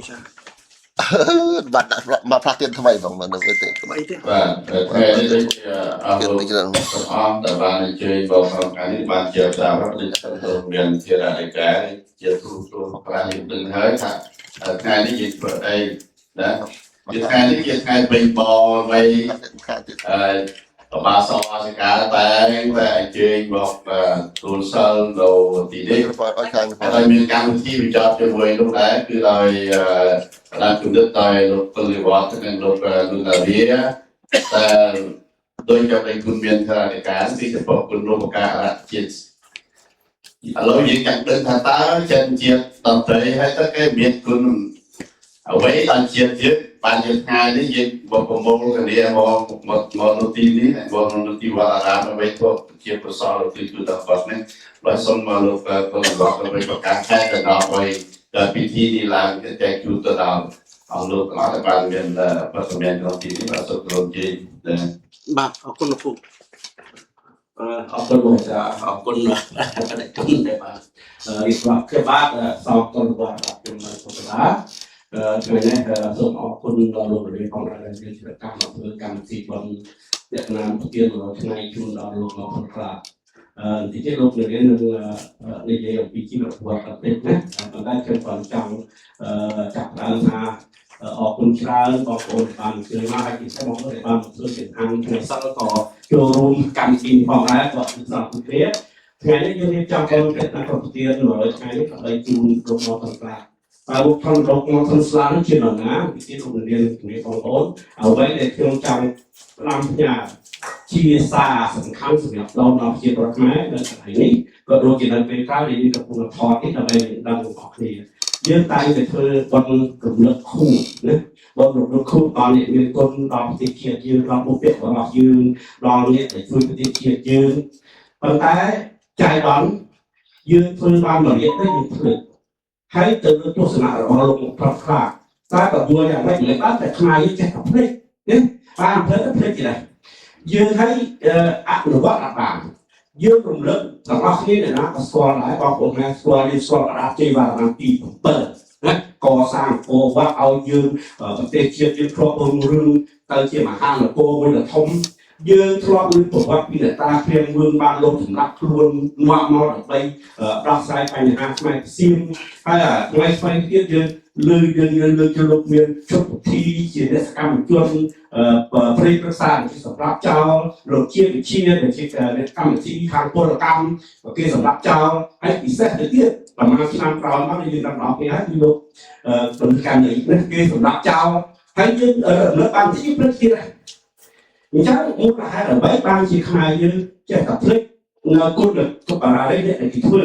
ចា បាត់ដាក់មកផ្លាស់ទៀនថ្មីហ្មងនៅទៅទេ អីទេ បាទថ្ងៃនេះដូចជាអស់លោកទាំងអស់ដែលបានអញ្ជើញមកក្នុងថ្ងៃនេះបានជាតាមរដ្ឋដូចទៅមានជារយកាជាទូទូប្រាស់យើងដឹងហើយថាថ្ងៃនេះយើងធ្វើអីណាជាថ្ងៃនេះជាថ្ងៃពេញបវ័យ ខាងទៀត អឺបាសអសិកាតែតែអញ្ជើញមកទូលសិលនៅទីនេះ ឲ្យខាង ហើយមានកម្មវិធីបញ្ចប់ជាមួយនោះដែរគឺដោយតាមជំនឿដោយលោកពលិវត្តនិងលោកនុនតារាតែដោយចាំតែគុណមានសារអធិការពីចំពោះគុណរូបការជាតិឥឡូវយើងចង់ដឹងថាតើចិនជាតិតន្ត្រីហើយតើគេមានគុណអ្វីដល់ជាតិយើងបានយើងថ្ងៃនេះយើងមកប្រមូលគ្នាមកមកមកនៅទីនេះមកនៅទីវត្តអារាមដើម្បីធ្វើជាប្រសរទីទូដល់គាត់នេះ បាទសូមមកលោកពលរដ្ឋដើម្បីប្រកាសខែទៅដល់ឲ្យដល់ពិធីនេះឡើងចែកជូនទៅដល់អង្គលោកទាំងអស់ដែលបានមានបទមានក្នុងទីនេះបាទសូមគោរពជ័យដែរ បាទអរគុណលោកពូ អរគុណលោកអរគុណបដិជនដែលបានរៀបរាប់ខ្ញុំបាទសោកតនវត្តអរគុណលោកកដាថ្ងៃនេះសូមអរគុណដល់លោករាផងដែរដែលមានជាកម្មធ្វើកម្មវិធីបុណ្យវៀតណាមប្រទាន100ថ្ងៃជូនដល់លោកមកផងខ្លះអឺទីទៀតលោកនាងនឹងនិយាយអំពីជីវប្រវត្តិប្រទេសណាប៉ុន្តែខ្ញុំក៏ចង់ចាប់ផ្ដើមថាអរគុណច្រើនបងប្អូនបានអញ្ជើញមកហើយពិសេសបងប្អូនដែលបានធ្វើជាខាងថ្ងៃសិលក៏ចូលរួមកម្មវិធីផងដែរក៏សម្រាប់គ្នាថ្ងៃនេះយើងរៀបចំបុណ្យកិច្ចការប្រទាន100ថ្ងៃនេះដើម្បីជូនលោកមកទាំងខ្លះតើលោកថនលោកមកថនស្លានេះជានរណាពិសេសលោកនាងជំរាបបងប្អូនអ្វីដែលខ្ញុំចង់ផ្ដាំផ្ញើជាសារសំខាន់សម្រាប់ដល់ដល់ប្រជាពលរដ្ឋខ្មែរនៅកន្លែងនេះក៏ដូចជានៅពេលក្រោយដែលយើងកំពុងថតនេះដើម្បីដឹងទាំងអស់គ្នាយើងតែងតែធ្វើបុណ្យរំលឹកខួបណាបុណ្យរំលឹកខួបដល់អ្នកមានគុណដល់ប្រទេសជាតិយើងដល់បុព្វបុរសយើងដល់អ្នកដែលជួយប្រទេសជាតិយើងប៉ុន្តែចៃដន្យយើងធ្វើបានមួយរយៈទៅយើងភ្លេចហើយទៅលើទស្សនៈរបស់លោកប្រាប់ខ្លះតែបើយល់យ៉ាងម៉េចមិនបានតែខ្មែរយើងចេះតែភ្លេចណាបានភ្លេចទៅភ្លេចទៀតដែរយើងឲ្យអនុវត្តអត់បានយើងរំលឹកទាំងអស់គ្នាអ្នកណាក៏ស្គាល់ដែរបងប្អូនណាស្គាល់យើងស្គាល់កដាជ័យវរ្ម័នទី7ណាកសាងអង្គរវត្តឲ្យយើងប្រទេសជាតិយើងធ្លាប់រុងរឿងទៅជាមហានគរមួយដ៏ធំយើងធ្លាប់ឮប្រវត្តិពីអ្នកតាព្រាមវឿងបានលោកសម្រាប់ខ្លួននាំមកដើម្បីដោះស្រាយបញ្ហាខ្មែរសៀមហើយថ្ងៃស្វែងទៀតយើងលើយើងយើងលើជលោកមានជុតពិធីជាអ្នកសកម្មជនព្រៃប្រឹក្សាដែលសម្រាប់ចោលលោកជាវិជាដែលជាអ្នកកម្មវិធីខាងពលកម្មគេសម្រាប់ចោលហើយពិសេសទៅទៀតប្រហែលឆ្នាំក្រោយមកយើងដល់ដល់គ្នាហើយគឺលោកបណ្ឌិតកម្មនេះគេសម្រាប់ចោលហើយយើងរំលឹកបានទីព្រឹកទៀតដែរអញ្ចឹងមូលហេតុអ្វីបានជាខ្មែរយើងចេះតែភ្លេចនៅគុណទុបារានេះដែលគេធ្វើ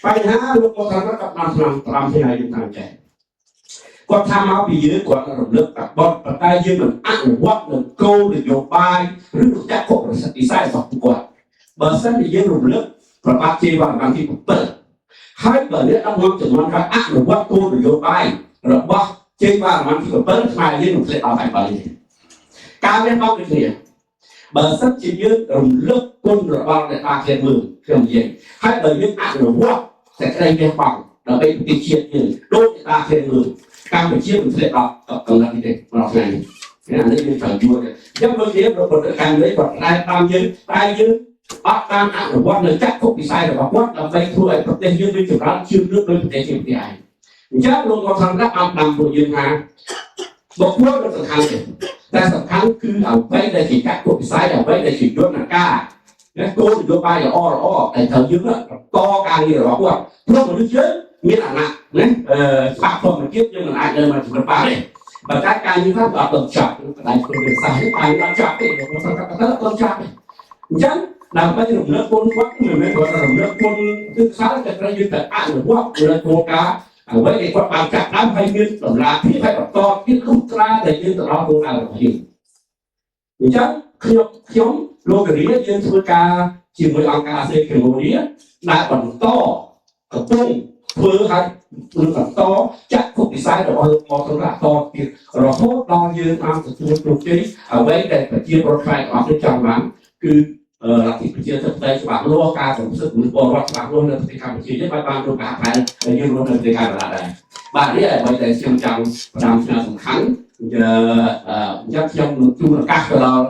បញ្ហាលោកមកថាគាត់បានឆ្នាំ5ថ្ងៃយើងតាមចេះគាត់ថាមកពីយើងគាត់រំលឹកតែបត់ប៉ុន្តែយើងមិនអនុវត្តនៅគោលនយោបាយឬចក្ខុប្រសិទ្ធិស័យរបស់គាត់បើសិនជាយើងរំលឹកប្របាទជ័យវរ្ម័នទី7ហើយបើអ្នកដឹកនាំចំនួនក្រោយអនុវត្តគោលនយោបាយរបស់ជ័យវរ្ម័នទី7ខ្មែរយើងនឹងធ្លាក់ដល់តែ3នេះការនេះមកដូចគ្នាបើសិនជាយើងរំលឹកគុណរបស់អ្នកតាគ្នាមើលខ្ញុំនិយាយហើយបើយើងអនុវត្តសេចក្តីលះបង់ដើម្បីប្រទេសជាតិយើងដូចអ្នកតាគ្នាមើលកម្ពុជាមិនធ្លាក់ដល់កម្រិតនេះទេដល់ថ្ងៃនេះអានេះយើងត្រូវយល់ទេអញ្ចឹងដូចជាប្រតិកម្មនេះគាត់ផ្ដែតាមយើងតែយើងអត់តាមអនុវត្តនៅចក្ខុវិស័យរបស់គាត់ដើម្បីធ្វើឲ្យប្រទេសយើងរីកចម្រើនជឿនលឿនដោយប្រទេសជាប្រទេសឯងអញ្ចឹងលោកមកសំរាប់បានដាំពួកយើងថាបុគ្គលមិនសំខាន់ទេតែសំខាន់គឺអ្វីដែលជាចក្ខុវិស័យអ្វីដែលជាយន្តការណាគោលនយោបាយល្អល្អដែលត្រូវយើងបន្តការងាររបស់គាត់ព្រោះមនុស្សយើងមានអាណត្តិណាអឺច្បាប់ធម្មជាតិយើងមិនអាចនៅមកចំណុចបានទេបើតែការងារខ្លះអត់ដល់ចប់បដិគុណវិសាស្ត្រនេះបានអត់ចប់ទេលោកសំរាប់ទៅអត់ចប់ទេអញ្ចឹងដើម្បីរំលឹកគុណគាត់មិនមែនគាត់រំលឹកគុណគឺខ្សែតែត្រូវយើងទៅអនុវត្តលើគោលការណ៍អ្វីដែលគាត់បានចាប់ដើមហើយមានតម្លាភាពហើយបន្តទៀតលុះត្រាតែយើងទៅដល់គោលដៅរបស់យើងអញ្ចឹងខ្ញុំខ្ញុំលោករាយើងធ្វើការជាមួយអង្គការអាសេកម្ពុជាដែលបន្តកំពុងធ្វើឲ្យនឹងបន្តចាក់គុកវិស័យរបស់លោកមកសម្រាប់តទៀតរហូតដល់យើងបានទទួលជោគជ័យអ្វីដែលប្រជាពលរដ្ឋខ្មែរទាំងអស់គ្នាចង់បានគឺលទ្ធិប្រជាធិបតេយ្យច្បាស់លាស់ការគោរពសិទ្ធិមនុស្សពលរដ្ឋច្បាស់លាស់នៅប្រទេសកម្ពុជាយើងបានបានរួមការផែនដែលយើងរស់នៅប្រទេសកាណាដាដែរ។ បាទនេះអ្វីដែលខ្ញុំចង់ផ្ដាំផ្ញើសំខាន់អញ្ចឹងខ្ញុំនឹងជូនឱកាសទៅដល់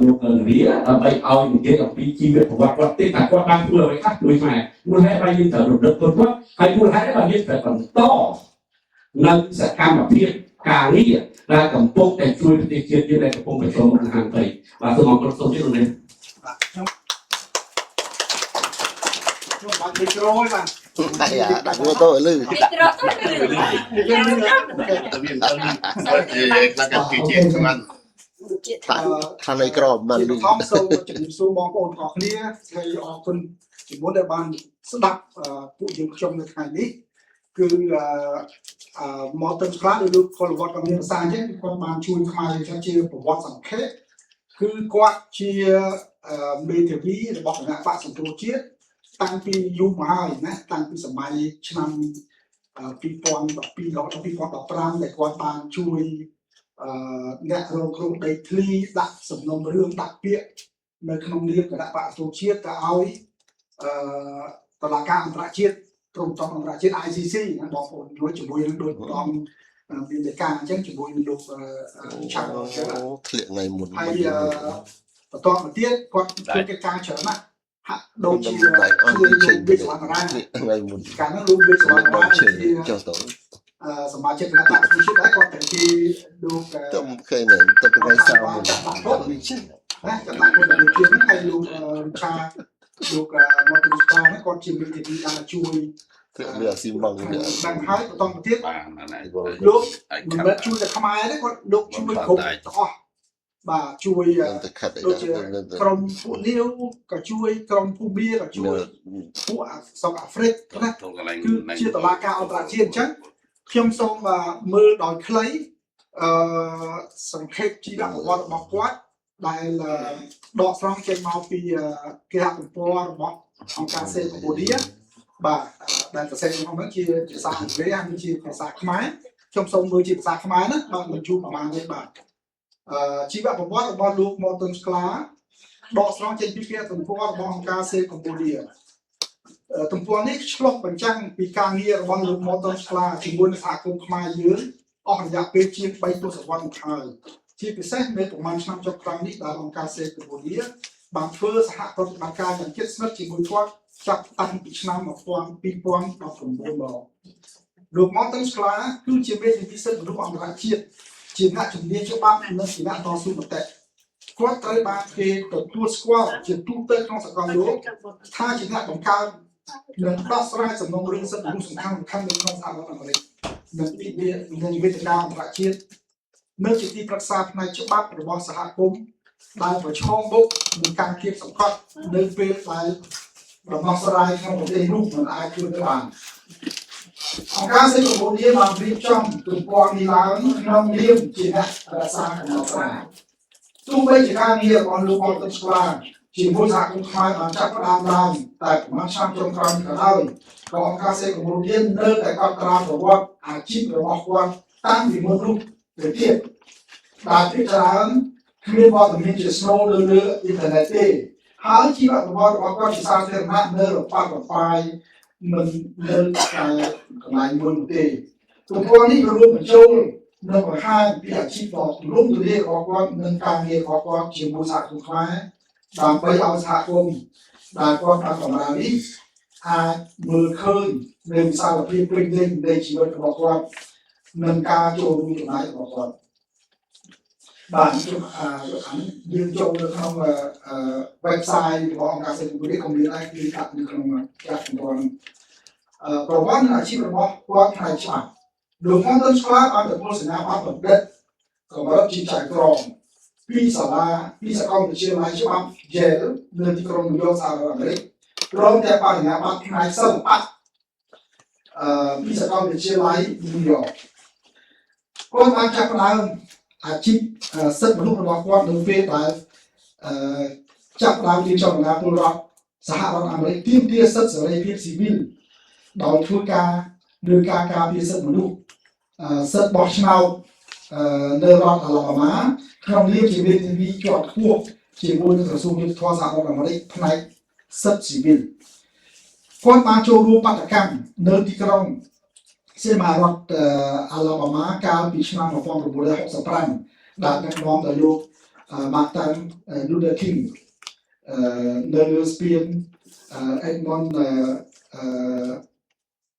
លោកនារីដើម្បីឲ្យនិយាយអំពីជីវប្រវត្តិគាត់តិចថាគាត់បានធ្វើអ្វីខ្លះជួយខ្មែរមូលហេតុបានយើងត្រូវរំលឹកគុណគាត់ហើយមូលហេតុបានយើងត្រូវបន្តនៅសកម្មភាពការងារដែលកំពុងតែជួយប្រទេសជាតិយើងដែលកំពុងប្រឈមមុខនឹងហានិភ័យបាទសូមអរគុណសូមជម្រាបលា បាទខ្ញុំខ្ញុំបាច់មីក្រូឯងបាទ អាយ៉ាដាក់មើលទៅឲ្យលឺ មីក្រូទៅ ខ្ញុំ មានអីខ្លះគឺជាខ្លាំង ខ្លាំងខ្លាំងនៃក្រមបាន ជា លឺ បឋមសូមជម្រាបសួរបងប្អូនទាំងអស់គ្នាហើយអរគុណជំនួនដែលបានស្ដាប់ពួកយើងខ្ញុំនៅថ្ងៃនេះគឺអឺមកទៅខ្លះដោយលោកកុលវត្តក៏មានប្រសាសន៍អញ្ចឹងគាត់បានជួយខ្មែរជាប្រវត្តិសង្ខេបគឺគាត់ជាមេធាវីរបស់គណៈបកសង្គ្រោះជាតិតាំងពីយូរមកហើយណាតាំងពីសម័យឆ្នាំ2012ដល់2015ដែលគាត់បានជួយអឺអ្នករងគ្រោះដីធ្លីដាក់សំណុំរឿងដាក់ពាក្យនៅក្នុងនាមគណៈបកសង្គ្រោះជាតិទៅឲ្យអឺតឡាការអន្តរជាតិព្រមទាំងអន្តរជាតិ ICC ណាបងប្អូនយល់ជាមួយនឹងដូចបងមានលេខាអញ្ចឹងជាមួយនឹងលោកឆាក់អញ្ចឹង ធ្លាក់ថ្ងៃមុន ហើយបន្តមកទៀតគាត់ធ្វើកិច្ចការច្រើនណាស់ហាក់ដូចជាជួយលោកវិស្វណ្ណរា ថ្ងៃមុន កាលនោះលោកវិស្វណ្ណរា ឈើ ជា ចុះទៅ សមាជិកគណៈបក្សប្រជាជាតិដែរគាត់តែជាលោក ទៅឃើញមែនទៅថ្ងៃសៅរ៍មុន ណាចាប់ដាក់ពលរដ្ឋជាតិហ្នឹងហើយលោកឆាលោកមកទិស្តាហ្នឹងគាត់ជាមេធាវីដែលជួយ ធ្លាក់វាស៊ីម៉ងវា នឹងហើយបន្តមកទៀត បានណា លោកមិនមែនជួយតែខ្មែរទេគាត់លោកជួយគ្រប់ទាំងអស់បាទជួយ ទៅខាត់អីដែរ ក្រុមពួកលាវក៏ជួយក្រុមភូមាក៏ជួយពួកស្រុកអាហ្វ្រិកណាគឺជាតឡាការអន្តរជាតិអញ្ចឹងខ្ញុំសូមមើលដោយខ្លីអឺសង្ខេបជីវប្រវត្តិរបស់គាត់ដែលដកស្រង់ចេញមកពីគេហទំព័ររបស់អង្គការសេកម្ពុជាបាទដែលសរសេរក្នុងនោះជាភាសាអង់គ្លេសហើយជាភាសាខ្មែរខ្ញុំសូមមើលជាភាសាខ្មែរណាបាទមិនជួបប្រហែលទេបាទអឺជីវប្រវត្តិរបស់លោក Morton Sklar ដកស្រង់ចេញពីគេហទំព័ររបស់អង្គការសេកម្ពុជាទំព័រនេះឆ្លុះបញ្ចាំងពីការងាររបស់លោក Morton Sklar ជាមួយនឹងសហគមន៍ខ្មែរយើងអស់រយៈពេលជាង3ទសវត្សរ៍មកហើយជាពិសេសនៅប្រហែលឆ្នាំចុងក្រោយនេះដែលអង្គការសេកម្ពុជាបានធ្វើសហប្រតិបត្តិការយ៉ាងជិតស្និទ្ធជាមួយគាត់ចាប់តាំងពីឆ្នាំ2019មកលោក Morton Sklar គឺជាមេធាវីសិទ្ធិមនុស្សអន្តរជាតិជាអ្នកជំនាញច្បាប់និងជាអ្នកតស៊ូមតិគាត់ត្រូវបានគេទទួលស្គាល់ជាទូទៅក្នុងសកលលោកថាជាអ្នកបង្កើតនិងដោះស្រាយសំណុំរឿងសិទ្ធិមនុស្សសំខាន់សំខាន់នៅក្នុងសហរដ្ឋអាមេរិកនិងទិវានិងវេទិកាអន្តរជាតិនៅជាទីប្រឹក្សាផ្នែកច្បាប់របស់សហគមន៍ដែលប្រឈមមុខនឹងការគៀបសង្កត់នៅពេលដែលដំណោះស្រាយក្នុងប្រទេសនោះមិនអាចធ្វើទៅបានអង្គការសេកម្ពុជាបានរៀបចំទំព័រនេះឡើងក្នុងនាមជាអ្នករក្សាកំណត់ត្រាទោះបីជាការងាររបស់លោកអត់ស្គាល់ជាមួយសហគមន៍ខ្មែរបានចាប់ផ្ដើមឡើងតែប្រហែលឆ្នាំចុងក្រោយនេះក៏ដោយក៏អង្គការសេកម្ពុជានៅតែកត់ត្រាប្រវត្តិអាជីពរបស់គាត់តាំងពីមុននោះទៅទៀតដែលភាគច្រើនគ្មានវត្តមានជាស្នូលលើលើអ៊ីនធឺណិតទេហើយជីវប្រវត្តិរបស់គាត់ជាសាធារណៈនៅរប៉ាត់រប៉ាយមិននៅតែកន្លែងមួយនោះទេទំព័រនេះរួមបញ្ចូលនិងបង្ហាញពីអាជីពដ៏ទូលំទូលាយរបស់គាត់និងការងាររបស់គាត់ជាមួយសហគមន៍ខ្មែរដើម្បីឲ្យសហគមន៍ដែលគាត់បានបម្រើនេះអាចមើលឃើញនៅវិសាលភាពពេញលេញនៃជីវិតរបស់គាត់និងការចូលរួមចំណែករបស់គាត់បាទខ្ញុំអាយើងចូលនៅក្នុង website របស់អង្គការសេដ្ឋកិច្ចក៏មានដែរគឺដាក់នៅក្នុងក្រាហ្វិកទំព័រហ្នឹងប្រវត្តិនិងអាជីពរបស់គាត់ផ្នែកច្បាប់លោក Morton Sklar បានទទួលសញ្ញាបត្របណ្ឌិតកម្រិតជាចៅក្រមពីសាលាពីសាកលវិទ្យាល័យច្បាប់ Yale នៅទីក្រុងញូវយ៉កសហរដ្ឋអាមេរិកព្រមទាំងបរិញ្ញាបត្រផ្នែកសិល្បៈពីសាកលវិទ្យាល័យញូវយ៉កគាត់បានចាប់ផ្ដើមអាជីពសិទ្ធិមនុស្សរបស់គាត់នៅពេលដែលអឺចាប់ផ្ដើមជាចលនាពលរដ្ឋសហរដ្ឋអាមេរិកទាមទារសិទ្ធិសេរីភាពស៊ីវិលដោយធ្វើការលើការការពារសិទ្ធិមនុស្សសិទ្ធិបោះឆ្នោតនៅរដ្ឋអាឡាបាម៉ាក្នុងនាមជាមេធាវីជាន់ខ្ពស់ជាមួយនឹងក្រសួងយុត្តិធម៌សហរដ្ឋអាមេរិកផ្នែកសិទ្ធិស៊ីវិលគាត់បានចូលរួមបាតុកម្មនៅទីក្រុង សីមារដ្ឋអាឡាបាម៉ាកាលពីឆ្នាំ1965ដែលដឹកនាំដោយលោក Martin Luther King នៅលើស្ពាន Edmund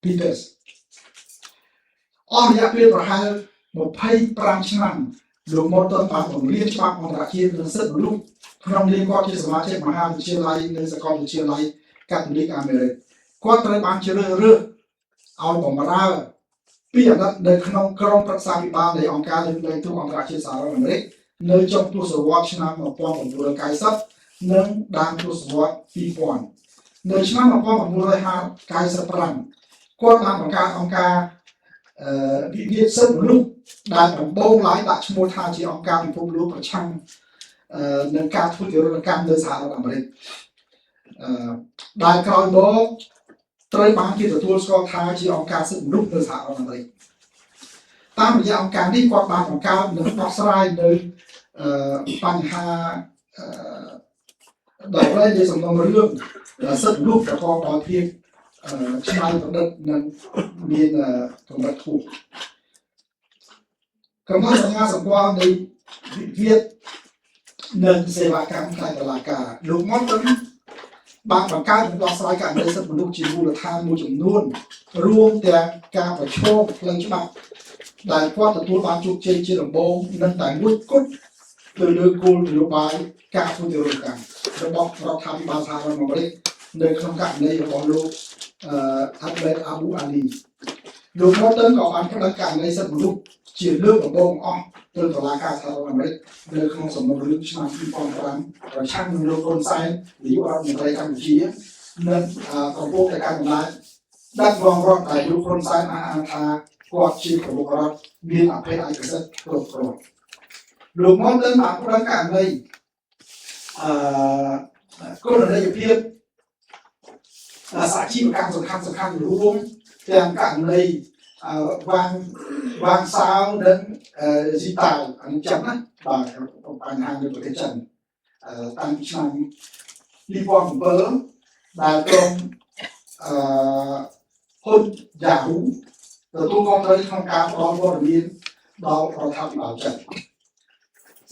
Pettus អស់រយៈពេលប្រហែល25ឆ្នាំលោក Morton បានបង្រៀនច្បាប់អន្តរជាតិនិងសិទ្ធិមនុស្សក្នុងនាមគាត់ជាសមាជិកមហាវិទ្យាល័យនៅសាកលវិទ្យាល័យកាតូលិកអាមេរិកគាត់ត្រូវបានជ្រើសរើសឲ្យបម្រើពីអាណត្តិនៅក្នុងក្រុមប្រឹក្សាភិបាលនៃអង្គការលើកលែងទោសអន្តរជាតិសហរដ្ឋអាមេរិកនៅចុងទសវត្សរ៍ឆ្នាំ1990និងដើមទសវត្សរ៍2000នៅឆ្នាំ1995គាត់បានបង្កើតអង្គការអឺវិវាទសិទ្ធិមនុស្សដែលដំបូងឡើយដាក់ឈ្មោះថាជាអង្គការពិភពលោកប្រឆាំងនឹងការធ្វើទារុណកម្មនៅសហរដ្ឋអាមេរិកអឺដែលក្រោយមកត្រូវបានគេទទួលស្គាល់ថាជាអង្គការសិទ្ធិមនុស្សនៅសហរដ្ឋអាមេរិកតាមរយៈអង្គការនេះគាត់បានបង្កើតនិងដោះស្រាយនៅបញ្ហាដល់ហើយនៃសំណុំរឿងសិទ្ធិមនុស្សប្រកបដោយភាពច្នៃប្រឌិតនិងមានកម្រិតខ្ពស់កំណត់សញ្ញាសម្គាល់នៃវិវាទនិងសេវាកម្មផ្នែកតុលាការលោក Morton បានបង្កើតនិងដោះស្រាយករណីសិទ្ធិមនុស្សជាមូលដ្ឋានមួយចំនួនរួមទាំងការប្រឈមផ្លូវច្បាប់ដែលគាត់ទទួលបានជោគជ័យជាដំបូងនិងតែមួយគត់ទៅលើគោលនយោបាយការធ្វើទារុណកម្មរបស់រដ្ឋាភិបាលសហរដ្ឋអាមេរិកនៅក្នុងករណីរបស់លោកអឺអាប់ដេតអាប៊ូអាលីលោក Morton ក៏បានប្តឹងករណីសិទ្ធិមនុស្សជាលើកដំបូងអស់ទៅតុលាការសហរដ្ឋអាមេរិកនៅក្នុងសំណុំរឿងឆ្នាំ2005ប្រឆាំងនឹងលោកហ៊ុនសែននាយករដ្ឋមន្ត្រីកម្ពុជានិងកំពុងតែកាន់អំណាចដឹកនាំរដ្ឋដែលលោកហ៊ុនសែនអះអាងថាគាត់ជាប្រមុខរដ្ឋមានអភ័យឯកសិទ្ធិគ្រប់គ្រាន់លោក Morton បានប្តឹងករណីអឺគណនេយ្យភាពសហជីវកម្មសំខាន់សំខាន់រួមទាំងករណីវាងវាងសាវនិងស៊ីតាវអានេះចាំណាបាទបញ្ហានៅប្រទេសចិនតាំងពីឆ្នាំ2007ដែលក្រុមអឺហ៊ុន Yahoo ទទួលខុសត្រូវក្នុងការផ្ដល់ព័ត៌មានដល់រដ្ឋាភិបាលចិន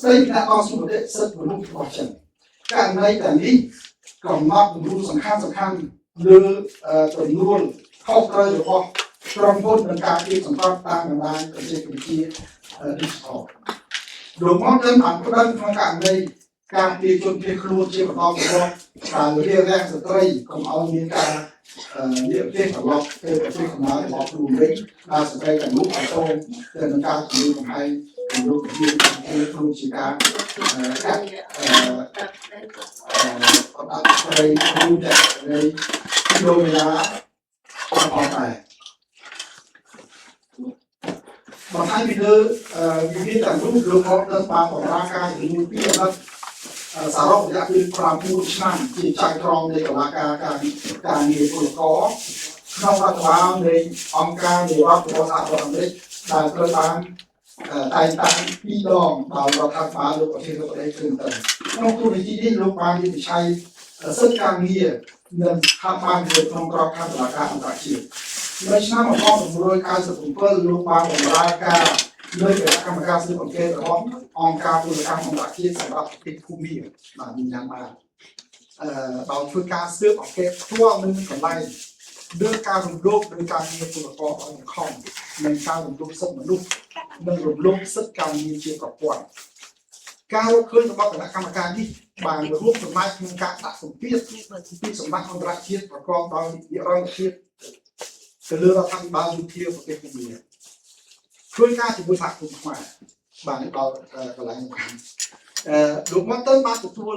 ស្ដីពីអ្នកតស៊ូមតិសិទ្ធិមនុស្សរបស់ចិនករណីទាំងនេះកំណត់គំរូសំខាន់សំខាន់លើចំនួនខុសត្រូវរបស់ក្រុមហ៊ុននិងការគៀបសង្កត់តាមបណ្ដាញបច្ចេកវិទ្យា digital លោក Morton បានប្តឹងក្នុងករណីការពារជនភៀសខ្លួនជាបន្តបន្ទាប់ដែលរារាំងស្ត្រីកុំឲ្យមានការនិរទេសត្រឡប់ទៅប្រទេសកំណើតរបស់ខ្លួនវិញដែលស្ត្រីទាំងនោះប្រឈមទៅនឹងការគំរាមកំហែងគំរូគំរាមខ្លួនជាការកាត់អឺអត់ស្ត្រីរួមទាំងនៃដូមីឡាផងដែរបន្ថែមពីលើវិវាទទាំងនោះលោក Morton បានបម្រើការជំនួយពីអាណត្តិសរុបរយៈពេល9ឆ្នាំជាចៅក្រមនៃតុលាការការការងារពលករក្នុងរដ្ឋបាលនៃអង្គការនៃរដ្ឋរបស់សហរដ្ឋអាមេរិកដែលត្រូវបានតែងតាំងពីរដងដោយរដ្ឋាភិបាលលោកប្រធានាធិបតី Clinton ក្នុងទូនាទីនេះលោកបានវិនិច្ឆ័យសិទ្ធិការងារនិងស្ថាប័ននៅក្នុងក្របខ័ណ្ឌតុលាការអន្តរជាតិនៅឆ្នាំ1997លោកបានបម្រើការលើគណៈកម្មការស៊ើបអង្កេតរបស់អង្គការពលកម្មអន្តរជាតិសម្រាប់ប្រទេសភូមាបាទមានយ៉ាងបានអឺដោយធ្វើការស៊ើបអង្កេតផ្ទាល់នៅកន្លែងលើការរំលោភលើការងារពលករឲ្យបង្ខំនិងការរំលោភសិទ្ធិមនុស្សនិងរំលោភសិទ្ធិការងារជាប្រព័ន្ធការរកឃើញរបស់គណៈកម្មការនេះបានរួមចំណែកក្នុងការដាក់សម្ពាធពីសម្រាប់អន្តរជាតិប្រកបដោយនិរន្តរភាពទៅលើរដ្ឋាភិបាលយោធាប្រទេសភូមាធ្វើការជាមួយសហគមន៍ខ្មែរបាទនេះដល់កន្លែងសំខាន់អឺលោក Morton បានទទួល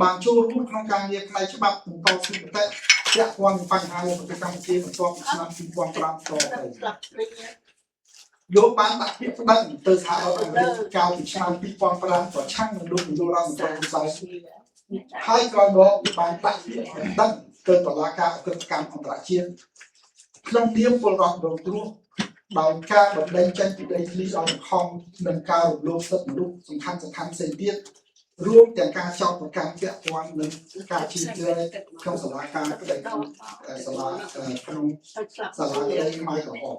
បានចូលរួមក្នុងការងារផ្នែកច្បាប់និងតស៊ូមតិពាក់ព័ន្ធនឹងបញ្ហានៅប្រទេសកម្ពុជាបន្ទាប់ពីឆ្នាំ2005តទៅលោកបានដាក់ពាក្យប្តឹងទៅសហរដ្ឋអាមេរិកកាលពីឆ្នាំ2005ប្រឆាំងនឹងលោកនាយករដ្ឋមន្ត្រីហ៊ុនសែនហើយក្រោយមកបានដាក់ពាក្យប្តឹងទៅតុលាការឧក្រិដ្ឋកម្មអន្តរជាតិក្នុងនាមពលរដ្ឋរងគ្រោះដោយការបណ្តេញចេញពីដីធ្លីដោយបង្ខំនិងការរំលោភសិទ្ធិមនុស្សសំខាន់សំខាន់ផ្សេងទៀតរួមទាំងការចោទប្រកាន់ពាក់ព័ន្ធនឹងការជិះជ្រែកក្នុងសាលាការក្តីសាលាក្នុងសាលាក្តីខ្មែរក្រហម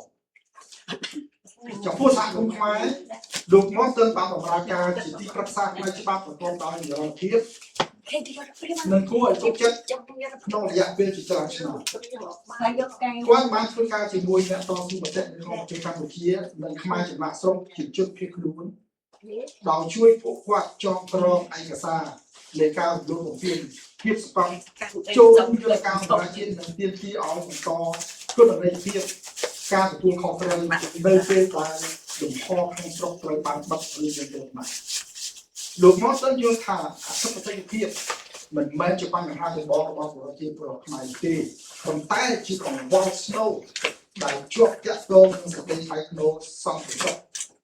ចំពោះសហគមន៍ខ្មែរលោក Morton បានបម្រើការជាទីប្រឹក្សាផ្នែកច្បាប់ប្រកបដោយនិរន្តរភាពនិងគួរឲ្យទុកចិត្តក្នុងរយៈពេលជាច្រើនឆ្នាំគាត់បានធ្វើការជាមួយអ្នកតស៊ូមតិនៅក្នុងប្រទេសកម្ពុជានិងខ្មែរចំណាកស្រុកជាជនភៀសខ្លួនដោយជួយពួកគាត់ចងក្រងឯកសារនៃការរំលោភបំពានភាពសកម្មចូលរួមយន្តការអន្តរជាតិនិងទាមទារឲ្យបន្តគុណន័យភាពការទទួលខុសត្រូវនៅពេលដែលលំហក្នុងស្រុកត្រូវបានបិទឬមានទោសមកលោក Morton យល់ថាអធិបតេយ្យភាពមិនមែនជាបញ្ហាចម្បងរបស់ប្រជាពលរដ្ឋខ្មែរទេប៉ុន្តែជាកង្វល់ស្នូលដែលជាប់ទាក់ទងនឹងសេចក្តីថ្លៃថ្នូរសន្តិសុខ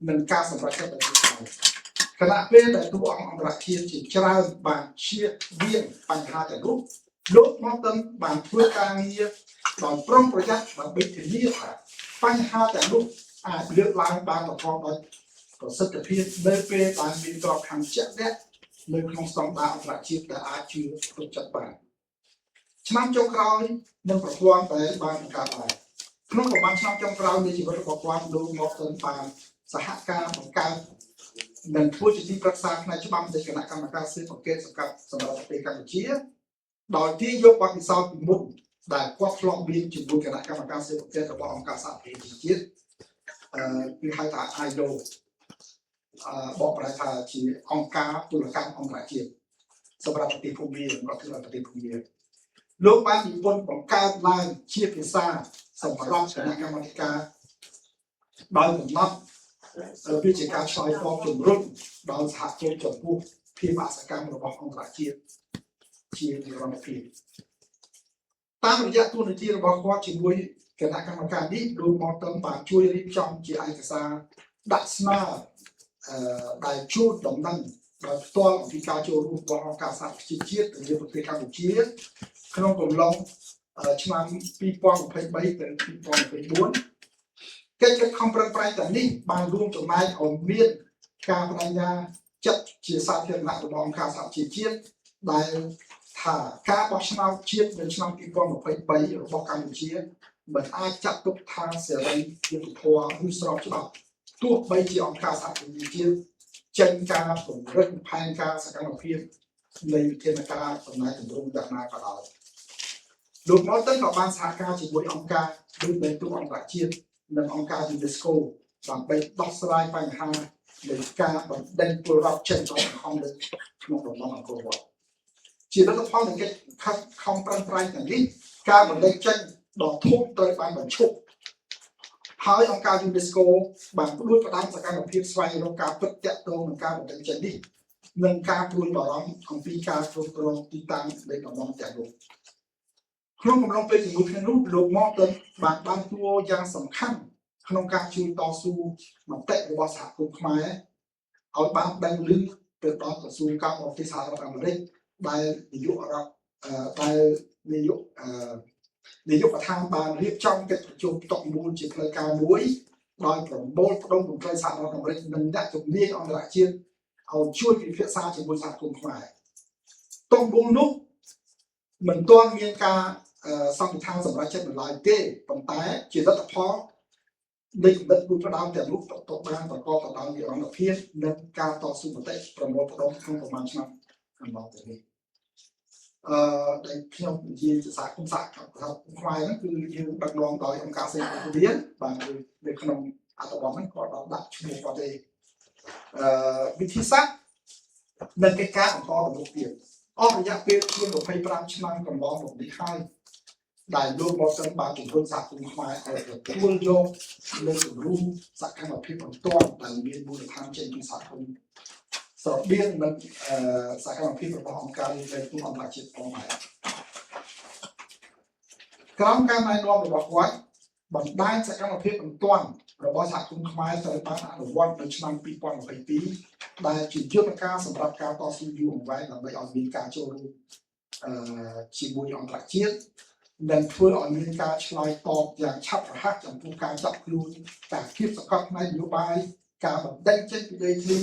និងការសម្រេចចិត្តរបស់ខ្មែរខណៈពេលដែលតួអង្គអន្តរជាតិជាច្រើនបានជៀសវាងបញ្ហាទាំងនោះលោក Morton បានធ្វើការងារដោយប្រុងប្រយ័ត្នដើម្បីធានាថាបញ្ហាទាំងនោះអាចលើកឡើងបានប្រកបដោយប្រសិទ្ធភាពនៅពេលដែលមានក្របខ័ណ្ឌជាក់លាក់នៅក្នុងស្តង់ដារអន្តរជាតិដែលអាចជឿទុកចិត្តបានឆ្នាំចុងក្រោយនិងប្រព័ន្ធដែលបានបង្កើតឡើងក្នុងប្រមាណឆ្នាំចុងក្រោយនៃជីវិតរបស់គាត់លោក Morton បានសហការបង្កើតនិងធ្វើជាទីប្រឹក្សាផ្នែកច្បាប់នៃគណៈកម្មការស៊ើបអង្កេតសម្រាប់សម្រាប់ប្រទេសកម្ពុជាដោយទាញយកបទពិសោធន៍ពីមុនដែលគាត់ធ្លាប់មានជាមួយគណៈកម្មការស៊ើបអង្កេតរបស់អង្គការសហប្រជាជាតិអឺគឺហៅថា ILO អឺបកប្រែថាជាអង្គការពលកម្មអន្តរជាតិសម្រាប់ប្រទេសភូមាគាត់ធ្វើប្រទេសភូមាលោកបាននិពន្ធបង្កើតឡើងជាភាសាសម្រាប់គណៈកម្មាធិការដោយកំណត់វាជាការឆ្លើយតបជំរុញដល់សហគមន៍ចំពោះភាពអសកម្មរបស់អន្តរជាតិជានិរន្តរភាពតាមរយៈតួនាទីរបស់គាត់ជាមួយគណៈកម្មការនេះលោក Morton បានជួយរៀបចំជាឯកសារដាក់ស្នើអឺដែលជួនដំណឹងដោយផ្ទាល់អំពីការចូលរួមរបស់អង្គការសហប្រជាជាតិនៅប្រទេសកម្ពុជាក្នុងកំឡុងឆ្នាំ2023ទៅ2024កិច្ចខិតខំប្រឹងប្រែងទាំងនេះបានរួមចំណែកឲ្យមានការបដិញ្ញាចិត្តជាសាធារណៈរបស់អង្គការសហប្រជាជាតិដែលថាការបោះឆ្នោតជាតិនៅឆ្នាំ2023របស់កម្ពុជាមិនអាចចាត់ទុកថាសេរីយុត្តិធម៌ឬស្របច្បាប់ទោះបីជាអង្គការសហប្រជាជាតិចេញការពង្រឹងផែនការសកម្មភាពនៃវិធានការដំណែលទម្រង់យ៉ាងណាក៏ដោយលោក Morton ក៏បានសហការជាមួយអង្គការដូចនៃទូអន្តរជាតិនិងអង្គការ UNESCO ដើម្បីដោះស្រាយបញ្ហានៃការបណ្ដេញពលរដ្ឋចេញពីបង្ខំនៅក្នុងតំបន់អង្គរវត្តជាលទ្ធផលនៃកិច្ចខិតខំប្រឹងប្រែងទាំងនេះការបណ្ដេញចេញដ៏ធំត្រូវបានបញ្ឈប់ហើយអង្គការ UNESCO បានផ្ដួចផ្ដើមសកម្មភាពស្វែងរកការពិតទាក់ទងនឹងការបណ្ដេញចេញនេះនិងការព្រួយបារម្ភអំពីការគ្រប់គ្រងទីតាំងនៃតំបន់ទាំងនោះក្នុងកំឡុងពេលជាមួយគ្នានោះលោក Morton បានបានតួយ៉ាងសំខាន់ក្នុងការជួយតស៊ូមតិរបស់សហគមន៍ខ្មែរឲ្យបានដឹងឮទៅដល់ក្រសួងការបរទេសសហរដ្ឋអាមេរិកដែលនាយករដ្ឋដែលនាយកអឺនាយកដ្ឋានបានរៀបចំកិច្ចប្រជុំតុមូលជាផ្លូវការមួយដោយប្រមូលផ្ដុំមន្ត្រីសហរដ្ឋអាមេរិកនិងអ្នកជំនាញអន្តរជាតិឲ្យជួយពិភាក្សាជាមួយសហគមន៍ខ្មែរតុមូលនោះមិនទាន់មានការសន្និដ្ឋានសម្រាប់ចិត្តនៅឡើយទេប៉ុន្តែជាលទ្ធផលនៃគំនិតមួយផ្ដើមទាំងនោះប្រកបបានប្រកបទៅដោយនិរន្តរភាពនិងការតស៊ូមតិប្រមូលផ្ដុំក្នុងប្រមាណឆ្នាំកន្លងទៅនេះអឺដែលខ្ញុំនិយាយសហគមន៍សហគមន៍ខ្មែរហ្នឹងគឺយើងដឹកនាំដោយអង្គការសេដ្ឋកិច្ចរៀនបាទនៅក្នុងអត្ថបទហ្នឹងគាត់ដល់ដាក់ឈ្មោះគាត់ទេអឺវិធីសាស្ត្រនិងកិច្ចការបន្តទៅមុខទៀតអស់រយៈពេលជាង25ឆ្នាំកន្លងមកនេះហើយដែលលោក Morton បានជំរុញសហគមន៍ខ្មែរឲ្យទទួលយកលើគំរូសកម្មភាពបន្ទាន់ដែលមានមូលដ្ឋានចេញពីសហគមន៍ស្រដៀងនឹងសកម្មភាពរបស់អង្គការលេខទូអន្តរជាតិផងដែរក្រោមការណែនាំរបស់គាត់បណ្ដាញសកម្មភាពបន្ទាន់របស់សហគមន៍ខ្មែរត្រូវបានអនុវត្តនៅឆ្នាំ2022ដែលជាយន្តការសម្រាប់ការតស៊ូយូរអង្វែងដើម្បីឲ្យមានការចូលរួមអឺជាមួយអន្តរជាតិនិងធ្វើឲ្យមានការឆ្លើយតបយ៉ាងឆាប់រហ័សចំពោះការចាប់ខ្លួនការគៀបសង្កត់ផ្នែកនយោបាយការបណ្ដេញចេញពីដីធ្លី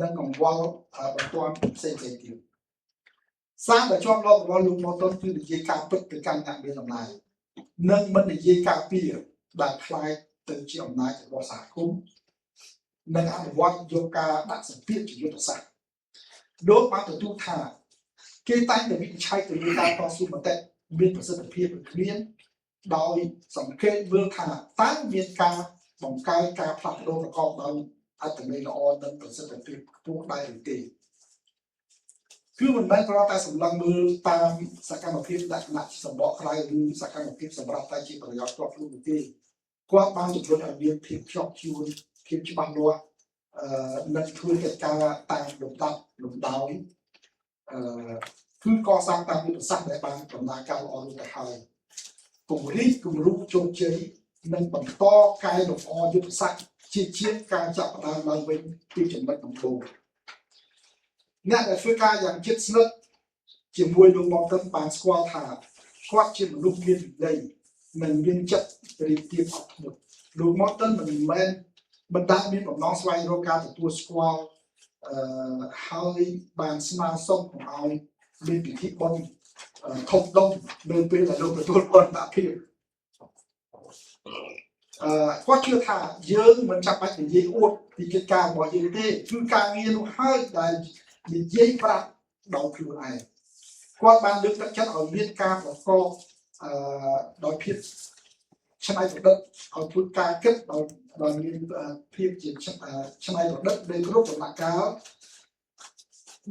និងកង្វល់បន្ទាន់ផ្សេងៗទៀតសារដែលជាប់លាប់របស់លោក Morton គឺនិយាយការពិតទៅកាន់អ្នកមានអំណាចនិងមិននិយាយការពារដែលខ្លាច ទៅជាអំណាចរបស់សហគមន៍និងអនុវត្តយកការដាក់សម្ពាធជាយុទ្ធសាស្ត្រលោកបានទទូចថាគេតែងតែវិនិច្ឆ័យទៅលើការតស៊ូមតិមានប្រសិទ្ធភាពឬគ្មានដោយសង្កេតមើលថាតើមានការបង្កើតការផ្លាស់ប្ដូរប្រកបដោយអត្ថន័យល្អនិងប្រសិទ្ធភាពខ្ពស់ដែរឬទេគឺមិនមែនគ្រាន់តែសម្លឹងមើលតាមសកម្មភាពលក្ខណៈសម្បកក្រៅឬសកម្មភាពសម្រាប់តែជាប្រយោជន៍ផ្ទាល់ខ្លួននោះទេគាត់បានជំរុញឲ្យមានភាពខ្ជាប់ខ្ជួនភាពច្បាស់លាស់អឺនិងធ្វើកិច្ចការតាមលំដាប់លំដោយអឺគឺកសាងតាមយុទ្ធសាស្ត្រដែលបានដំណើរការល្អរួចទៅហើយពង្រីកគំរូជោគជ័យនិងបន្តកែលម្អយុទ្ធសាស្ត្រជាជាងការចាប់ផ្ដើមឡើងវិញពីចំណុចដំបូងអ្នកដែលធ្វើការយ៉ាងជិតស្និទ្ធជាមួយលោកម៉ុនបានស្គាល់ថាគាត់ជាមនុស្សមានវិន័យនិងមានចិត្តរៀបទៀបអត់ធ្មត់លោកម៉ុនមិនមែនមិនដែលមានបំណងស្វែងរកការទទួលស្គាល់អឺហើយបានស្នើសុំកុំឲ្យមានពិធីបុណ្យធំដុំនៅពេលដែលលោកទទួលមរណភាពអឺគាត់ជឿថាយើងមិនចាំបាច់និយាយអួតពីកិច្ចការរបស់យើងទេគឺការងារនោះហើយដែលនិយាយប្រាប់ដល់ខ្លួនឯងគាត់បានលើកទឹកចិត្តឲ្យមានការប្រកបអឺដោយភាពច្នៃប្រឌិតឲ្យធ្វើការគិតដោយដោយមានភាពជាច្នៃប្រឌិតនៅគ្រប់ដំណាក់កាល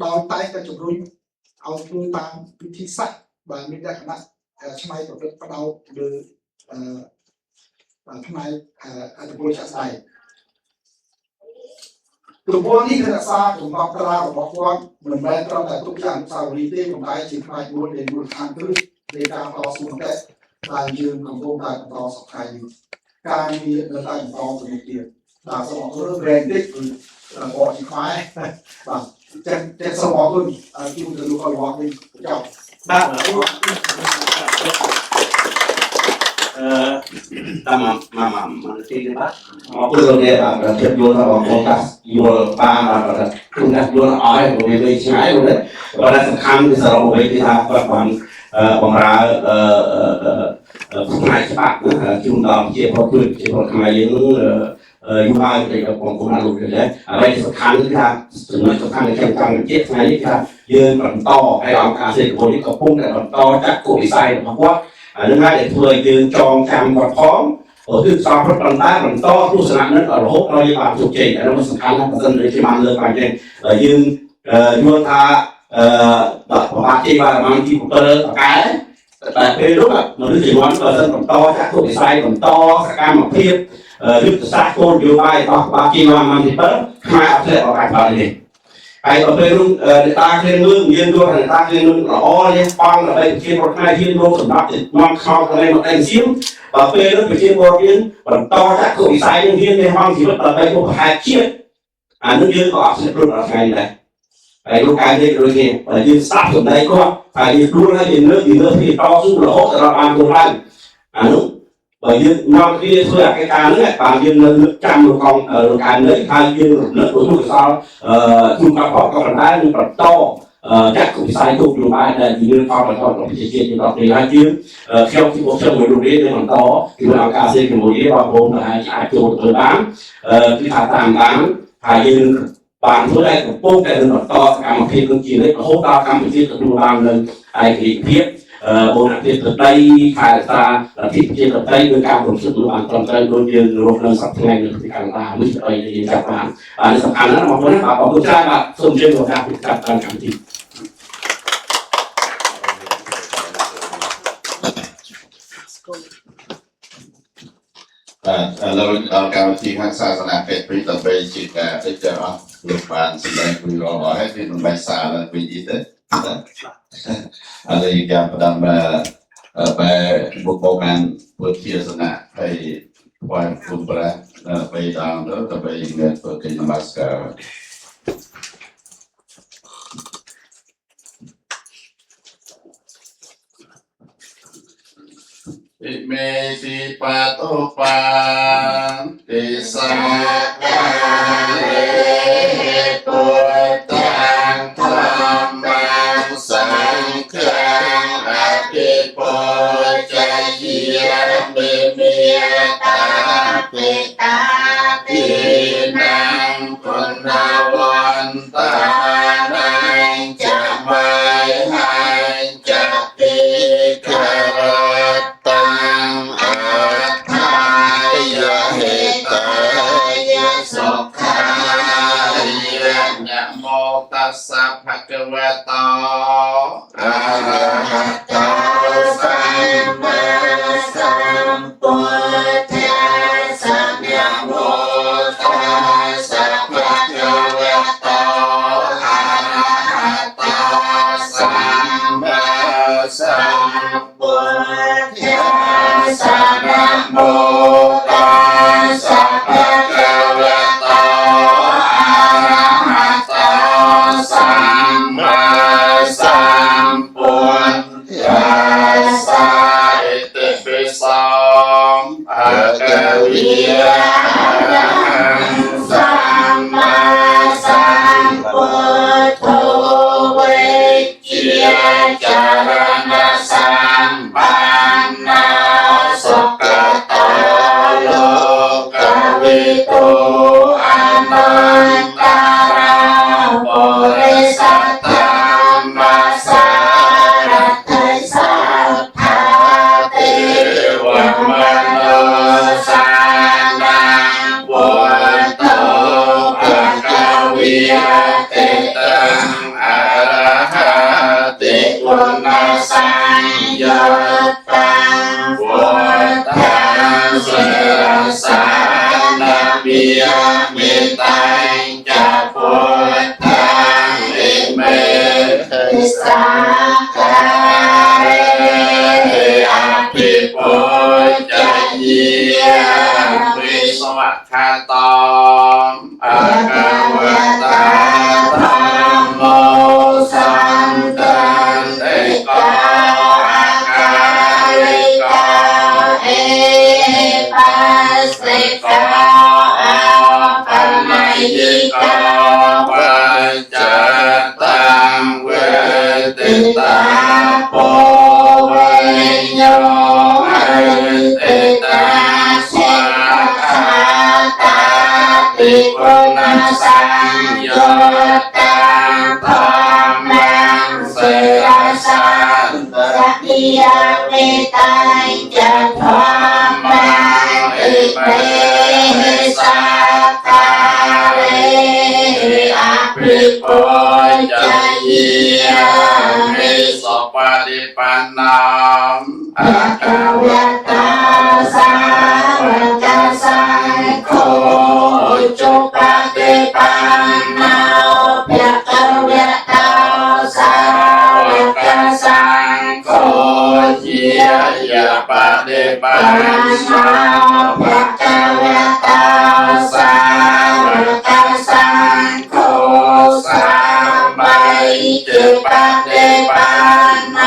ដោយតែងតែជំរុញឲ្យធ្វើតាមវិធីសាស្ត្រដែលមានលក្ខណៈច្នៃប្រឌិតផ្ដោតលើអឺផ្នែកអត្ថពលជាក់ស្ដែងទំព័រនេះរក្សាកំណត់ត្រារបស់គាត់មិនមែនត្រឹមតែទុកជាអនុស្សាវរីយ៍ទេប៉ុន្តែជាផ្នែកមួយនៃមូលដ្ឋានគ្រឹះនៃការតស៊ូមតិដែលយើងកំពុងតែបន្តសប្តាហ៍នេះការងារនៅតែបន្តទៅមុខទៀតបាទសូមអរគុណប្រេងតិចគឺបកជាខ្មែរបាទចឹងចឹងសូមអរគុណជូនទៅលោកអរវត្តនេះចប់ បាទអឺតាមមកមកមកទីនេះបាទអរគុណលោកអ្នកបាទភាពយល់ថាបងប្អូនកាសយល់បានបាទគុណណាស់យល់អស់ហើយវាវែងឆ្ងាយលោកអ្នកប៉ុន្តែសំខាន់គឺសរុបវិញគឺថាគាត់បានបំរើអឺផ្នែកច្បាប់ជូនដល់ជាពលរដ្ឋជាពលរដ្ឋខ្មែរយើងយូរហើយទៅបងប្អូនលោកនេះអ្វីសំខាន់គឺថាចំណុចសំខាន់ដែលខ្ញុំចង់បញ្ជាក់ថ្ងៃនេះគឺថាយើងបន្តហើយអង្គការសេដ្ឋកិច្ចនេះកំពុងតែបន្តចាក់គុវិស័យរបស់គាត់អានឹងហើយដែលធ្វើឲ្យយើងចងចាំគាត់ផងគឺសំរត់ប៉ុន្តែបន្តទស្សនៈនឹងរហូតដល់យើងបានជោគជ័យអានោះសំខាន់ណាស់បើសិនជាបានលើកឡើងចឹងយើងយល់ថាអឺប្រមាជ័យបានប្រមាណទី7តកែតែពេលនោះមនុស្សជំនាន់បើសិនបន្តចាក់គុវិស័យបន្តសកម្មភាពយុទ្ធសាស្ត្រគោលនយោបាយរបស់បាគីវ៉ាម៉ាន់ទី7ខ្មែរអត់ធ្លាក់ឱកាសបានទេហើយដល់ពេលនោះអ្នកតាគ្នាមើលយើងយល់ថាអ្នកតាគ្នានោះល្អលះបង់ដើម្បីប្រជាពលរដ្ឋខ្មែរហ៊ានលោកសម្រាប់ទៅនាំខោកន្លែងមកតែសៀមដល់ពេលនោះប្រជាពលរដ្ឋយើងបន្តចាក់គុវិស័យនឹងហ៊ានលះបង់ជីវិតដើម្បីបុព្វហេតុជាតិអានោះយើងក៏អត់ស្និទ្ធខ្លួនដល់ថ្ងៃនេះដែរហើយលោកកែនេះដូចគ្នាបើយើងស្ដាប់សម្ដីគាត់ហើយយើងដួលហើយយើងលើកយើងលើកពីតស៊ូរហូតដល់បានគោលដៅអានោះបើយើងនាំគ្នាធ្វើអកិច្ចការនេះបានយើងនៅលើកចាំលោកកងលោកកែនេះហើយយើងរំលឹកឧទ្ទិសកុសលអឺជួនកាលផងក៏ប៉ុន្តែនឹងបន្តចាក់គុវិស័យគោលនយោបាយដែលយើងផលប្រយោជន៍របស់ប្រជាជាតិយើងដល់ពេលហើយយើងខ្ញុំជាខ្ញុំមួយរូបនេះនឹងបន្តជាមួយអង្គការសេកម្ពុជាបងប្អូនដែលអាចចូលទៅបានគឺថាតាមបានហើយយើងបានធ្វើឲ្យកំពុងតែនឹងបន្តសកម្មភាពនឹងជានិច្ចរហូតដល់កម្ពុជាទទួលបាននូវឯករាជ្យភាពបូរណភាពប្រដីថែរក្សាលទ្ធិប្រជាធិបតេយ្យនិងការគោរពសិទ្ធិមនុស្សបានត្រឹមត្រូវដូចយើងរស់នៅសប្តាហ៍ថ្ងៃនៅប្រទេសកាណាដានេះស្អីដែលយើងចាប់បានបាទនេះសំខាន់ណាស់បងប្អូនបាទអរគុណច្រើនបាទសូមអញ្ជើញលោកការពិការតាមកម្មវិធី បាទឥឡូវដល់កម្មវិធីខាងសាសនាកិច្ចវិញដើម្បីជាការតិចអស់លោកបានសម្ដែងពីរអស់ហើយវាមិនបាច់សារឡើងវិញទៀតទេឥឡូវយើងផ្ដាំបែបុគ្គលបានពុទ្ធិសនៈហើយថ្វាយគុណព្រះបីដងទៅដើម្បីមានធ្វើកិច្ចនមស្ការ อิเมติปะตุปังติสาคาเลปุตตังธัมมังสังฆังอภิปุจเยมิเมตาเป ស្សะภะคะวะโตอะระหะโตสัมมาสัมพุทธัสสะนะโมตัสสะภะคะวะโตอะระหะโตสัมมาสัมพุทธัสสะนะโมตัสสะภะคะวะโตอะระหะโตสัมมาสัมพุทธัสสะอิติปิโสภะคะวิอะระหังสัมมาสัมพุทโธเวจิจารณะสัมปันนาสุขตาโลกวิทูอนันตราปุริสธรรมสารถิสัทธาเทวมนุสานังพุทโธภะคะวิติตังอะระหะติคุณสังโยตังพุทธังสิรสานามิยมิตังจะพุทธังอิเม สาคาเร อภิปุจจยวิสวัคคาตมภะคะวะตาธัมโมสังตันติโกอาคาริโก เอปัสสิกาอาป ปัญ นัย ญิ กา โกปัจจตังเวติตาโปเวโยติตาสวาคาตาติกุณสังโยตังธรรมังเสรสัง สติยามิตังจะธรรมังอิเมสาคาเรอภิ ปุจจยมิสุปฏิปันนัง ภะคะวะตาสาวกสังโฆจุปฏิปันโนภะคะวะตาสาวกสัง โฆเยยะปฏิปัน ปัน โน โนภะคะวะตาสาวกสังโฆ สามใบ จุปฏิปันโน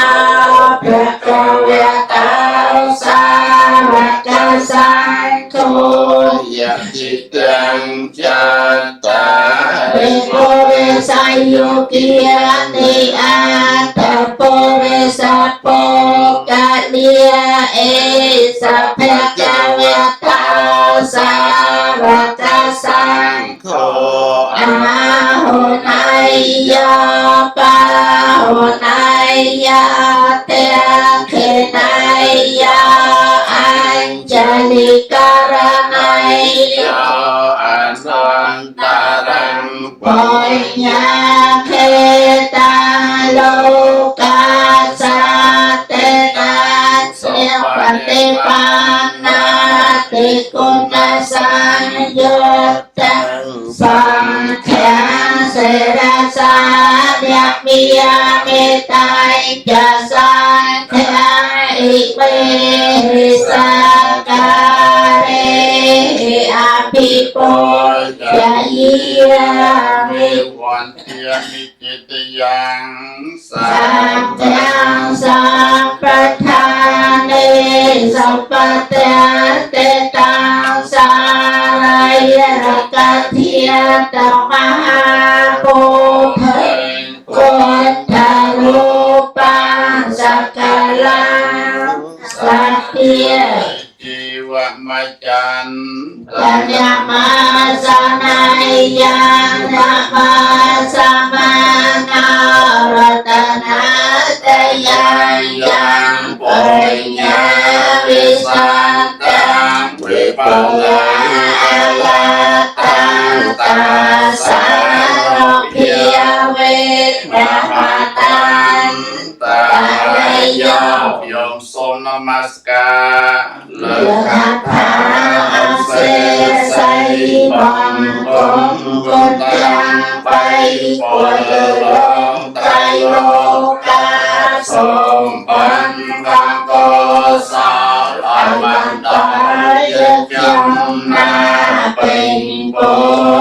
ภะคะวะตาสาวกสังโฆ ยะจิตังจัตตา ริปุริสายุกิยติอัตตปุริสโปกะเลียเอสะภะคะวะตาสาวกสัง โฆ อาหุนายยปาหุนายยเตเคนายยอัญจลิการนาย โยอนันตรัง ปุญญาเคตาโลกาสาเตนะเสปฏิปันนาติกุณสังโยตังสังแขนเสรสาเยมิยามิตัยจะสังแขนอิเมหิสาการเรอภิปุ จ จยิยามิ วันเทียมิจิตยังสั สั ม มยังสัมปทานเนสัมปเตเตตังสารยรกเทียตมหาโพธิพุทธรูปังสักกาลังสัตเตีย จีวมจัน ปัญญามาสนายยานะมาสมานารัตนาตยังยัง ปุญญา ญาวิสัน ตังวิปัลลา อาลาตังตาสารเพียเว មហាតានតារិយោខ្ញុំសូមនមស្ការលើ លើ ខា កថា ថា អសេស័យបងគុំគុណទាំងបីពលរងត្រៃលោកា សូមបានដល់កុសលឲ្យបានដល់យើងខ្ញុំណាពេញពុ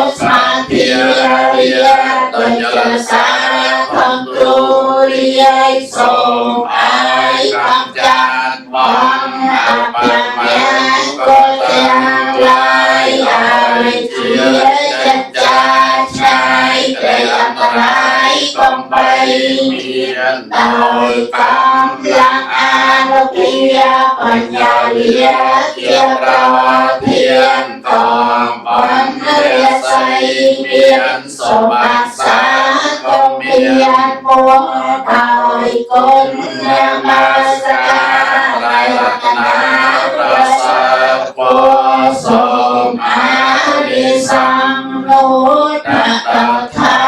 ទ្ធសាធារិយតញ្ញសា ធំគ្រូរាយសូមអាយកំចាត់ ប បង ង អ អ ភ បាយម ង្គ ង្គ ល ល ទាំង ទាំង ឡា ឡា យ យ ឲ្យ ឲ្យ ជា ជា ចិត្តចាឆ្ងាយក្តីអន្តរាយកុំបី មាន ដោ ដោយ យកម្លាំងអានុភាពបញ្ញាវិជាប្រធាន តងបាន រិស័យមាន សុ សុ ប ប ត្តិ សា សា កុំមានមួដោយគុណនមស្ការ ត្រៃរតនាប្រសើរពរសូម អារិសំនុតតថា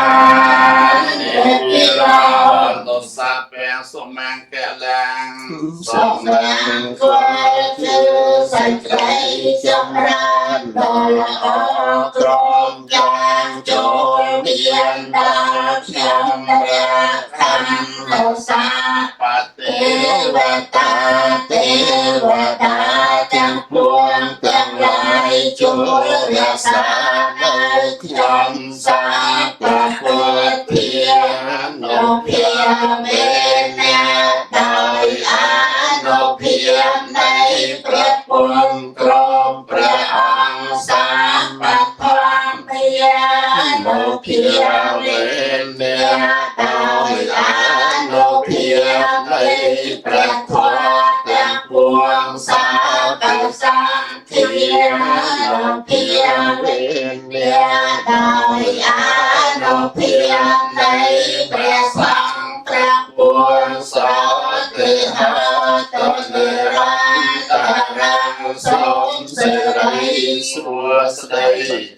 និ និ រ រោ ោទសាពៈសុមង្គលាំង សុមង្គលគឺសេចក្តីចម្រើនដល់អក្រមយ៉ាងចូលមានដល់ខ្ញុំរខណ្ឌសា បតិ ទេវតាទេវតាទាំងពួងទាំងឡាយជួយរក្សានៅខ្ញុំសាព្រះពុទ្ធានុភាមេណាដោយអានុភាពនៃព្រះពុទ្ធក្រមព្រះអង្គសាមធម្មានុភាមេ នេ ដោយអានុភាពនៃព្រះធម៌ទាំងពួងសាពសង្ឃានុភាព វេ នាដោយអានុភាពនៃព្រះសង្ឃព្រះពួងសោតិហតនិរន្តរងសូមសិរី សួស្តី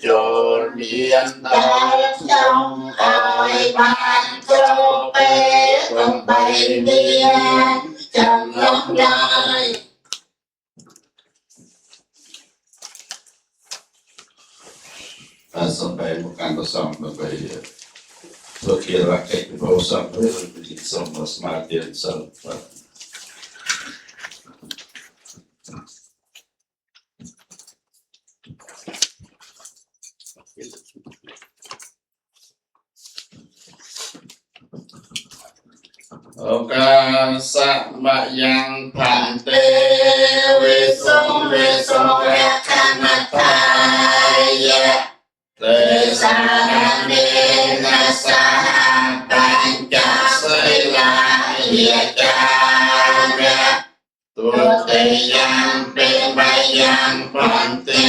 ចូលមានដ ដល់ ល់ ខ្ញុំឲ្យបានគ្រប់ពេលកុំបីមានចំណុះឡើយ សូមបែរមកកាន់ប្រសងដើម្បីធ្វើជារកិច្ចប្រសងឬសូមស្មារតីសិលបាទ អូកាសមយ៉ាងផន្តិ ទេវិសុងវិសុរខណតាយៈ ទេ ទេសារណេនសហបញ្ចសិលាយចាមៈ ទុ ទុ តិ តិយំពិមយ៉ាង ផន្តិ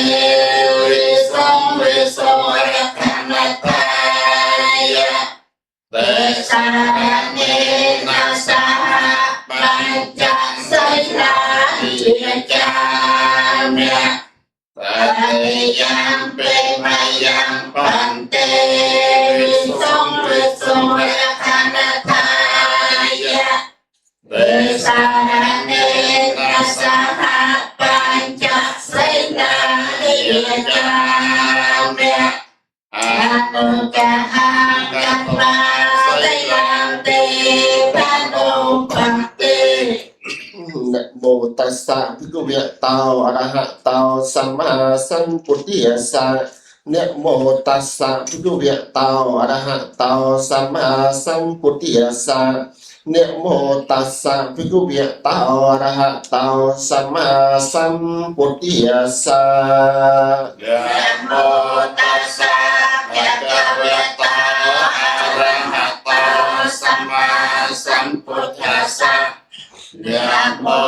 វិសុងវិសុរខណតាយៈ ទេ ទេសារណេនសហបញ្ចសិលាយចាមៈ ត ត តិ តិយំពិមយ៉ាងផន្តិវិសុងវិសុរខណតាយៈ ទេ ទេសារណេនសហបញ្ចសិលាយចាមៈ អ អនុកហកត្វាសិលាទេបនុបតិ នមោតស្សៈភិក្ខវៈតោអរហតោសម្មាសម្ពុទ្ធស្សៈនមោតស្សៈភិក្ខវៈតោអរហតោសម្មាសម្ពុទ្ធស្សៈនមោតស្សៈភិក្ខវៈតោអរហតោសម្មាសម្ពុទ្ធស្សៈ ន នមោតស្សៈភគវតោអរហតោសម្មាសម្ពុទ្ធស្សៈ ន នមោ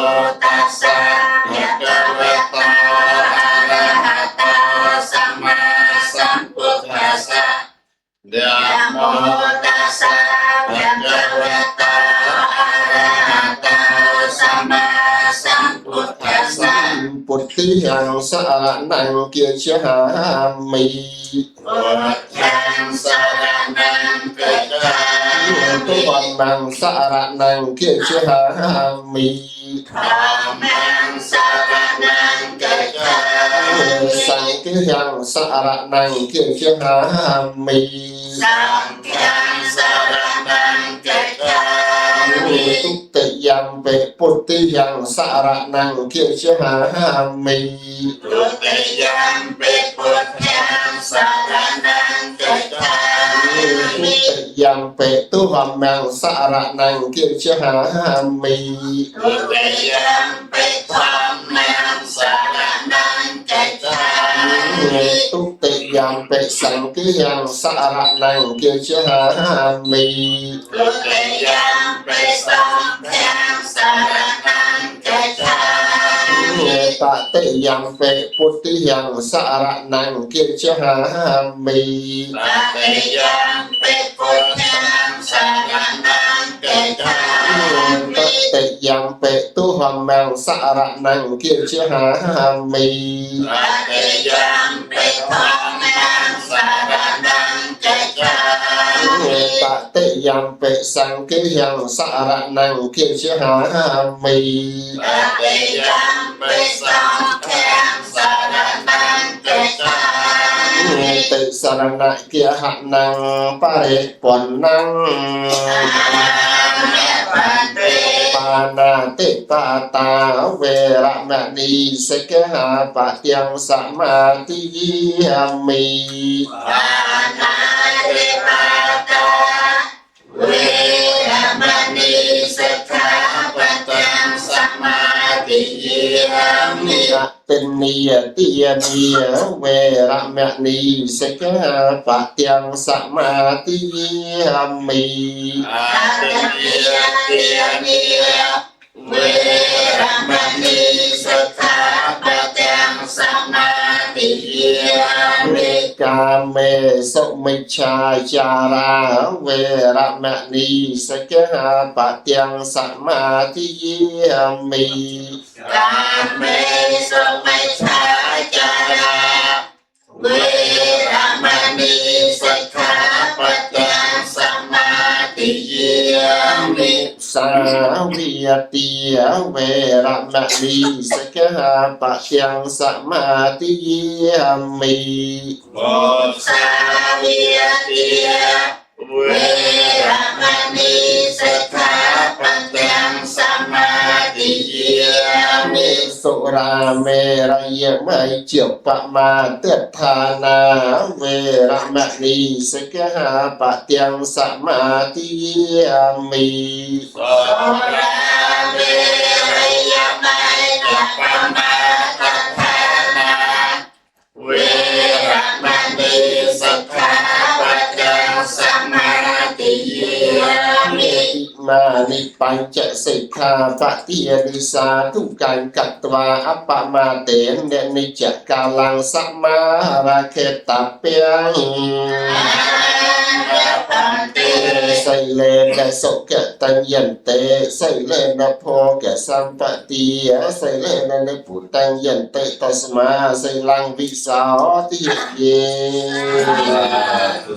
តស្សៈភគវតោអរហតោសម្មាសម្ពុទ្ធស្សៈ ន នមោតស្សៈភគវតោអរហតោសម្មាសម្ពុទ្ធស្សៈ ពុទ្ធាំសរណង្គាច្ឆាមិ ពុទ្ធាំសរណង្គាច្ឆា ទុវណ្ណੰសរណੰគិច្ឆាមិ ធម្មំសរណੰគិច្ឆាមិ សង្ឃំសរណੰគិច្ឆាមិ សង្ឃំសរណੰគិច្ឆាមិ ទុតិយំបិពុទ្ធិយំសរណੰគិច្ឆាមិ ទុតិយំពិពុទ្ធាំសរណੰគិច្ឆាមិ ទុតិយំបិទុហមំសរណੰគិច្ឆាមិ ទុតិយំពិធម្មំសរណੰគិច្ឆាមិ ទុតិយំបិសង្ឃំសរណੰគិច្ឆាមិ ទុតិយំពិសង្ឃំសរណੰគិច្ឆាមិ តតិយំបិពុទ្ធិយំសរណੰគិច្ឆាមិ តតិយំពិពុទ្ធាំសរណੰគិច្ឆា ត មិ តិយំបិទុហមំសរណੰគិច្ឆាមិ តតិយំពិធម្មំសរណੰគិច្ឆាមិ តតិយំបិសង្ឃំសរណੰគិច្ឆាមិ តតិយំពិសង្ឃំសរណੰគិច្ឆាមិ តិសរណគហណੰបរិពណ្ណੰ អាមេបន្តិ បាណាតិបាតាវេរមណីសិក្ខាបទាំងសមាទិយាមិ បាណាតិបាតាវេរមណីសិក្ខាបទាំងសមាទិយាមិ អតិនីយតិយនីវេរមណីសិក្ខាបទាំងសមាទិយាមិ អ អ តិ តិ និ យ យ តិយនិវេរមណីសិក្ខាបទាំងសមាទិយាមិ កាមេសុមិច្ឆាចារាវេរមណីសិក្ខាបទាំងសមាទិយាមិ កាមេសុមិច្ឆាចារាវេរមណីសិក្ខាបទាំងសមាទិយាមិ សាវិយតិវេរមណីសិក្ខាបទាំងសមាទិយាមិ ប សាវិយតិ វេ វេរមណីសិក្ខាបទាំងសមាទិយាមិ សុរាមេរយមជាបមាទដ្ឋានាវេរមណីសិក្ខាបទាំងសមាទិយាមិ ស រាមេរយមយបមាទដ្ឋានា វេ វេរមណីសិក្ខាបទាំងសមាទិយាមិ อิมานิปัญจสิกขาปฏิยนิสาทุกังกัตวาอัปปมาเตนนิจกาลังสัมมาราเคตาเปียง อาปันติ ไสเลนะสุกะตังยันเตไสเลนะโพกะสัมปติยไสเลนะนิพุตังยันเตตัสมาไสลังวิสาวติเย ទុ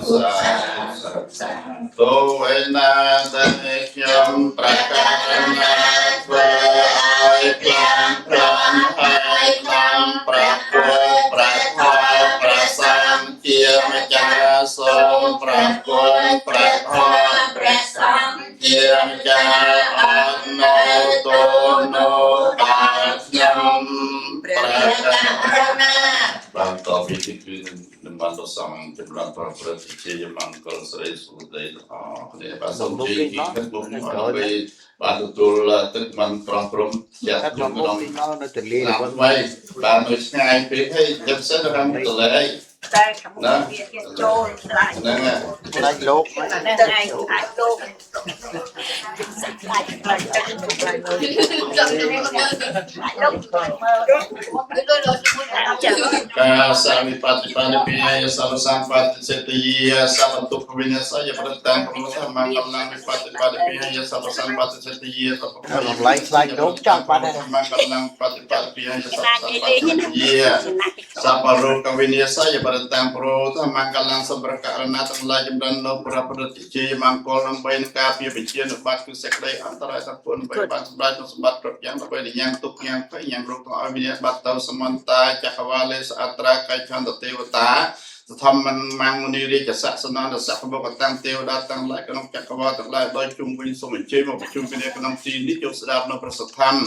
សាទោឯណាតែខ្ញុំប្រកាសណាធ្វើឲ្យផ្លាំងប្រំហើយក្នុងព្រះពុទ្ធព្រះធម៌ព្រះសង្ឃជាម្ចាស់សូមព្រះគុណព្រះធម៌ ព្រះសង្ឃ ជាម្ចាស់អត់នៅទោនោដល់ខ្ញុំ ព្រះ ព្រះ ករុណា បាទតវិធីគឺនឹងបានដល់សំចម្រើនប្រព្រឹត្តជាមង្គលស្រីសុដីទាំងអស់គ្នាបាទសូមជ័យទីទឹកមុខដើម្បីបាទទទួលទឹកមិនប្រោះព្រំជា កាត់ ក្នុង មកមុខទីមកនៅទលា ឆ្នាំថ្មីបាទនៅឆ្ងាយពេកហើយចាំសិនដល់ខាងទលេ តែខាងមុខវាគេចូលខ្លាច ហ្នឹងហើយ ផ្នែកលោក ហ្នឹងឯងអាចលោកខ្លាចខ្លាចទឹកខ្លាចលោកមើលចា កាសាមិបតិបានពិយសាលសម្បត្តិសេតិយសវតុវិនសយប្រតាំងប្រមមកំណាំវិបតិបានពិយសាលសម្បត្តិសេតិយតប តម្លៃខ្លាចលោកចង់បាត់ហើយ មកំណាំបតិបានពិយសាលសម្បត្តិសេតិយ សពរោគវិនិច្ឆ័យបរិតាំងប្រូធមង្គលំសម្រករណាទាំងឡាយចម្រើននៅព្រះប្រតិជាមង្គលដើម្បីនឹងការពារវិជានុបត្តិគឺសេចក្តីអន្តរាយសពុនដើម្បីបានសម្រេចនូវសម្បត្តិគ្រប់យ៉ាងដើម្បីញ៉ាំទុកញ៉ាំភ័យញ៉ាំរោគទាំងឲ្យវិនិច្ឆ័យបាត់ទៅសមន្តាចក្រវាលេសអត្រាកៃឆន្ទទេវតាធម្មមង្គមុនីរាជស័កសនន្តស័កបុកតាំងទេវតាទាំងឡាយក្នុងចក្រវាលទាំងឡាយដោយជុំវិញសូមអញ្ជើញមកប្រជុំគ្នាក្នុងទីនេះយកស្ដាប់នៅព្រះសទ្ធម្ម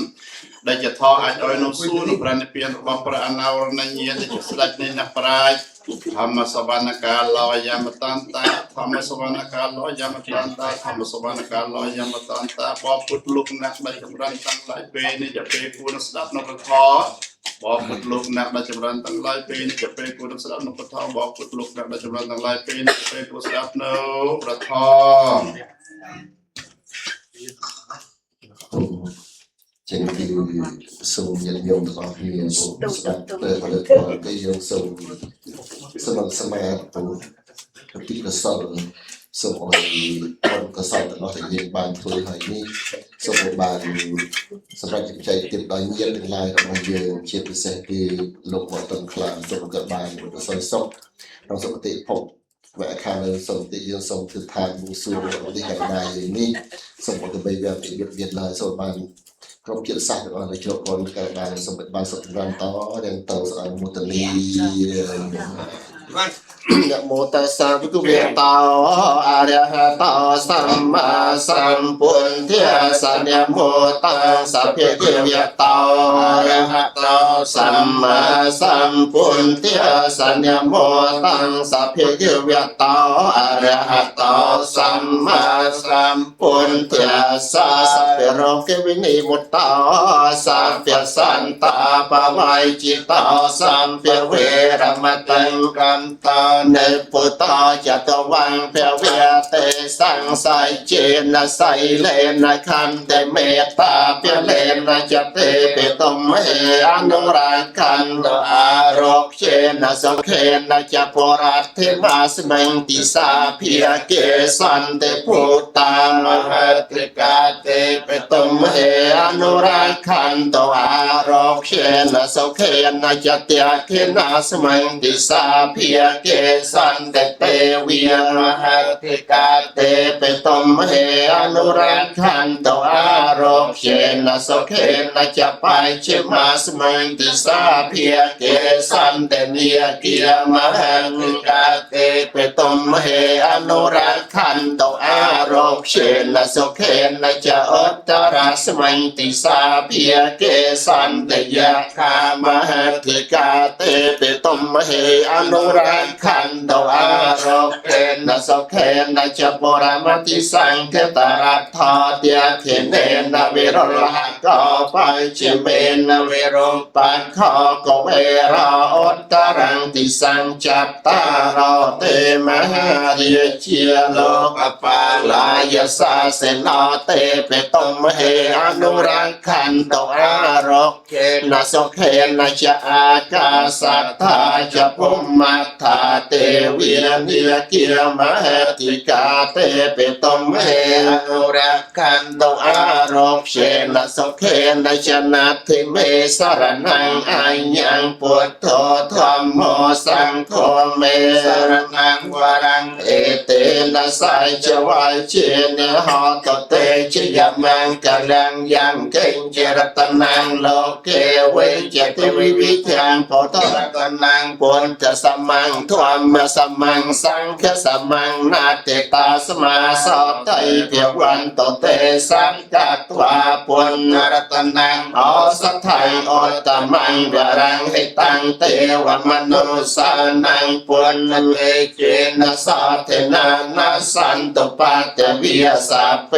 ដែលជាធម៌អាចឲ្យនៅសួរនៅព្រះនិព្វានរបស់ព្រះអនាវរណញ្ញាដែលជាស្ដេចនៃអ្នកប្រាជ្ញធម្មសវនកាលោយមតន្តាធម្មសវនកាលោយមតន្តាធម្មសវនកាលោយមតន្តាបពុទ្ធលោកអ្នកដែលចម្រើនទាំងឡាយពេលនេះជាពេលគួរនឹងស្ដាប់នៅព្រះធម៌បពុទ្ធលោកអ្នកដែលចម្រើនទាំងឡាយពេលនេះជាពេលគួរនឹងស្ដាប់នៅព្រះធម៌បពុទ្ធលោកអ្នកដែលចម្រើនទាំងឡាយពេលនេះជាពេលគួរស្ដាប់នៅព្រះធម៌ ចឹងគឺសូមញាតិញោមទាំងអស់គ្នាសូមស្ដាប់ទៅផលិតផលគេយើងសូមសមសមាធិពុទ្ធកុសលសូមឲ្យបុណ្យកុសលទាំងអស់ដែលយើងបានធ្វើហើយនេះសូមឲ្យបានសម្រាប់ចែកទៀតដល់ញាតិទាំងឡាយរបស់យើងជាពិសេសគឺលោកវត្តខ្លាំងសូមក៏បានកុសលសុខក្នុងសុគតិភពវគ្គខាងលើសូមតិយើងសូមធ្វើឋានបួងសួងរបស់នេះកណ្ដាលយើងនេះសូមឲ្យទៅបីវាពិយុទ្ធទៀតឡើយសូមបាន ក្រុមជាតិសាសន៍ទាំងអស់ដែលជ្រកកនកើតបានសូមឲ្យបានសុខចម្រើនតទាំងតស្អមុតនីនមោតស្សៈភគវតោអរហតោសម្មាសម្ពុទ្ធស្សៈនមោតស្សៈភគវតោអរហតោសម្មាសម្ពុទ្ធស្សៈនមោតស្សៈភគវតោអរហតោសម្មាសម្ពុទ្ធស្សៈសព្វរោគវិនិមុតតោสัพพสันตาปวัยจิตาสัมภเวรมตังกันตาเนปุตาจตวังเภเวเตสังไสเจนะไสเลนะคันเตเมตตาเปเลนะจเตเปตมเออนุราคันตอารกเชนะสุเขนะจะปรัตถิมาสมังติสาเพียเกสันเตพุตามหติกาเตเปตมเออนุราคันโตอารกเชนะสุเขนะจเตเขนะสมังติสาเพียเกสันเตเตเวียมหติกาเตเปตมเออนุราคันโตอารกเชนะสุเขนะจะไปเชมาสมังติสาเพียเกสันเตเนียเกียมหติกาเตเปตมเออนุราคันโตอารกเชนะสุเขนะจะอุตตรสมังติสาเพียเกสันเตยะคามหติกาเตเปตมเฮอนุราคันโตอารกเขนะสุเขนะจะปรมติสังเทตรัตถเตียเขเนนะวิโรหะกไปจิเมนะวิโรปัคขโกเวราอุตตรังติสังจัตตารเตมหาเรเชียโลกปาลายสาเสนาเตเปตมเฮอนุรักขันโตอารกเขนะสุเขนะจะอากาสัทธาจะภุมมัทธาเตวิรนิยเกียมหติกาเตเปตมเฮอนุรักขันโตอารกเขนะสุเขนะชนะทิเมสรณังอัญญังปุถโธธัมโมสังโฆเมสรณังวรังเอเตนะสัจวัยเชนะหตเตชยมังกลังยังเก่งเจรตนังโลเกเวจติวิวิทังโพธรัตนังปุญจสมังธรรมสมังสังฆสมังนาเตตาสมาสตไตเทวันตเตสังกัตวาปุณรัตนังอสัทธังอตมังวรังหิตังเตวมนุสานังปุณเอเจนะสัทเทนานาสันตุปัตตวิยสัพเพ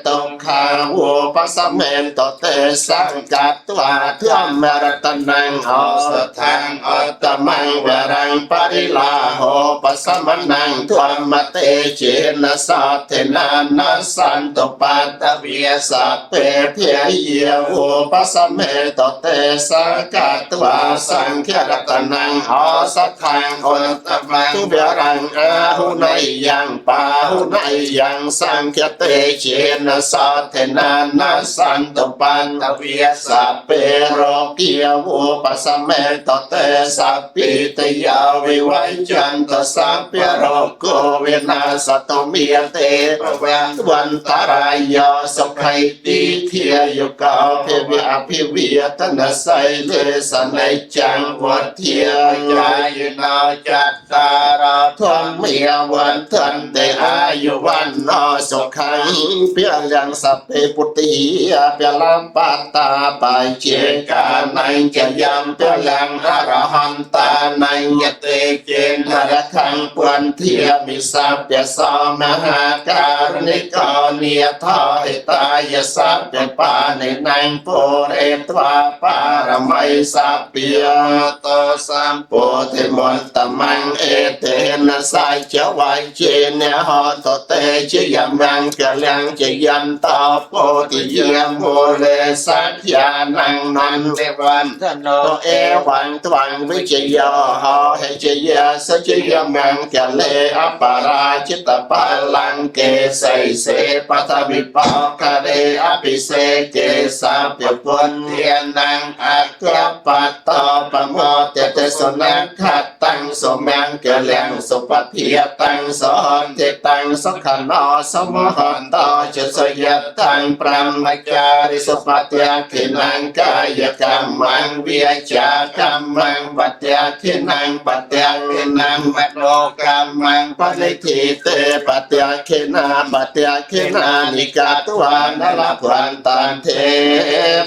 ตุขาวุปสเมนตเตสังกัตวาธรรมรัตนังอสัทธังอตมังวรังปริลาโห โหปสมนังธรรมเตเจนะสัทเทนานาสันตุปัตตเวียสัพเพเทเยโหปสมเมตเตสังกัตวาสังเขรตนังอสัทธังโอตมังเวรังอาหุนายยังปาหุนายยังสังเขเตเจนะสัทเทนานาสันตุปัตตเวียสัพเพโรกิยโหปสมเมตเตสัพพิตยาวิวัจจันตสัพเพโรโกเวนัสตุเมียเตวันตรายโยสุขัยติเทียโยกาเทวอภิเวียตนะไสเลสนัยจังวัฏเทียยายนาจัตตาราธรรมเมียวันทันเตอายุวันนอสุขังเพียงยังสัพเพปุติเปียลัมปตตาปายเจกานัยจะยังเปียลังอรหันตานัยเตเจนรขังปวันเทียมิสัพเพสมหาการณิกาเนียทายตายสัพเพปานินังปุเรตวาปารมัยสัพเพตสัมโพธิมนตมังเอเตนะสายเจวัยเจเนหอตเตชยมังกะลังเจยันตาโพธิยมโมเลสัจญานังนันเทวันโนเอวังตวังวิจยโหเหจยะสัจยมังกะเลอปาราชิตปาลังเกไสเสปะทวิปะคะเรอภิเสเกสัพพะเทียนังอัคคปัตตปะโมเตเตสนังขัดตังสมังกะลังสุปฏิยตังสอนเทตังสุขนอสมหันตเจสยตังพระมจาริสุปฏิยขินังกายกรรมังเวียจากรรมังปฏิยขินังปฏิยขินังมโนกรรมังปริทิเตปฏิยขินาปฏิยขินานิกาตวานลภันตันเท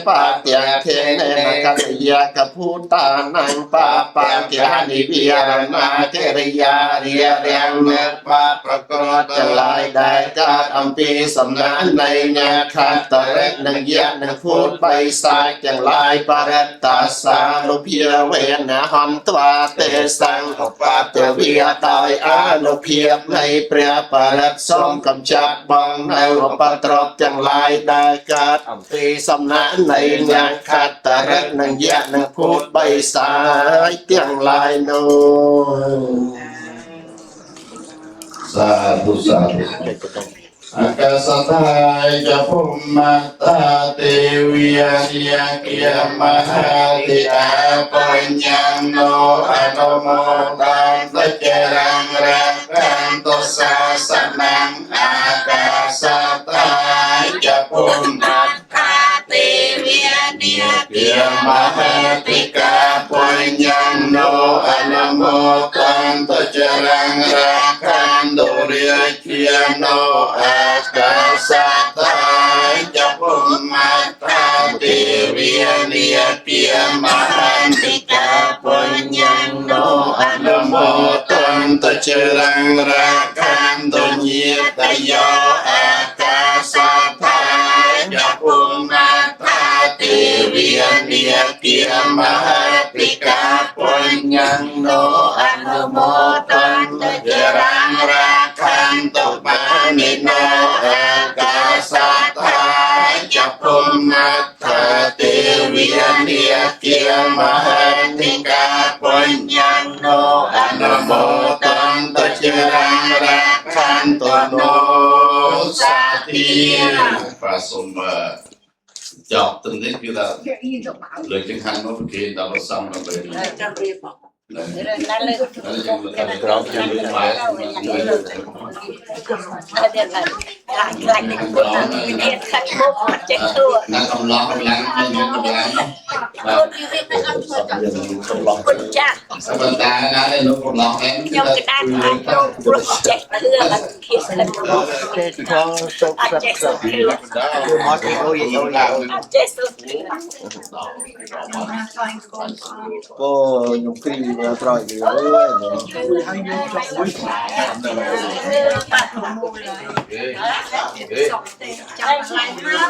ปฏิยขิเนกัตยะกภูตานังปาปะเกหนิเวียรนาเทริยาเรียเรียงเนปะประกอบจะลายได้กาอัมปีสำนักในเนขัตตะเรนังยะนังพูดไปสายจังลายปรตตาสานุเพียเวนหันตวาเตสังอุปาเตวิยตายอานุเพียบในเปรียปรตสมกำจัดบังในอุปตรบจังลายได้กาอัมปีสำนักในเนขัตตะเรนังยะนังพูดไปสายเตียงลายโน สาธุสาธุอากาศทายจะภูมิตาเตวิยเนียเกียมหาติอาปัญญโนอนุโมตันตเจรังรักขันตุสาสนังอากาศทายจะภูมิ ตาเตวิยเนีย เกียมหาติกาปัญญโนอนุโมตันตเจรังรักขันตุเรียเกียโนอากาศทายจะภูมิตาเตวิยเนียเกียมหาติกาปัญญโนอนุโมตันตเจรังรักขันตุเนียตโยอากาศทายจะภูมิตาเตวิยเนียเกียมหาติกาปัญญโนอนุโมตันตเจรังรักขันตุปานิโนอากาศทายจะภูมิตาเตวิยเนียเกียมหาติกาปัญญโนอนุโมตันตเจรังรักขันตุโนสาธิพระสมจอบตรงนี้คือเราเลยจึงหันมาเกณฑ์เราซ้ำกันไป ចាំរៀបមក เลย ណាលើ แล้วยังเรายังไม่ไป អត់ទេឡើយខ្លាចខ្លាចនេះនេះខាត់មុខអត់ចេះធ្វើ นั่งกำลังกำลังไม่ยืนกำลัง ខ្លួនវារៀបមិនអត់ធ្វើចាំគុណចាស់ บรรดานะในลูกกำลังนั้น ខ្ញុំកដាខ្លាចព្រោះព្រោះចេះធ្វើអត់ខៀសខិត ចេះខសុខ អត់ចេះ សុខ ធ្វើ មកអូយអូយ អត់ចេះធ្វើ ក៏ខ្ញុំគ្រី ត្រយអើយ ហើយយើងចង់មួយ ចាំឆ្លៃហើយ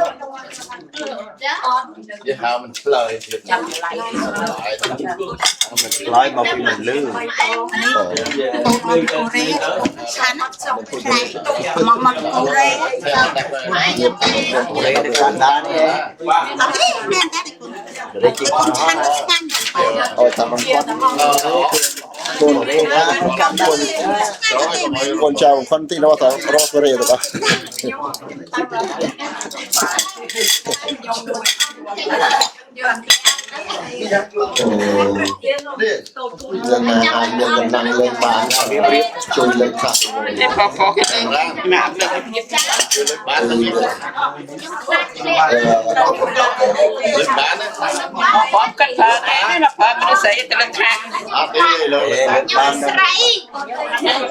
យេហៅមិនឆ្លើយទៀត ចាំឆ្លៃ មិនឆ្លើយមកពីមិនលឺ កូរ៉េឆានឆ្លៃមកមកកូរ៉េមកខ្ញុំទេ លេនៅកាណាដានេះ អត់ទេមែនតែគុណ លេជា គុណឆានឆ្ងាញ់ អូតាមគាត់កូន លេណាកាំ កូន កូនចៅខនទីនោះតរករីទៅបាទអូយ៉ាងណាអាចមានកម្លាំងលេងបានជួយលេងខ្លះ ណាក់លើបានទៅលើបានណា បងកាត់ប្រើឯងណាប្រើមនុស្សស្រីទៅលើខាង អត់ទេលើ លេលើបាន ស្រី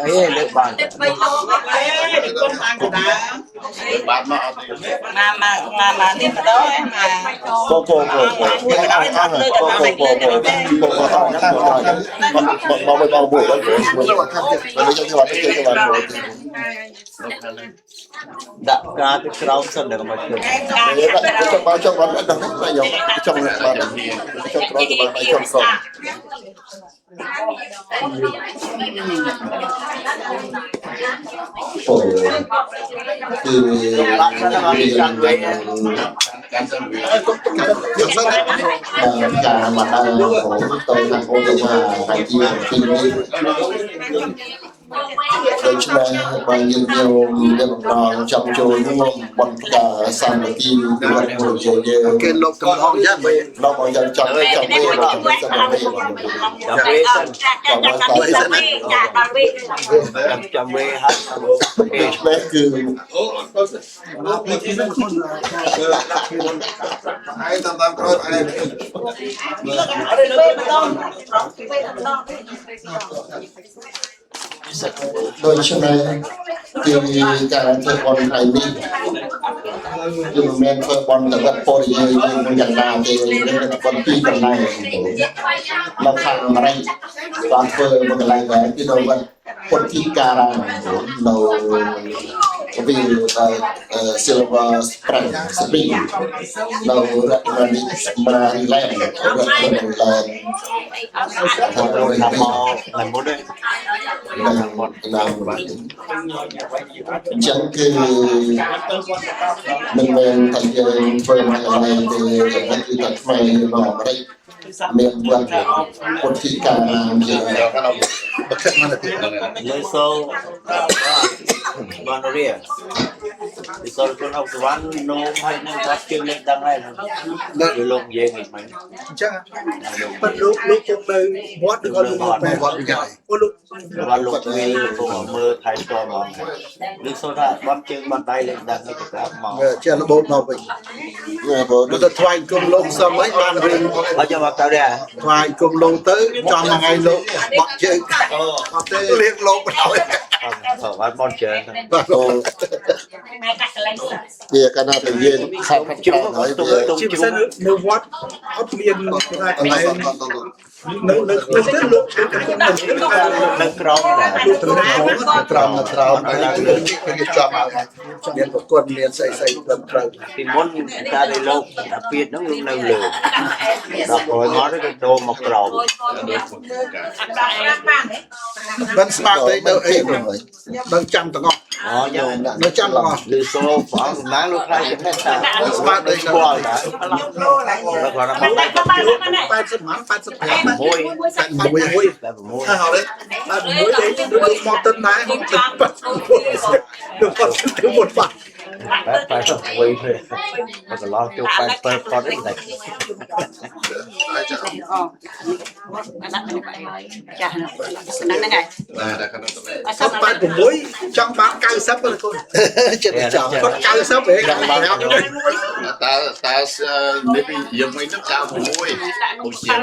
អេលើបាន បីតងអេគុណបានកដា បានមកអត់ទេ មកមកមកមកនេះម្ដងមក កូកូកូកូកូកូកូកូកូកូបងបងបងមួយបងមួយបងយកយកទៅទៅបាន ដាក់ផ្កាទៅក្រោមសិនដល់មកជិះ ចង់បានចង់បានដល់នេះយកចង់បានចង់ក្រោយទៅបានចង់ក្រោយអូគឺ បាត់សិនមកចាំវិញ កាន់សិនវា យកសិនការមកដល់ទៅខាងអូនមកហើយជាទីនេះដូច្នេះបើយើងយកមានបំណងចង់ចូលរួមបន្តការសាមគ្គីវត្តមួយជាយើង គេលោកកំហងយ៉ាងវិញ លោកឲ្យយើងចង់ចង់វិញចង់វិញចង់វិញ ចាំវិញសិន ចាចាចាចាដល់វិញ ចាំចាំវិញហើយ ដូច្នេះគឺ មកពីនឹងខ្លួន ឯងតាមតាមក្រោយឯង វិញម្ដងវិញម្ដង ដូច្នេះគឺការធ្វើបន់ថ្ងៃនេះគឺមិនមែនធ្វើបន់តែវត្តពរិយាយើងមិនយ៉ាងណាទេគឺបន់ពីរកន្លែងនៅខាងអាមេរិកបានធ្វើមួយកន្លែងដែរគឺនៅវត្តពុទ្ធិការាមនៅវា Silver Spring Spring នៅរដ្ឋ Maryland រដ្ឋ Maryland ថាមកថ្ងៃមុនទេ តាមតាមអញ្ចឹងគឺមិនមែនតែយើងធ្វើមកកន្លែងទេតែគឺតែខ្មែរនៅអាមេរិកមានវត្តពុទ្ធិការាមជា បើគិតមកទៅ លើសូបានរៀពីសូគុណអុកសវណ្ណនោមហើយនឹងគាត់ជើងលេខដឹងហើយគឺលោកនិយាយមិនមែន អញ្ចឹងប៉ុន្តែលោកលោកគង់នៅវត្តឬក៏លោកនៅ វត្តវិញហើយ អូលោក បាទលោកវីលោកមើលថៃផ្ទាល់ហ្មងឬសូថាបាត់ជើងបាត់ដៃលេខដឹងនេះទៅប្រាប់មក ជារបូតមកវិញ ព្រោះ លោកទៅថ្វាយគុំលោកសំអីបានរឿង អត់ចាំមកទៅដែរ ថ្វាយគុំលោកទៅចំមួយថ្ងៃលោកបាក់ជើង អត់ទេ លៀងលោកបណ្ដោយ អត់បនជើង បាទ ម៉ែកាត់កន្លែង វាកាលណាតែយើងខាត់ខាត់ ជុំ ហើយ ទុំ វា ទុំ ជាពិ ជុំ សេសនៅវត្តអត់មានកន្លែងនៅនៅក្នុងទៅលោកលោកកំពុងនៅ នៅក្រោមដែរ លោកទៅនៅ ត្រង់ត្រង់គេជាប់មក មានប្រគុណមានស្អីស្អីត្រឹមត្រូវ ពីមុនកាលដែលលោកអាពាតហ្នឹងលោកនៅលើដល់ក្រោយមកទៅដូរមកក្រោម មិនស្មារតីទៅអីដឹងចាំទាំងអស់ អូយ៉ាង នៅចាំទាំងអស់ លឺសូព្រះអង្គសំណាងលោកខ្លាចចំណេះតា ស្មារតី ស្គាល់តាដល់គាត់មក 80ម៉ាន85 មួយ 81 តែមួយ ហើយបាទមួយលេខដូចមកទៅដែរ81លោកគាត់ទៅមុនបាទ បែបបែបមួយទេមកកន្លងចូល87ផុតអីតែ ចាហ្នឹងហ្នឹងហើយ បាទដល់ខាងទៅ អត់សម 86ចង់បាន90ទៅកូន ចិត្តចង់ គាត់90ហ៎ តើតើនេះពីយើងវិញទៅ96ពុជាយើង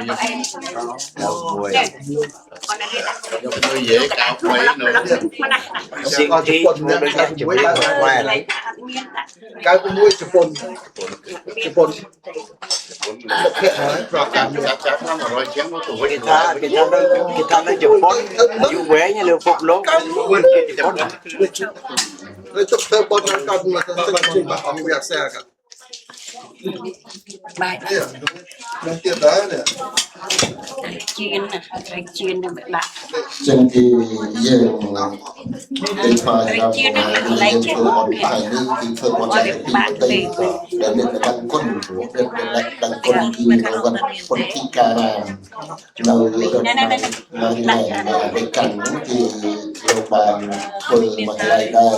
មួយ យកទៅនិយាយ93នៅ សៀងធីធ្វើដូចអ្នកជំនាញខ្មែរ មានដាក់ 96ជប៉ុនជប៉ុនមិត្តភក្តិហើយប្រាប់តាម ចាប់ចាប់ឆ្នាំ100ជាងមកទៅវិញ គេថាគេថានៅគេថានៅជប៉ុនអាយុវែងលើពិភពលោកជប៉ុន លើទុកធ្វើបនកើតមកទៅជួយបាទអង្គវាខ្សែកា បាយ នេះនឹងទៀតដែរនេះ ត្រីជៀនណាត្រីជៀននឹងដាក់ ចឹងគឺយើងទៅថ្វាយដល់យើងធ្វើបន់ថ្ងៃនេះគឺធ្វើបន់ទីប្រទេសដែលមានដឹងគុណដែលដឹងគុណគឺនៅវត្តពុទ្ធិការាមនៅរដ្ឋម៉ារីឡែនកាន់គឺលោកបានធ្វើមកកន្លែងដែរ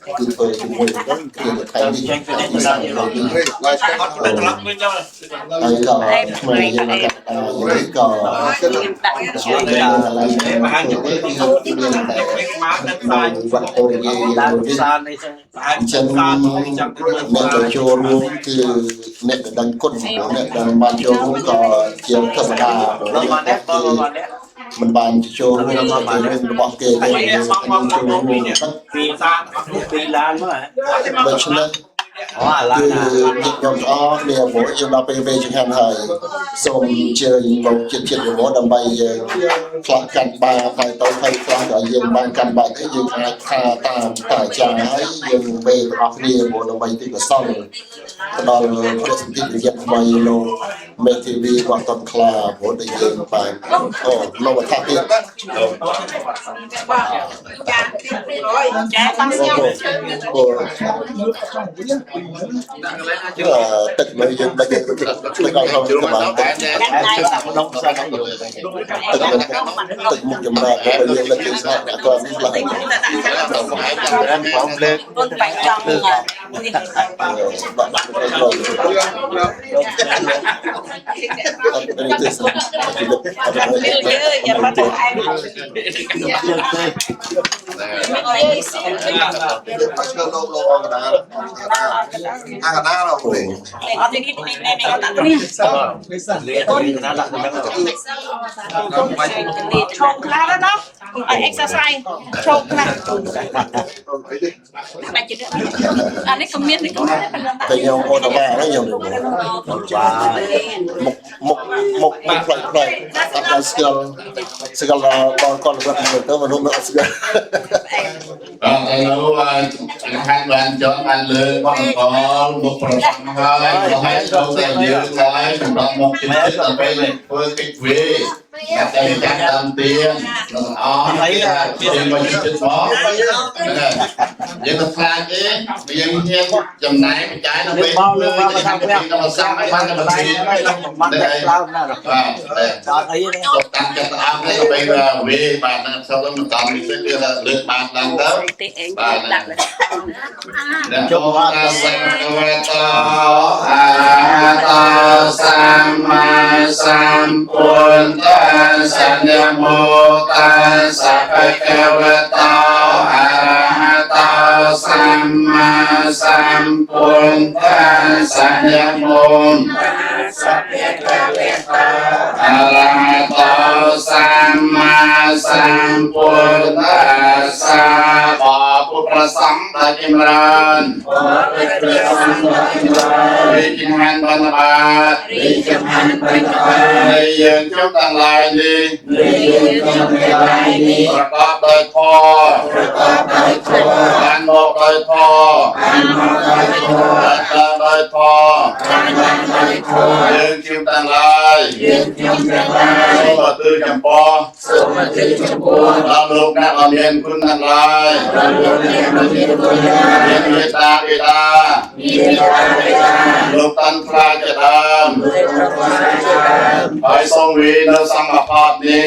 គឺធ្វើជាមួយនឹងគឺថ្ងៃនេះ ចេញទៅនេះទៅដល់ នេះឡាយស្កាត់ ទៅត្រឡប់វិញទៅ ហើយក៏ថ្មីយើងក៏នេះក៏ មានដាក់ជឿន កន្លែងធ្វើនេះគឺមានតែ មកដល់ផ្សាយ វត្តអូយេ តាម នេះ សាននេះ ប្រហែល អញ្ចឹង សាចាំទៅ អ្នកដែលចូលរួមគឺអ្នកដែលដឹងគុណអ្នកដែលបានចូលរួមក៏ជាធម្មតា មកនេះមកនេះ មិនបានចូលរួមទៅរឿងរបស់គេទេចូលរួម ពីសាពីឡានមក ដូច្នេះ អូអាឡា គឺ ន ញាតិញោមទាំងអស់គ្នាព្រោះយើងដល់ពេលវេចង្ហាន់ហើយសូមអញ្ជើញមកជាតិជាតិរបស់ដើម្បីយើងខ្លះកាន់បាហើយទៅហើយខ្លះក៏យើងបានកាន់បាទៅយើងអាចថាតាមតាអាចារ្យហើយយើងវេទាំងអស់គ្នាព្រោះដើម្បីទីកុសលទៅដល់ព្រះសម្ភារៈថ្មីលោកមេធាវីវត្តតនខ្លាព្រោះដែលយើងបានអូលោកវថាទៀត ចាបង អូអូទឹកនៅយើងដឹកទឹកទឹកឲ្យក្នុងក្បាលទឹក តែម្ដងសានយល់ ទឹកទឹកមុខចម្រើនទៅយើងលើកគេស្អាតអត់ទាន់ខ្លះ តាមព្រមលើក កូនបែកចង់នេះ បាក់បាក់ទៅក្រោយអត់នេះទេស្អាត យើយ៉ាបាត់ទៅឯង លើកទេ បាច់ឆ្លលោកលោកអង្គកដាអង្គកដាលោកនេះ អត់នេះនេះនេះដាក់នេះ លេខណាដាក់ទៅហ្នឹង ឈោកខ្លះណាអត់ exercise ឈោកខ្លះ អីទេ បាច់ជិះអានេះក៏មាននេះក៏មាន តែខ្ញុំអូតបាហ្នឹងខ្ញុំ បាទ មុខមុខមុខមុខផ្លែផ្លែអត់ដល់ស្គាល់ស្គាល់ដល់កនគាត់មើលទៅមនុស្សអត់ស្គាល់ អឺឥឡូវខាងបានចន់បានលើបោះកលមុខប្រសំហើយហើយចូលតែយើងហើយសម្រាប់មកជិះដើម្បីធ្វើកិច្ចវេតែចាំតាមទៀងដល់អស់ហើយយើងមកជិះមកយើងទៅខ្លាចទេយើងហ៊ានចំណាយបច្ច័យដើម្បី លើកមកលើកមកតាមព្រះ ដល់សាំឲ្យបានដល់ទី មកតែឡោណា បាទ អត់អីទេ តតាមចិត្តអស់ដើម្បីវេបាទនឹងសពទៅតាមនេះគឺលើកបានឡើងទៅ ទេឯងដាក់ นะโมตัสสะภะคะวะโตอะระหะโตสัมมาสัมพุทธัสสะนะโมตัสสะภะคะวะโตอะระหะโตสัมมาสัมพุทธัสสะนะโมตัสสะภะคะวะโตอะระหะโตสัมมาสัมพุทธัสสะขอผู้ประสงค์ได้จำเริญวิจิหันบันบาทในยืนจุกตั้งลายนี้ประกอบโดยทอการบอกโดยทอการโดยทอยืนจุกตั้งลายสมบัติจำปอเราลูกนักเรียนคุณทั้งหลายเรียนเมตตาบิดาลูกตันพระเจริญไปทรงวีนสังฆพานี้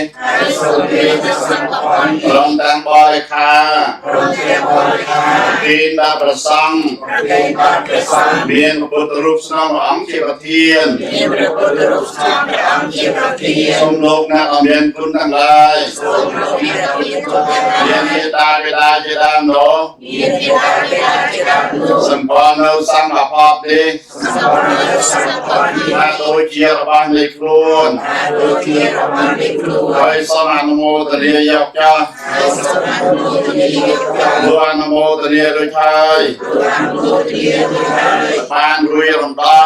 รองดังบริคาตีนบาประสังเมียนพุทธรูปสนององค์เทวเทียนทรงโลกนักเรียนคุณทั้งหลาย មានមេតាបិតាជាដើមនោះសម្ព័ន្ធនៅសង្ឃភពនេះថាដូចជារបស់នៃខ្លួនហើយសូមអនុមោទនាយកចោះលោកអនុមោទនារួចហើយបានរួយរំដោះ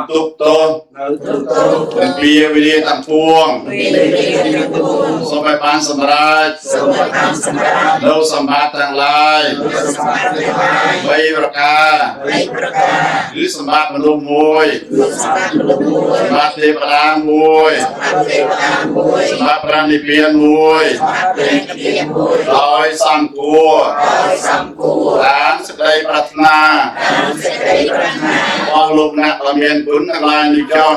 ទុកទោសទាំងពីវិរិយទាំងពួងសូមឲ្យបានសម្រេចនៅសម្បត្តិទាំងឡាយបីប្រការគឺសម្បត្តិមនុស្សមួយសម្បត្តិទេវតាមួយសម្បត្តិព្រះនិព្វានមួយដោយសង្ឃួរតាមសេចក្តីប្រាថ្នារបស់លោកអ្នកដ៏មានគុណទាំងឡាយនេះចុះ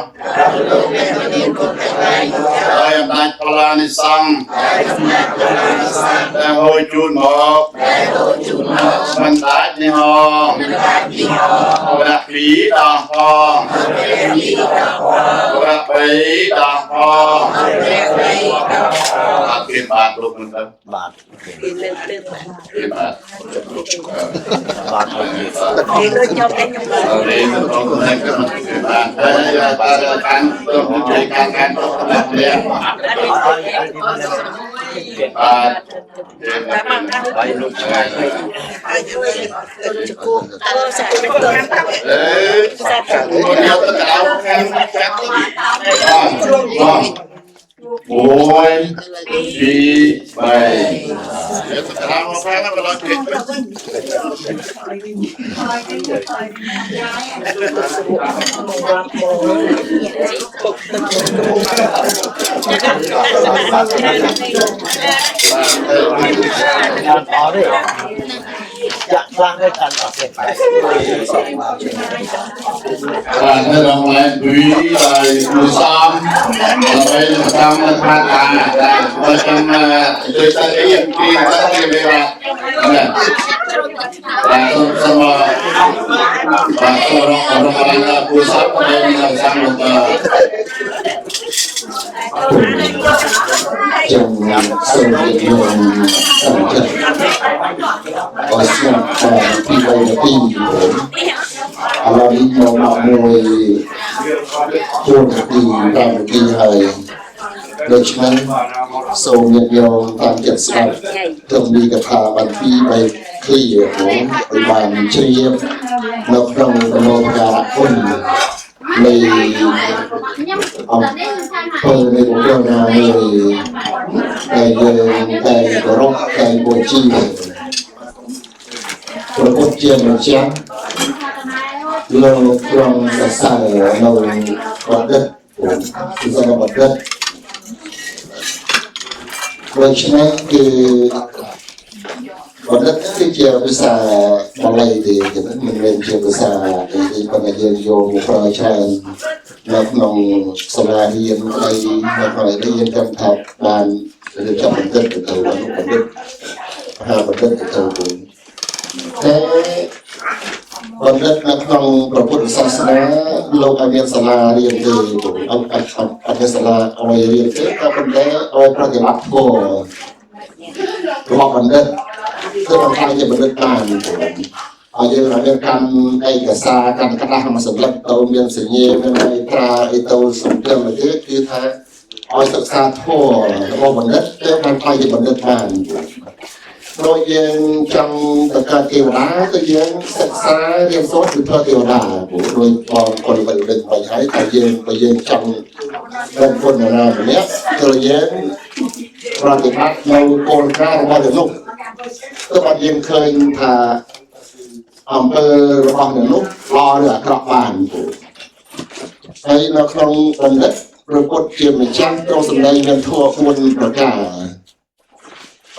ដោយអំណាចផលានិសង្ឃដែលហូរជូនមកមិនដាច់នេះហងព្រះពីរដងផងព្រះបីដងផងអត់គេបាទលោកមិនទៅ បាទ គេលើកលើកបាទ គេបាទ បាទ គេលើកខ្ញុំតែខ្ញុំ អរេទៅទៅតែក៏មិនគេបាទតែបាទកាន់ទៅជួយកាន់កាន់ទៅតែនេះបាទ ហើយលោកឆ្ងាយពេក ជគក់អឺសគុណទៅ អេមកយកទៅកៅខាងចាប់បាទមួយពីរបីយកទៅកៅមកខាងមកដល់គេ អត់អត់ទេចាក់ខ្លះទៅកាន់អត់ទេបាទ បាទនៅរងឡែនពីហើយគូសំដើម្បីតាមថាតាតែបើចាំជួយទៅអីគេទៅគេវាបាទបាទសូមសូមបាទសូមរករងឡែនគូសំដើម្បីតាមលោក ចឹងសូមនិយមតាមចិត្តអរស្ញាប់បាទពី3នាទីឥឡូវនេះមក11 4នាទី5នាទីហើយដូច្នេះសូមញាតិញោមតាមចិត្តស្ដាប់ត្រឹមនេះកថាបានពីរបីឃ្លាផងឲ្យបានជ្រាបនៅក្នុងមនោការគុណនៃអំពើនៃបុគ្គលណាមួយដែលយើងតែគោរពតែបូជាព្រះពុទ្ធជាម្ចាស់លោកទ្រង់សរសើរនៅបណ្ឌិតគឺសរបណ្ឌិតដូច្នេះគឺបណ្ឌិតគឺជាភាសាបាលីទេមិនមែនជាភាសាទេប៉ុន្តែយើងយកមកប្រើច្រើននៅក្នុងសាលារៀនអីនៅក្នុងអីយើងចាំថាបានរៀបចំបណ្ឌិតទៅបណ្ឌិតហាបណ្ឌិតទៅវិញតែបណ្ឌិតនៅក្នុងព្រះពុទ្ធសាសនាលោកឲ្យមានសាលារៀនទេអត់អត់អត់មានសាលាឲ្យរៀនទេក៏ប៉ុន្តែឲ្យប្រតិបត្តិធម៌របស់បណ្ឌិតគឺបានខ្លាចជាបណ្ឌិតបានឲ្យយើងឲ្យមានកម្មឯកសារកម្មក្តារមកសម្លឹកទៅមានសញ្ញាមានអីត្រាអីទៅសំពៀមទៅគឺថាឲ្យសិក្សាធម៌របស់បណ្ឌិតទៅបានខ្លាចជាបណ្ឌិតបានដោយយើងចង់ទៅកើតទេវតាទៅយើងសិក្សារៀនសូត្រពីធម៌ទេវតាព្រោះដោយបងគាត់វិលទៅហើយតែយើងបើយើងចង់ដឹងគុណណាម្នាក់គឺយើងប្រតិបត្តិនៅគោលការណ៍របស់លោកទៅបាត់យើងឃើញថាអំពើរបស់អ្នកនោះល្អឬអាក្រក់បានហើយនៅក្នុងបណ្ឌិតព្រះពុទ្ធជាម្ចាស់ទ្រង់សម្ដែងមានធម៌4ប្រការ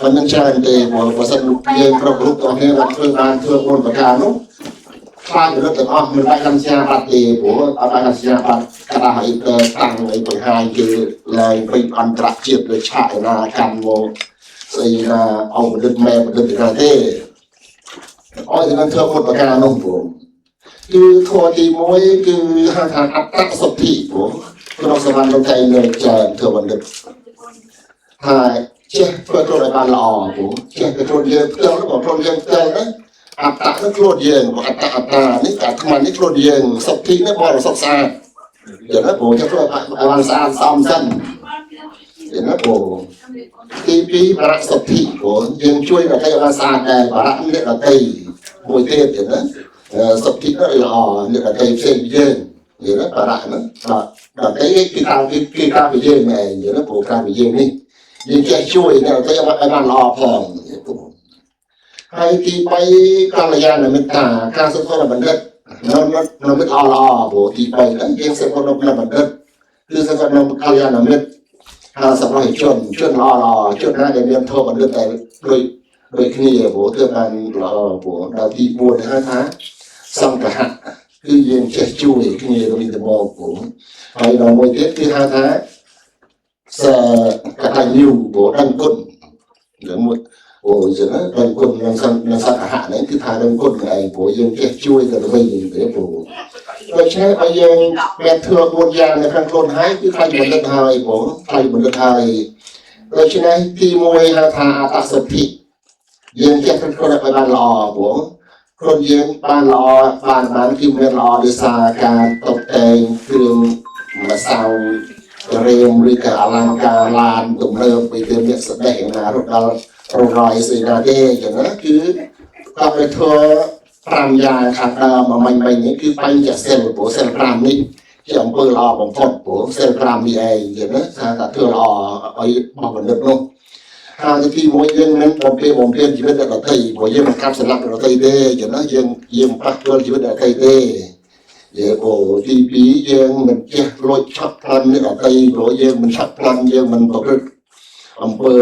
មិននឹងច្រើនទេបើសិនយើងគ្រប់រូបទាំងគ្នាបានធ្វើបានធ្វើ4ប្រការនោះខ្លាចរត់ទាំងអស់មិនបាច់កាន់សញ្ញាបត្រទេព្រោះអត់បាច់កាន់សញ្ញាបត្រក្តារអីទៅតាំងអីបង្ហាញគេឡើងពេញអន្តរជាតិលើឆាកឯណាកាន់មកស្អីណាអង្គបណ្ឌិតម៉ែបណ្ឌិតណាទេឲ្យតែនឹងធ្វើ4ប្រការនោះព្រោះគឺធម៌ទី1គឺហៅថាអត្តសុទ្ធិព្រោះក្នុងសមាធិលោកតែលើកច្រើនធ្វើបណ្ឌិតហើយ ចេះធ្វើខ្លួនឲ្យបានល្អព្រោះចេះតែខ្លួនយើងផ្ទាល់របស់ខ្លួនយើងផ្ទាល់ហ្នឹងអត្តៈហ្នឹងខ្លួនយើងអត្តៈអត្តានេះអាត្មានេះខ្លួនយើងសុទ្ធិនេះបរិសុទ្ធស្អាតយ៉ាងណាព្រោះចេះធ្វើឲ្យបានស្អាតសមសិនយ៉ាងណាព្រោះទី2បរសុទ្ធិព្រោះយើងជួយដទៃឲ្យបានស្អាតដែរបរៈអ្នកដទៃមួយទៀតយ៉ាងណាសុទ្ធិនោះល្អអ្នកដទៃផ្សេងយើងយ៉ាងណាបរៈហ្នឹងដទៃគឺក្រៅគឺក្រៅពីយើងឯងយ៉ាងណាព្រោះក្រៅពីយើងនេះយើងចេះជួយអ្នកដទៃឲ្យបានល្អផងហើយទី3កល្យាណមិត្តាការសុខភាពបណ្ឌិតនៅនៅមិត្តល្អល្អព្រោះទី3ហ្នឹងយើងសុខភាពនៅបណ្ឌិតគឺសុខភាពនៅកល្យាណមិត្តហើយសម្រាប់ជនជនល្អល្អជនណាដែលមានធម៌បណ្ឌិតតែដូចដូចគ្នាព្រោះធ្វើបានល្អព្រោះដល់ទី4ហៅថាសង្ឃហៈគឺយើងចេះជួយគ្នាទៅវិញទៅមកព្រោះហើយដល់មួយទៀតគឺហៅថាសកតញ្ញូព្រោះដឹងគុណឬមួយអូចឹងដឹងគុណនឹងសនឹងសង្ឃហៈហ្នឹងគឺថាដឹងគុណឯងព្រោះយើងចេះជួយទៅវិញទេព្រោះដូច្នេះបើយើងមានធ្វើ4យ៉ាងនៅក្នុងខ្លួនហើយគឺខ្លាចបណ្ឌិតហើយព្រោះខ្លាចបណ្ឌិតហើយដូច្នេះទី1ហៅថាអត្តសុទ្ធិយើងចេះធ្វើខ្លួនឲ្យបានល្អព្រោះខ្លួនយើងបានល្អបានបានគឺមានល្អដោយសារការតុបតែងគ្រឿងម្សៅរេមឬក៏អលង្ការឡានទំនើបពីទៅមានស្ដេចណារត់ដល់រយស្អីណាទេចឹងណាគឺគាត់ទៅធ្វើ5យ៉ាងខាងដើមមកមិញមិញនេះគឺបញ្ចសិលព្រោះសិល5នេះជាអំពើល្អបំផុតព្រោះសិល5នេះឯងចឹងណាថាតែធ្វើល្អឲ្យបបណ្ឌិតនោះហើយទី1យើងមិនបំពេបំពេញជីវិតដទៃព្រោះយើងមិនកាប់សម្លាប់ដទៃទេចឹងណាយើងយើងប៉ះពាល់ជីវិតដទៃទេយើងព្រោះទី2យើងមិនចេះលួចឆក់ប្លន់អ្នកដទៃព្រោះយើងមិនឆក់ប្លន់យើងមិនប្រព្រឹត្តអំពើ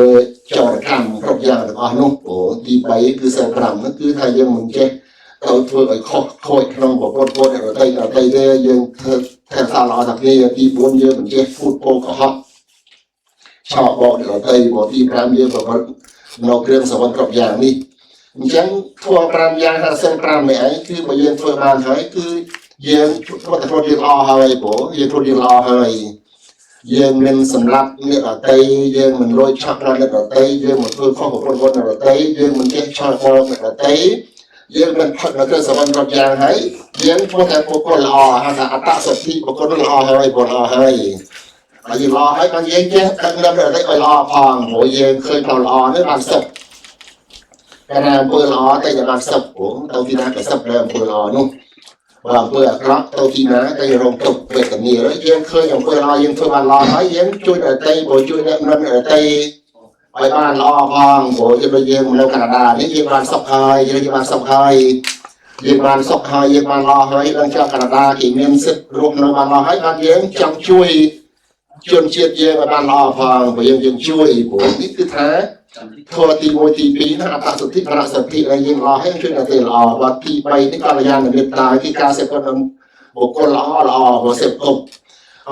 ចោរកម្មគ្រប់យ៉ាងទាំងអស់នោះព្រោះទី3គឺសិល5ហ្នឹងគឺថាយើងមិនចេះទៅធ្វើឲ្យខុសខូចក្នុងប្រព័ន្ធពលអ្នកដទៃដទៃទេយើងធ្វើថែសារល្អតែគ្នាទី4យើងមិនចេះភូតពោកុហកឆោបោកអ្នកដទៃព្រោះទី5យើងប្រព្រឹត្តនៅគ្រឿងសវណ្ណគ្រប់យ៉ាងនេះអញ្ចឹងធ្វើ5យ៉ាងថាសិល5នេះឯងគឺបើយើងធ្វើបានហើយគឺយើងធ្វើតែខ្លួនយើងល្អហើយព្រោះយើងខ្លួនយើងល្អហើយយើងមិនសម្លាប់អ្នកដទៃយើងមិនលួចឆក់ដល់អ្នកដទៃយើងមិនធ្វើខុសប្រពន្ធអ្នកដទៃយើងមិនចេះឆោបោកអ្នកដទៃយើងមិនផឹកនៅគ្រឿងសវណ្ណគ្រប់យ៉ាងហើយយើងធ្វើតែបុគ្គលល្អហៅថាអត្តសុទ្ធិបុគ្គលនោះល្អហើយបុគ្គលល្អហើយហើយយើងល្អហើយបានយើងចេះដឹកនាំអ្នកដទៃឲ្យល្អផងព្រោះយើងឃើញផ្លូវល្អនេះបានសុខកាលណាអំពើល្អតែបានសុខព្រោះទៅទីណាក៏សុខដែរអំពើល្អនោះបើអំពើអាក្រក់ទៅទីណាទៅរងទុក្ខវេទនាហើយយើងឃើញអំពើល្អយើងធ្វើបានល្អហើយយើងជួយដទៃព្រោះជួយអ្នកនាំអ្នកដទៃឲ្យបានល្អផងព្រោះយើងដូចយើងនៅកាណាដានេះយើងបានសុខហើយយើងបានសុខហើយយើងបានសុខហើយយើងបានល្អហើយដល់ចង់កាណាដាគេមានសិទ្ធិរស់នៅបានល្អហើយបានយើងចង់ជួយជនជាតិយើងឲ្យបានល្អផងព្រោះយើងយើងជួយព្រោះនេះគឺថាធម៌ទី1ទី2ណាអត្តសុទ្ធិបរសុទ្ធិហើយយើងល្អហើយជួយដល់ទេល្អបើទី3នេះកល្យាណមេត្តាគឺការសេពគប់នឹងបុគ្គលល្អល្អព្រោះសេពគប់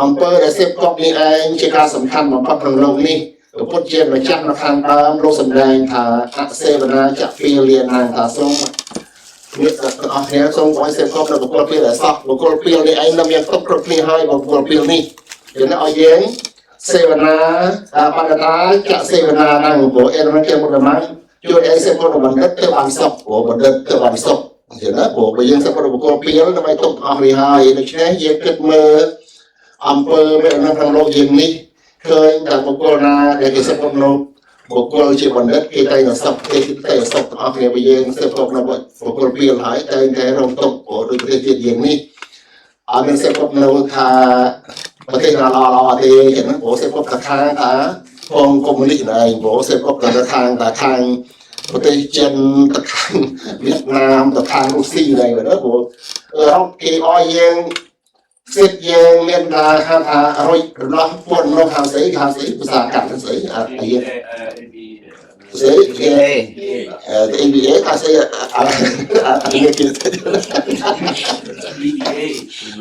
អំពើដែលសេពគប់នេះឯងជាការសំខាន់បំផុតក្នុងលោកនេះពុទ្ធជាម្ចាស់នៅខាងដើមលោកសម្ដែងថាអសេវនាចពីលានាងថាសូមអ្នកទាំងអស់គ្នាសូមឲ្យសេពគប់ដល់បុគ្គលពីលដែលសោះបុគ្គលពីលនេះឯងនឹងមានគ្រប់គ្រប់គ្នាហើយបុគ្គលពីលនេះគឺឲ្យយើងសេវនាបណ្ឌតាចសេវនាហ្នឹងព្រោះអេរ៉ាជាមុខម៉ាំងជួយអេសេពគប់បណ្ឌិតទៅបានសុខព្រោះបណ្ឌិតទៅបានសុខចឹងណាព្រោះបើយើងសេពគប់បុគ្គលពីលដើម្បីទុកអស់នេះហើយដូច្នេះយើងគិតមើលអំពើមាននៅក្នុងលោកយើងនេះឃើញតែបុគ្គលណាដែលគេសេពគប់នៅបុគ្គលជាបណ្ឌិតគេតែងសុខគេតែសុខទាំងអស់គ្នាបើយើងសេពគប់នៅបុគ្គលពីលហើយតែងតែរងទុក្ខព្រោះដូចប្រទេសជាតិយើងនេះអត់មានសេពគប់នៅថាប្រទេសណាល្អល្អទេចឹងណាព្រោះសេពគប់តែខាងថាផងកុម្មុយនីសឯងព្រោះសេពគប់តែខាងតែខាងប្រទេសចិនទៅខាងវៀតណាមទៅខាងរុស្ស៊ីឯងណាព្រោះអឺរ៉ុបគេឲ្យយើងសិទ្ធយើងមានថាហៅថារុយរំលោះពន្ធនោះហៅស្អីហៅស្អីភាសាកាត់ស្អីអាយើងស្អីគេ ABA ថាស្អីអានេះគេ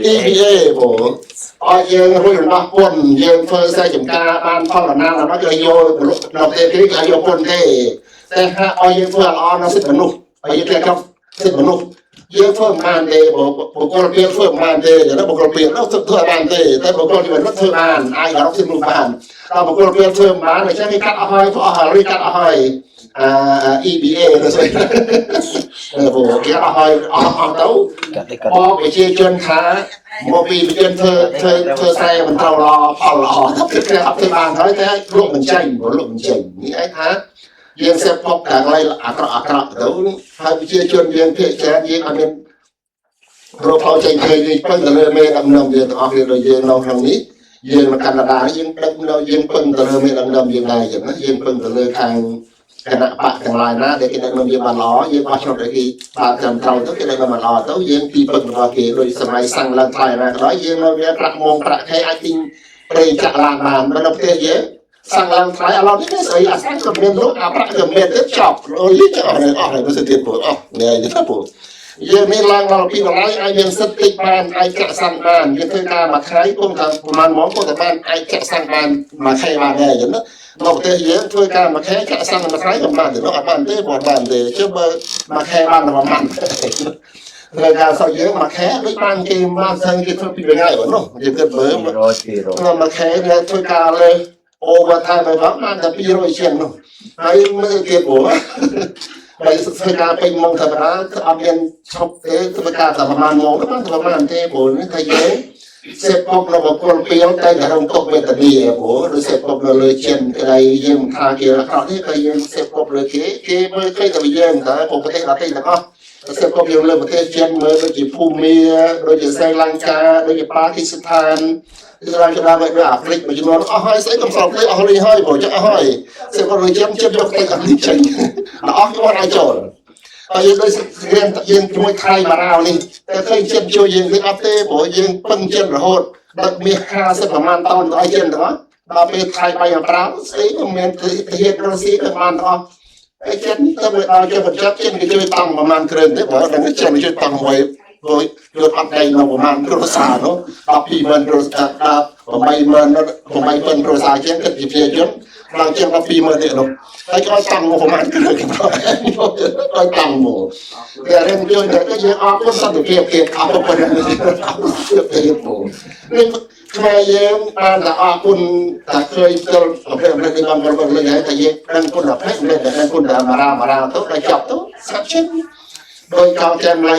ABA ព្រោះឲ្យយើងរួចរំលោះពន្ធយើងធ្វើស្រែចម្ការបានផលណាដល់គេយកដល់ប្រទេសគេគេយកពន្ធទេតែហាក់ឲ្យយើងធ្វើល្អនៅសិទ្ធិមនុស្សឲ្យយើងគេគ្រប់សិទ្ធិមនុស្ស យើងធ្វើមិនបានទេបុគ្គលពីធ្វើមិនបានទេចឹងបុគ្គលពីនោះធ្វើបានទេតែបុគ្គលទីមិនធ្វើបានអាចរកស៊ីមនុស្សបានដល់បុគ្គលពីធ្វើមិនបានអញ្ចឹងគេកាត់អស់ហើយធ្វើអស់ហើយកាត់អស់ហើយអា EBA ទៅស្អីព្រោះគេអស់ហើយអស់អស់ទៅបកប្រជាជនថាមកពីប្រជាជនធ្វើធ្វើធ្វើស្រែមិនត្រូវល្អផលល្អទៅគេអត់ធ្វើបានហើយតែលក់មិនចេញព្រោះលក់មិនចេញនេះឯងថាយើងសេពពុកខាងឡៃអាក្រក់អាក្រក់ទៅហើយប្រជាជនយើងភាគច្រើនយើងអត់មានរកផ្លូវចេញឃើញនេះពឹងទៅលើមេដឹកនាំយើងទាំងអស់គ្នាដូចយើងនៅក្នុងនេះយើងនៅកាណាដាយើងដឹកនាំយើងពឹងទៅលើមេដឹកនាំយើងដែរចឹងណាយើងពឹងទៅលើខាងគណៈបកទាំងឡាយណាដែលគេដឹកនាំយើងបានល្អយើងបោះឆ្នោតឲ្យគេបានត្រឹមត្រូវទៅគេដឹកនាំបានល្អទៅយើងទីពឹងរបស់គេដូចសម័យសាំងឡើងថ្លៃណាក៏ដោយយើងនៅមានប្រាក់ម៉ោងប្រាក់ខែអាចទិញប្រេងចាក់ឡានបាននៅប្រទេសយើងសាំងឡើងថ្លៃឥឡូវនេះស្អីអាសាំងក៏មានលក់អាប្រាក់ក៏មានទៀតចប់លីចអស់អស់ហើយទៅទៀតព្រោះអស់នេះទៅព្រោះយើងមានឡើងដល់2ដុល្លារអាចមានសិទ្ធិតិចបានអាចចាក់សាំងបានយើងធ្វើការមួយថ្ងៃគុំថាប្រហែលម៉ោងក៏តែបានអាចចាក់សាំងបានមួយខែបានដែរអញ្ចឹងណានៅប្រទេសយើងធ្វើការមួយខែចាក់សាំងមួយថ្ងៃក៏បានទេអត់បានទេព្រោះបានទេជឿបើមួយខែបានប្រហែលធ្វើការសោះយើងមួយខែដូចបានគេបានសឹងគេធ្វើពីថ្ងៃនោះយើងគិតមើល200មួយខែធ្វើការលើ overtime ទៅបានតែ200ជាងនោះហើយមើលទៀតព្រោះបើធ្វើការពេញម៉ោងធម្មតាអត់មានឈប់ទេធ្វើការតែប្រហែលម៉ោងទៅបានប្រហែលទេព្រោះនេះថាយើងសេពពុកនៅបុគ្គលពីលតែរងទុកវេទនាព្រោះដូចសេពពុកនៅលើចិនក្តីយើងថាគេអាក្រក់នេះក៏យើងសេពពុកលើគេគេមើលឃើញតែយើងតែប្រទេសដទៃទាំងអស់សេពពុកយើងលើប្រទេសចិនមើលដូចជាភូមាដូចជាស្រីលង្កាដូចជាប៉ាគីស្ថានគឺឡើងច្បាស់ដូចអាហ្វ្រិកមួយចំនួនអស់ហើយស្អីកំសោកទេអស់លីហើយព្រោះចឹងអស់ហើយសេពពុកលើចិនជិបយកទៅអស់លីចេញដល់អស់គាត់អាចចូលហើយយើងដូចរៀនយើងជាមួយថៃបារាវនេះតែឃើញចិនជួយយើងទេអត់ទេព្រោះយើងពឹងចិនរហូតដឹកមាស50ប្រមាណតោនទៅឲ្យចិនទាំងអស់ដល់ពេលថៃបាយ5ស្អីក៏មានទាហានរុស្ស៊ីក៏បានទាំងអស់ហើយចិនទៅដល់ចុះបញ្ចប់ចិនគេជួយតង់ប្រមាណគ្រឿងទេព្រោះដឹងចិនជួយតង់មួយព្រោះយកអត់ដៃនៅប្រមាណគ្រួសារនោះ120,000គ្រួសារ80,000 80,000គ្រួសារជាងគិតជាប្រជាជនឡើងជាង120,000នេះនោះហើយគេឲ្យតង់មកប្រមាណគ្រឿងគេឲ្យតង់មកតែរឿងជួយតែយើងអរគុណសន្តិភាពគេអរគុណប៉ុណ្ណឹងអរគុណទៀតពូនេះខ្មែរយើងបានតែអរគុណតែឃើញទៅប្រភេទនេះបានបានលេងហើយតែយើងដឹងគុណប្រភេទនេះតែដឹងគុណតែមារាមារាទៅដល់ចប់ទៅស្រាប់ជាងដោយកោចាំឡៃ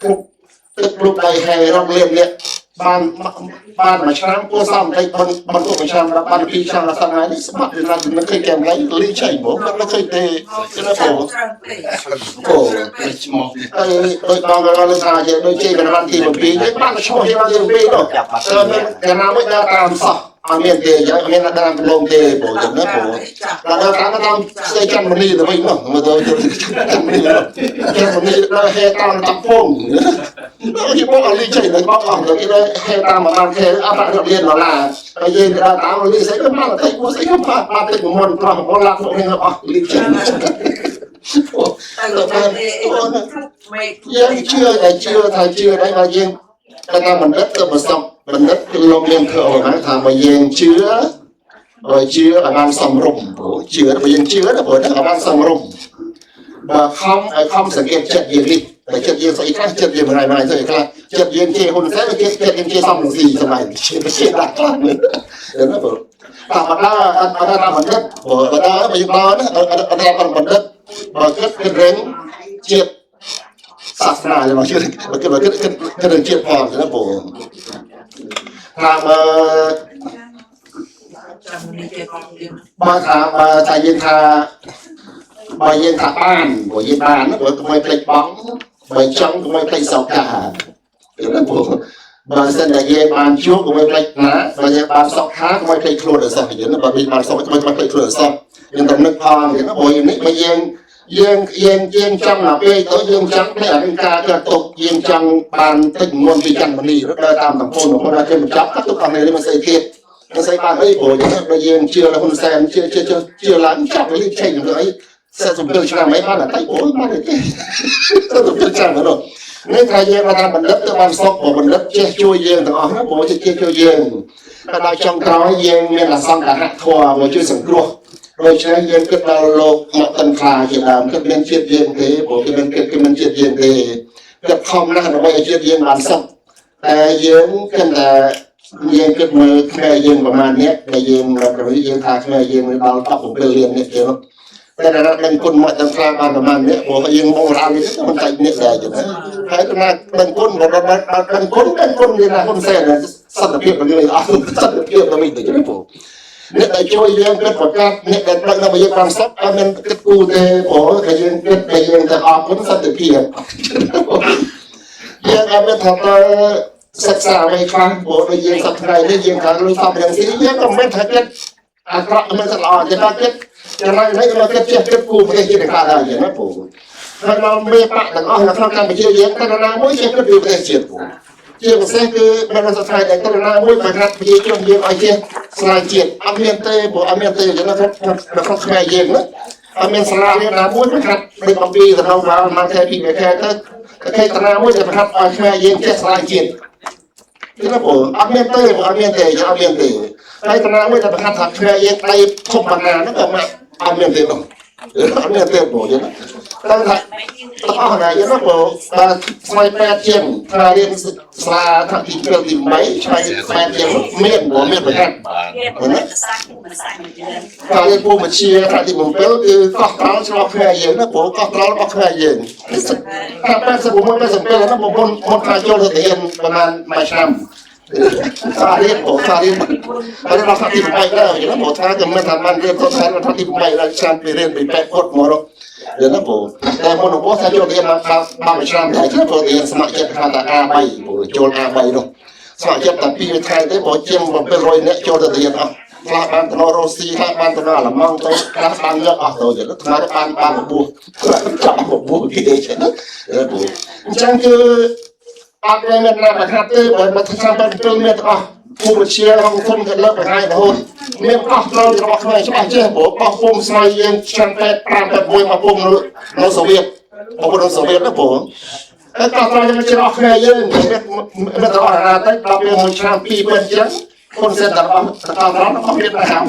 ពុកទឹកលុបដៃហែរាប់លាននេះបានបានមួយឆ្នាំគួរសមតិចបន្ទុកមួយឆ្នាំបាន2ឆ្នាំដល់ថ្ងៃនេះស្បាត់ពីណាមិនឃើញចាំឡៃលីឆៃបងមិនឃើញទេគឺណាបងអូ ឈ្មោះ ហើយដូចបងក៏លើថាជាដូចជ័យបានទី7យើងបានឈ្មោះជាបានទី7នោះតែណាមួយដើរតាមសោះអត់មានទេយ៉ាងមានតាមប្រឡងទេបងចឹងណាបងដល់តាមតាមស្អីចាំមនីទៅវិញនោះមើលទៅចាំមនីចាំមនីដល់ហេតាមតំពងគេบอกអលីចេញដល់บอกអស់ទៅគេហេតាមប្រហែលខែអត់ប្រាក់រៀនដុល្លារហើយយើងដើរតាមលីស្អីក៏បានតិចមួយស្អីក៏បានបានតិចមុនប្រោះមុនឡាក់មកនេះអស់លីចេញយើងជឿតែជឿថាជឿដែរបើយើងតែតាមបណ្ឌិតទៅប្រសពបណ្ឌិតគឺលោកមានធ្វើអស់ថាបើយើងជឿបើជឿឲ្យបានសមរម្យព្រោះជឿបើយើងជឿណាព្រោះឲ្យបានសមរម្យបើខំឲ្យខំសង្កេតចិត្តយើងនេះតែចិត្តយើងស្អីខ្លះចិត្តយើងមិនហើយស្អីខ្លះចិត្តយើងជេរហ៊ុនសែនចិត្តយើងជេរសំរងស៊ីសម័យជេរដាក់ខ្លះនេះណាព្រោះតាមបណ្ដាអត់តាមបណ្ឌិតព្រោះបណ្ដាបើយើងដល់ណាអត់តាមបណ្ឌិតបើគិតគិតរឿងជាតិសាសនារបស់ជឿបើគិតបើគិតគិតរឿងជាតិផងណាព្រោះថាបើបើថាបើថាយើងថាបើយើងថាបានព្រោះយើងបានព្រោះកុំឲ្យភ្លេចបងបើចង់កុំឲ្យភ្លេចសោកាយល់ទេព្រោះបើសិនតែយើងបានជួបកុំឲ្យភ្លេចណាបើយើងបានសុខខាកុំឲ្យភ្លេចខ្លួនឲ្យសោះយល់បើបានសុខកុំឲ្យភ្លេចខ្លួនឲ្យសោះយើងត្រូវនឹកផងយល់ព្រោះនេះបើយើងយើងយើងយើងចង់ដល់ពេលទៅយើងចង់ភ្លេចអានឹងការកើតទុកយើងចង់បានតិចមុនពីចន្ទមនីដើរតាមតំពូនរហូតដល់គេបញ្ចប់ទុកអស់នេះមិនស្អីទៀតមិនស្អីបានអីព្រោះយើងបើយើងជឿដល់ហ៊ុនសែនជឿជឿជឿឡើងចាប់លីឆេងទៅអី47ឆ្នាំអីបានតែអូយបានទេ47ឆ្នាំនោះនេះថាយើងថាបណ្ឌិតទៅបានសុខព្រោះបណ្ឌិតចេះជួយយើងទាំងអស់ណាព្រោះចេះជួយយើងតែដល់ចុងក្រោយយើងមានអសង្ឃហធម៌មកជួយសង្គ្រោះដូច្នេះយើងគិតដល់លោកមកតិនខ្លាជាដើមគិតមានជាតិយើងទេព្រោះគេមានគិតគេមានជាតិយើងទេ គាត់ខំណាស់ដើម្បីឲ្យជាតិយើងបានសុខតែយើងគិតថាយើងគិតមើលខ្មែរយើងប្រហែលអ្នកដែលយើងរាប់រយយើងថាខ្មែរយើងដល់17លានអ្នកទៀតតែដល់ដឹងគុណមកដល់ខ្លាំងបានប្រហែលអ្នកព្រោះយើងមករ៉ានេះទៅមិនតែអ្នកដែរចឹងហើយដល់ដឹងគុណដល់ដឹងគុណដឹងគុណមានណាគុណសែនសន្តិភាពរបស់យើងអស់សន្តិភាពទៅវិញទៅចឹងព្រោះអ្នកដែលជួយយើងគិតប្រកាសអ្នកដែលដឹងដល់យើងបានសុខអត់មានគិតគូទេព្រោះតែយើងគិតតែយើងទៅអរគុណសន្តិភាពយើងអត់មានថាទៅសិក្សាអ្វីខ្លះព្រោះដូចយើងសប្តាហ៍នេះយើងថាលុយសំរងស៊ីយើងក៏មិនថាគិតអាក្រក់មិនសល្អទេតែគិតចំណែកនេះក៏គិតចេះគិតគូប្រទេសជាតិខ្លះដែរយ៉ាងណាពូហើយដល់មេបកទាំងអស់នៅក្នុងកម្ពុជាយើងតែណាមួយចេះគិតពីប្រទេសជាតិពូជាពិសេសគឺមិនសប្តាហ៍តែទៅណាមួយបង្ហាត់ប្រជាជនយើងឲ្យចេះស្លាជាតិអត់មានទេព្រោះអត់មានទេយ៉ាងណាក្នុងក្នុងខ្មែរយើងណាអត់មានស្លាណាមួយបង្ហាត់ដូចអំពីទៅក្នុងមកខែពីខែទៅគេតាណាមួយដែលបង្ហាត់ឲ្យខ្មែរយើងចេះស្លាជាតិគឺណាពូអត់មានទេអត់មានទេយើងអត់មានទេហើយតាណាមួយដែលបង្ហាត់ថាខ្មែរយើងដៃធំបណ្ណានោះក៏មកអត់មានទេនោះអត់មានទេពូយើងតែថាទាំងអស់ណាយើងណាពូបាទស្វ័យប៉ែតជាងថារៀនស្លាថាទី7ទី8ឆ្លៃប៉ែតជាងមានព្រោះមានបង្ហាត់ណាថារៀនពូមជាថាទី7គឺកោះត្រល់ឆ្លោះខ្មែរយើងណាព្រោះកោះត្រល់របស់ខ្មែរយើងថា86 87ណាបងមុនថាចូលទៅរៀនប្រហែលមួយឆ្នាំថារៀនព្រោះថារៀនហើយដល់ថាទី8ដែរណាព្រោះថាក៏មិនថាបានរៀនទៅថាទី8ដល់ឆ្នាំពីរៀនពីប៉ែតពុតមកដល់ណាព្រោះតែមុនរបស់ថាចូលរៀនមកបានមួយឆ្នាំដែរព្រោះរៀនស្ម័គ្រចិត្តថា A3 ព្រោះចូល A3 នោះស្ម័គ្រចិត្តតែ2ថ្ងៃទេព្រោះជាង700នាក់ចូលទៅរៀនអស់ខ្លះបានទៅរុស្ស៊ីខ្លះបានទៅអាល្លឺម៉ង់ទៅខ្លះបានយកអស់ទៅចឹងថ្មបានបានបួសចាប់បួសគេចឹងណាព្រោះអញ្ចឹងគឺអត់មានណាបង្ហាត់ទេបើមកឆ្នាំ7មានទាំងអស់ភូមិជារងធំទៅលើបង្ហាញរហូតមានកោះត្រូវរបស់ខ្មែរច្បាស់ចេះព្រោះកោះពុំស្មៃយើងឆ្នាំ85 86មកពុំនៅសូវៀតមកពុំនៅសូវៀតណាព្រោះតែកោះត្រូវយើងជារបស់ខ្មែរយើងមានទាំងអស់ណាទៅដល់ពេលមួយឆ្នាំ2ពេលអញ្ចឹងគុណសិនទាំងអស់កោះត្រូវរបស់វៀតណាម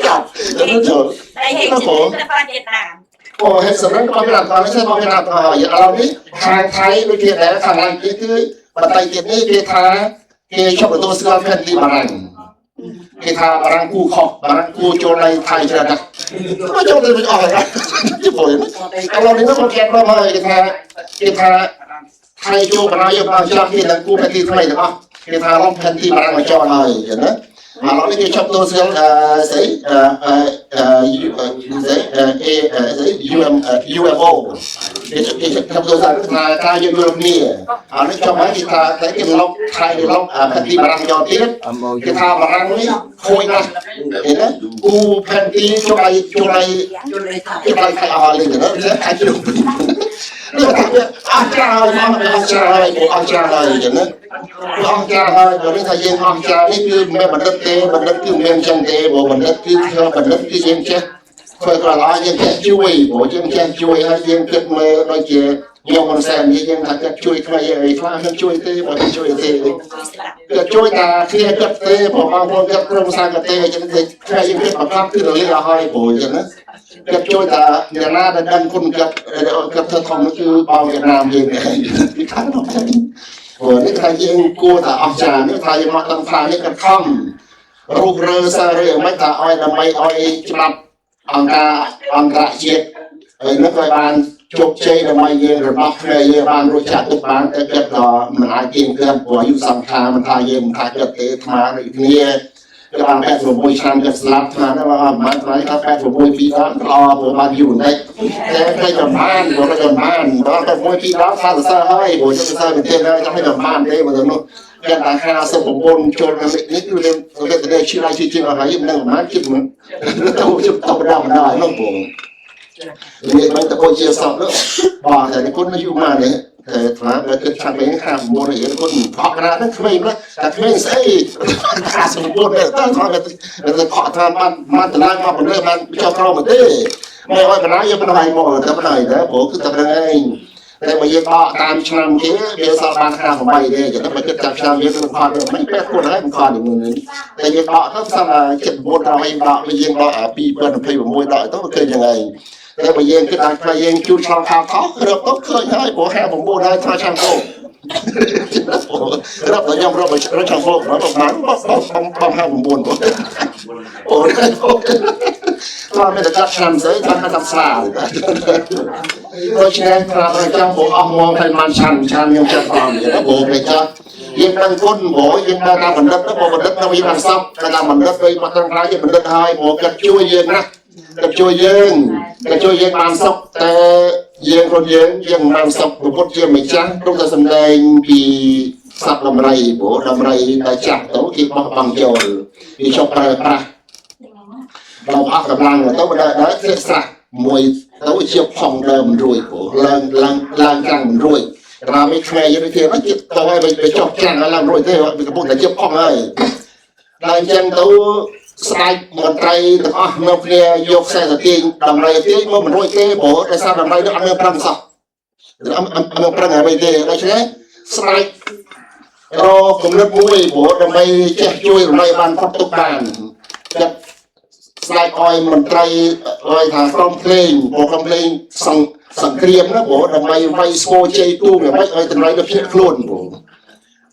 ចាប់ទៅចូល តែហេតុតែបានវៀតណាម អូហេតុសម្រាប់របស់វៀតណាមតោះនេះរបស់វៀតណាមតោះឥឡូវនេះខាងថៃដូចជាដែរខាងឡាយគេគឺបន្តិចទៀតនេះគេថាគេឈប់ទទួលស្គាល់ផែនទីបារាំងគេថាបារាំងគូខុសបារាំងគូចូលในថៃច្រើនណាស់មកចូលទៅអស់ហើយជិះព្រោះឥឡូវនេះគាត់គេមកហើយគេថាថៃចូលបណ្ដោយយកមកច្រោះគេនឹងគូផែនទីថ្មីទាំងអស់គេថាលុបផែនទីបារាំងមកចោលហើយចឹងណាឥឡូវនេះគេឈប់ទទួលស្គាល់ស្អីស្អីអេស្អី UM UFO គេឈប់ទទួលស្គាល់ថាការយកយល់គ្នាអានេះចាំឲ្យគេថាតែគេលុបថៃលុបផែនទីបារាំងយកទៀតគេថាបារាំងនេះខូចណាស់ឃើញទេគូផែនទីចូលឲ្យចូលឲ្យចូលឲ្យថៃអស់លេងទៅណាថៃចូលនេះថាអស់ចាហើយមកអស់ចាហើយអស់ចាហើយចឹងណាអស់ចាហើយបើនេះថាយើងអស់ចានេះគឺមិនបណ្ឌិតទេបណ្ឌិតគឺមិនចឹងទេព្រោះបណ្ឌិតគឺធ្វើបណ្ឌិតគឺយើងចេះធ្វើក្រឡយើងចេះជួយព្រោះយើងចេះជួយហើយយើងគិតមើលដូចជាខ្ញុំមិនសែននិយាយយើងថាគាត់ជួយខ្មែរអីខ្លះមិនជួយទេបើមិនជួយទេគាត់ជួយតាគ្នាគាត់ទេព្រោះបងប្អូនគាត់ក្រុមសាគាត់ទេអញ្ចឹងទេខ្មែរយើងគិតបង្កប់គឺរលាអស់ហើយព្រោះអញ្ចឹងណាគាត់ជួយតាអ្នកណាដែលដឹងគុណគាត់គាត់ធ្វើធំនោះគឺបងវៀតណាមយើងឯងពីខាងនោះព្រោះនេះថាយើងគួរតែអស្ចារ្យនេះថាយើងមកដឹងថានេះគាត់ខំរុះរើសាររើមិនថាឲ្យដើម្បីឲ្យច្បាប់អង្គការអន្តរជាតិហើយនោះក៏បានជោគជ័យដើម្បីយើងរបស់គ្នាយើងបានរួចចាក់ទឹកបានតែគាត់ក៏មិនអាចទៀងទាត់ព្រោះអាយុសង្ខារមិនថាយើងមិនថាគាត់ទេអាត្មាដូចគ្នាគាត់បាន86ឆ្នាំគាត់ស្លាប់អាត្មានោះបានថ្លៃថា86ពីរដងល្អព្រោះបានយូរបន្តិចតែគេក៏បានព្រោះគេក៏បានដល់86ពីរដងថាសរសើរហើយព្រោះសរសើរមែនទេហើយចង់ឲ្យក៏បានទេបើទៅនោះគាត់ថា59ចូលនៅនេះគឺរឿងទៅឈឺឡើងឈឺជាងអស់ហើយមិនដឹងប្រហែលជិតមិនទៅជិតទៅដល់ដល់នោះព្រោះនេះមិនទៅជាសពនោះបាទតែគុណយូរមកនេះតែថ្មបើគិតឆាប់វិញ59រៀលគុណផកណាហ្នឹងក្មេងណាតែក្មេងស្អី59តែថ្មទៅខកថាបានបានតឡើងមកបណ្លើបានចុះក្រមទេមិនឲ្យបណ្ណាយកបណ្ណាមកតែបណ្ណាដែរព្រោះគឺតែប៉ុណ្្នឹងឯងតែបើយើងដកតាមឆ្នាំគេវាសល់បាន58ទេចឹងបើគិតតាមឆ្នាំយើងនឹងខត់មិនបែបខ្លួនហើយមិនខត់នេះតែយើងដកទៅសល់79ដល់ហើយដកវិញយើងដក2026ដកទៅឃើញយ៉ាងឯង តែបើយើងគិតឲ្យខ្លះយើងជូតឆ្លងខោថោរកទៅឃើញហើយព្រោះ59ហើយថ្មឆ្នាំគោរាប់ដល់ខ្ញុំរាប់រកឆ្នាំគោប្រហែលបងបង59បងអូនមកមានតែកាត់ឆ្នាំស្អីថាថាស្រាដូច្នេះប្រាប់ឲ្យចង់ព្រោះអស់មកហើយបានឆាន់ឆាន់ខ្ញុំចិត្តផងព្រោះពេលចាស់យើងដឹងគុណព្រោះយើងដើរតាមបណ្ឌិតទៅបណ្ឌិតនៅយើងបានសពតាមបណ្ឌិតវិញមកត្រង់ក្រោយយើងបណ្ឌិតហើយព្រោះគាត់ជួយយើងណាស់គាត់ជួយយើងគាត់ជួយយើងបានសុខតែយើងខ្លួនយើងយើងមិនបានសុខពុទ្ធជាម្ចាស់ព្រោះតែសម្ដែងពីសត្វដំរីព្រោះដំរីដែលចាស់ទៅគេបោះបង់ចូលវាជប់ប្រើប្រាស់ដល់អស់កម្លាំងទៅដល់ដល់ធ្លាក់ស្រះមួយទៅជាផុងដើមមិនរួចព្រោះឡើងឡើងឡើងចាំងមិនរួចក្រោយនេះខ្មែរយើងគេមកជិតទៅហើយវាចុះចាំងឡើងរួចទេវាកំពុងតែជាផុងហើយដល់អញ្ចឹងទៅស្ដេចមន្ត្រីទាំងអស់នៅគ្នាយកខ្សែទៅទាញដំរីទាញមកមិនរួចទេព្រោះដោយសារដំរីនោះអត់មានប្រឹងសោះអត់មានប្រឹងអ្វីទេដូច្នេះស្ដេចរកគំនិតមួយព្រោះដើម្បីចេះជួយរំលែកបានផុតទុកបានចិត្តស្ដេចអោយមន្ត្រីអោយថាក្រុមភ្លេងព្រោះក្រុមភ្លេងសង្គ្រាមណាព្រោះដើម្បីវាយស្គរជ័យទូយ៉ាងម៉េចឲ្យតម្លៃទៅភៀកខ្លួនព្រោះ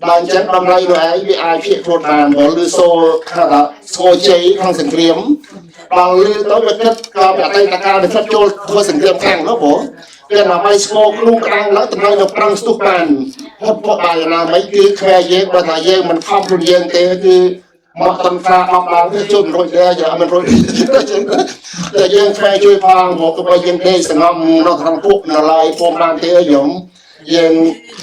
ដល់អញ្ចឹងតម្លៃនោះឯងវាអាចភៀកខ្លួនបានព្រោះឬសូថាស្គរជ័យក្នុងសង្គ្រាមដល់ឮទៅវាគិតក៏អតីតកាលវាធ្លាប់ចូលធ្វើសង្គ្រាមខាងនោះព្រោះវាដើម្បីស្គរខ្លួនក្តាំងឡើងតម្លៃនៅប្រឹងស្ទុះបានផុតផុតបាយណាមិនគឺខ្មែរយើងបើថាយើងមិនខំខ្លួនយើងទេគឺមកតន្ត្រាអបឡើងទៅជួយមិនរួចទេយើងមិនរួចតែយើងខ្មែរជួយផងមកក៏បើយើងទេសងំនៅក្នុងពួកនៅឡើយពុំបានទេយើងយើង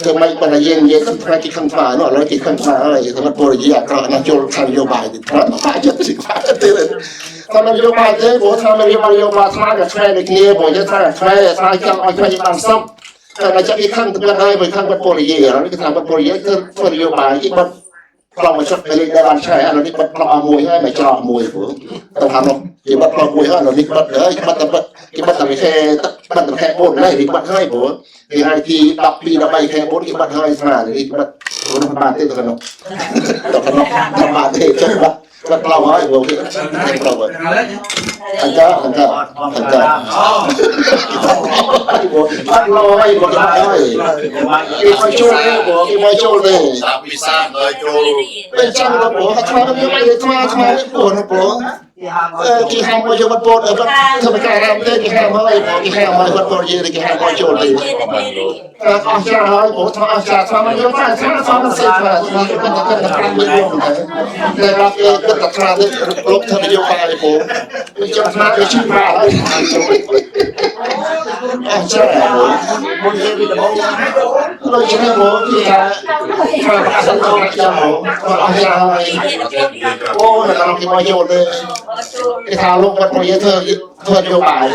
ធ្វើម៉េចបើតែយើងនិយាយទៅផ្នែកគេខឹងខ្វានោះឥឡូវគេខឹងខ្វាហើយសម្រាប់ពលរដ្ឋអាក្រក់ណាស់ចូលខាងនយោបាយទៀតបាក់ចិត្តសិបាក់ទេតាមនយោបាយទេព្រោះថានយោបាយយោបាយស្មារតីខ្មែរដូចគ្នាព្រោះយើងថាខ្មែរស្មារតីចង់ឲ្យខ្មែរយើងបានសុខតែដល់ចិត្តគេខឹងទៅគាត់ហើយបើខឹងគាត់ពលរដ្ឋឥឡូវគេថាគាត់ពលរដ្ឋគឺធ្វើនយោបាយគេបាត់ប្លង់មកជិតពេលដែលបានឆែឥឡូវនេះបាត់ប្លង់អស់មួយហើយមកច្រកមួយព្រោះទៅថានោះគេបាត់ប្លង់មួយហើយឥឡូវនេះបាត់ហើយបាត់តែគេបាត់តែខែបាត់តែខែ4ហើយនេះបាត់ហើយព្រោះគេឲ្យទី12 13ខែ4គេបាត់ហើយស្មានេះបាត់ព្រោះនោះបានទេទៅក្នុងទៅក្នុងទៅបានទេចុះបាត់បាត់ប្លង់ហើយព្រោះគេប្លង់ហើយអញ្ចឹងអញ្ចឹងអញ្ចឹងបាត់ឡហើយបាត់ហើយគេមកចូលទេព្រោះគេមកចូលទេ សាពិសាដល់ចូល ពេលចាំទៅព្រោះថ្មខ្ញុំមិនថ្មថ្មព្រោះនោះព្រោះគេហាមមកយកបាត់ពោតបាត់ធ្វើការរ៉ាំទេគេហាមហើយព្រោះគេហាមហើយបាត់ពោតយើងគេហាមមកចូលទេអស់ចាហើយព្រោះថ្មអស់ចាថ្មយកថាថ្មថ្មសេថ្មថ្មគេគាត់តែគាត់5មួយរួមតែតែដល់គេគាត់តែថ្មទេលុបធ្វើនយោបាយព្រោះវាចាំថ្មគេឈឺបាហើយអស់ចា មុនគេពីដំបូង ដូច្នេះមកគេថាថ្មអសន្ទុចាំមកអស់ចាហើយអូនៅក្នុងគេមកចូលទេគេថាលោកគាត់មកយើងធ្វើធ្វើនយោបាយ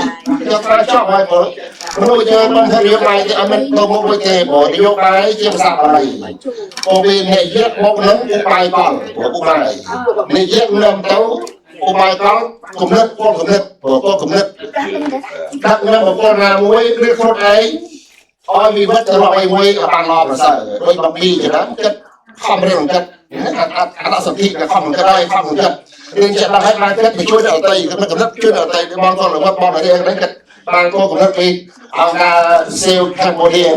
យកថាចប់ហើយព្រោះមនុស្សយើងមិនធ្វើនយោបាយទេអត់មានទៅមុខវិញទេព្រោះនយោបាយជាភាសាបាលីព្រោះវាអ្នកយកមកនឹងឧបាយកលព្រោះឧបាយអ្នកយកនាំទៅឧបាយកលគំនិតពលគំនិតព្រោះពលគំនិតដាក់នាំបុគ្គលណាមួយឬខ្លួនឯងឲ្យវិវត្តទៅរកអីមួយឲ្យបានល្អប្រសើរដូចបំពីចឹងគិតខំរឿងគិតអត្តសន្ធិក៏ខំគិតហើយខំគិតរឿងចិត្តដល់ហើយបានគិតទៅជួយដល់ដទៃគំនិតជួយដល់ដទៃបងក៏រវត្តបងរៀងហ្នឹងគិតបានក៏គំនិតពីអង្គការ Save Cambodia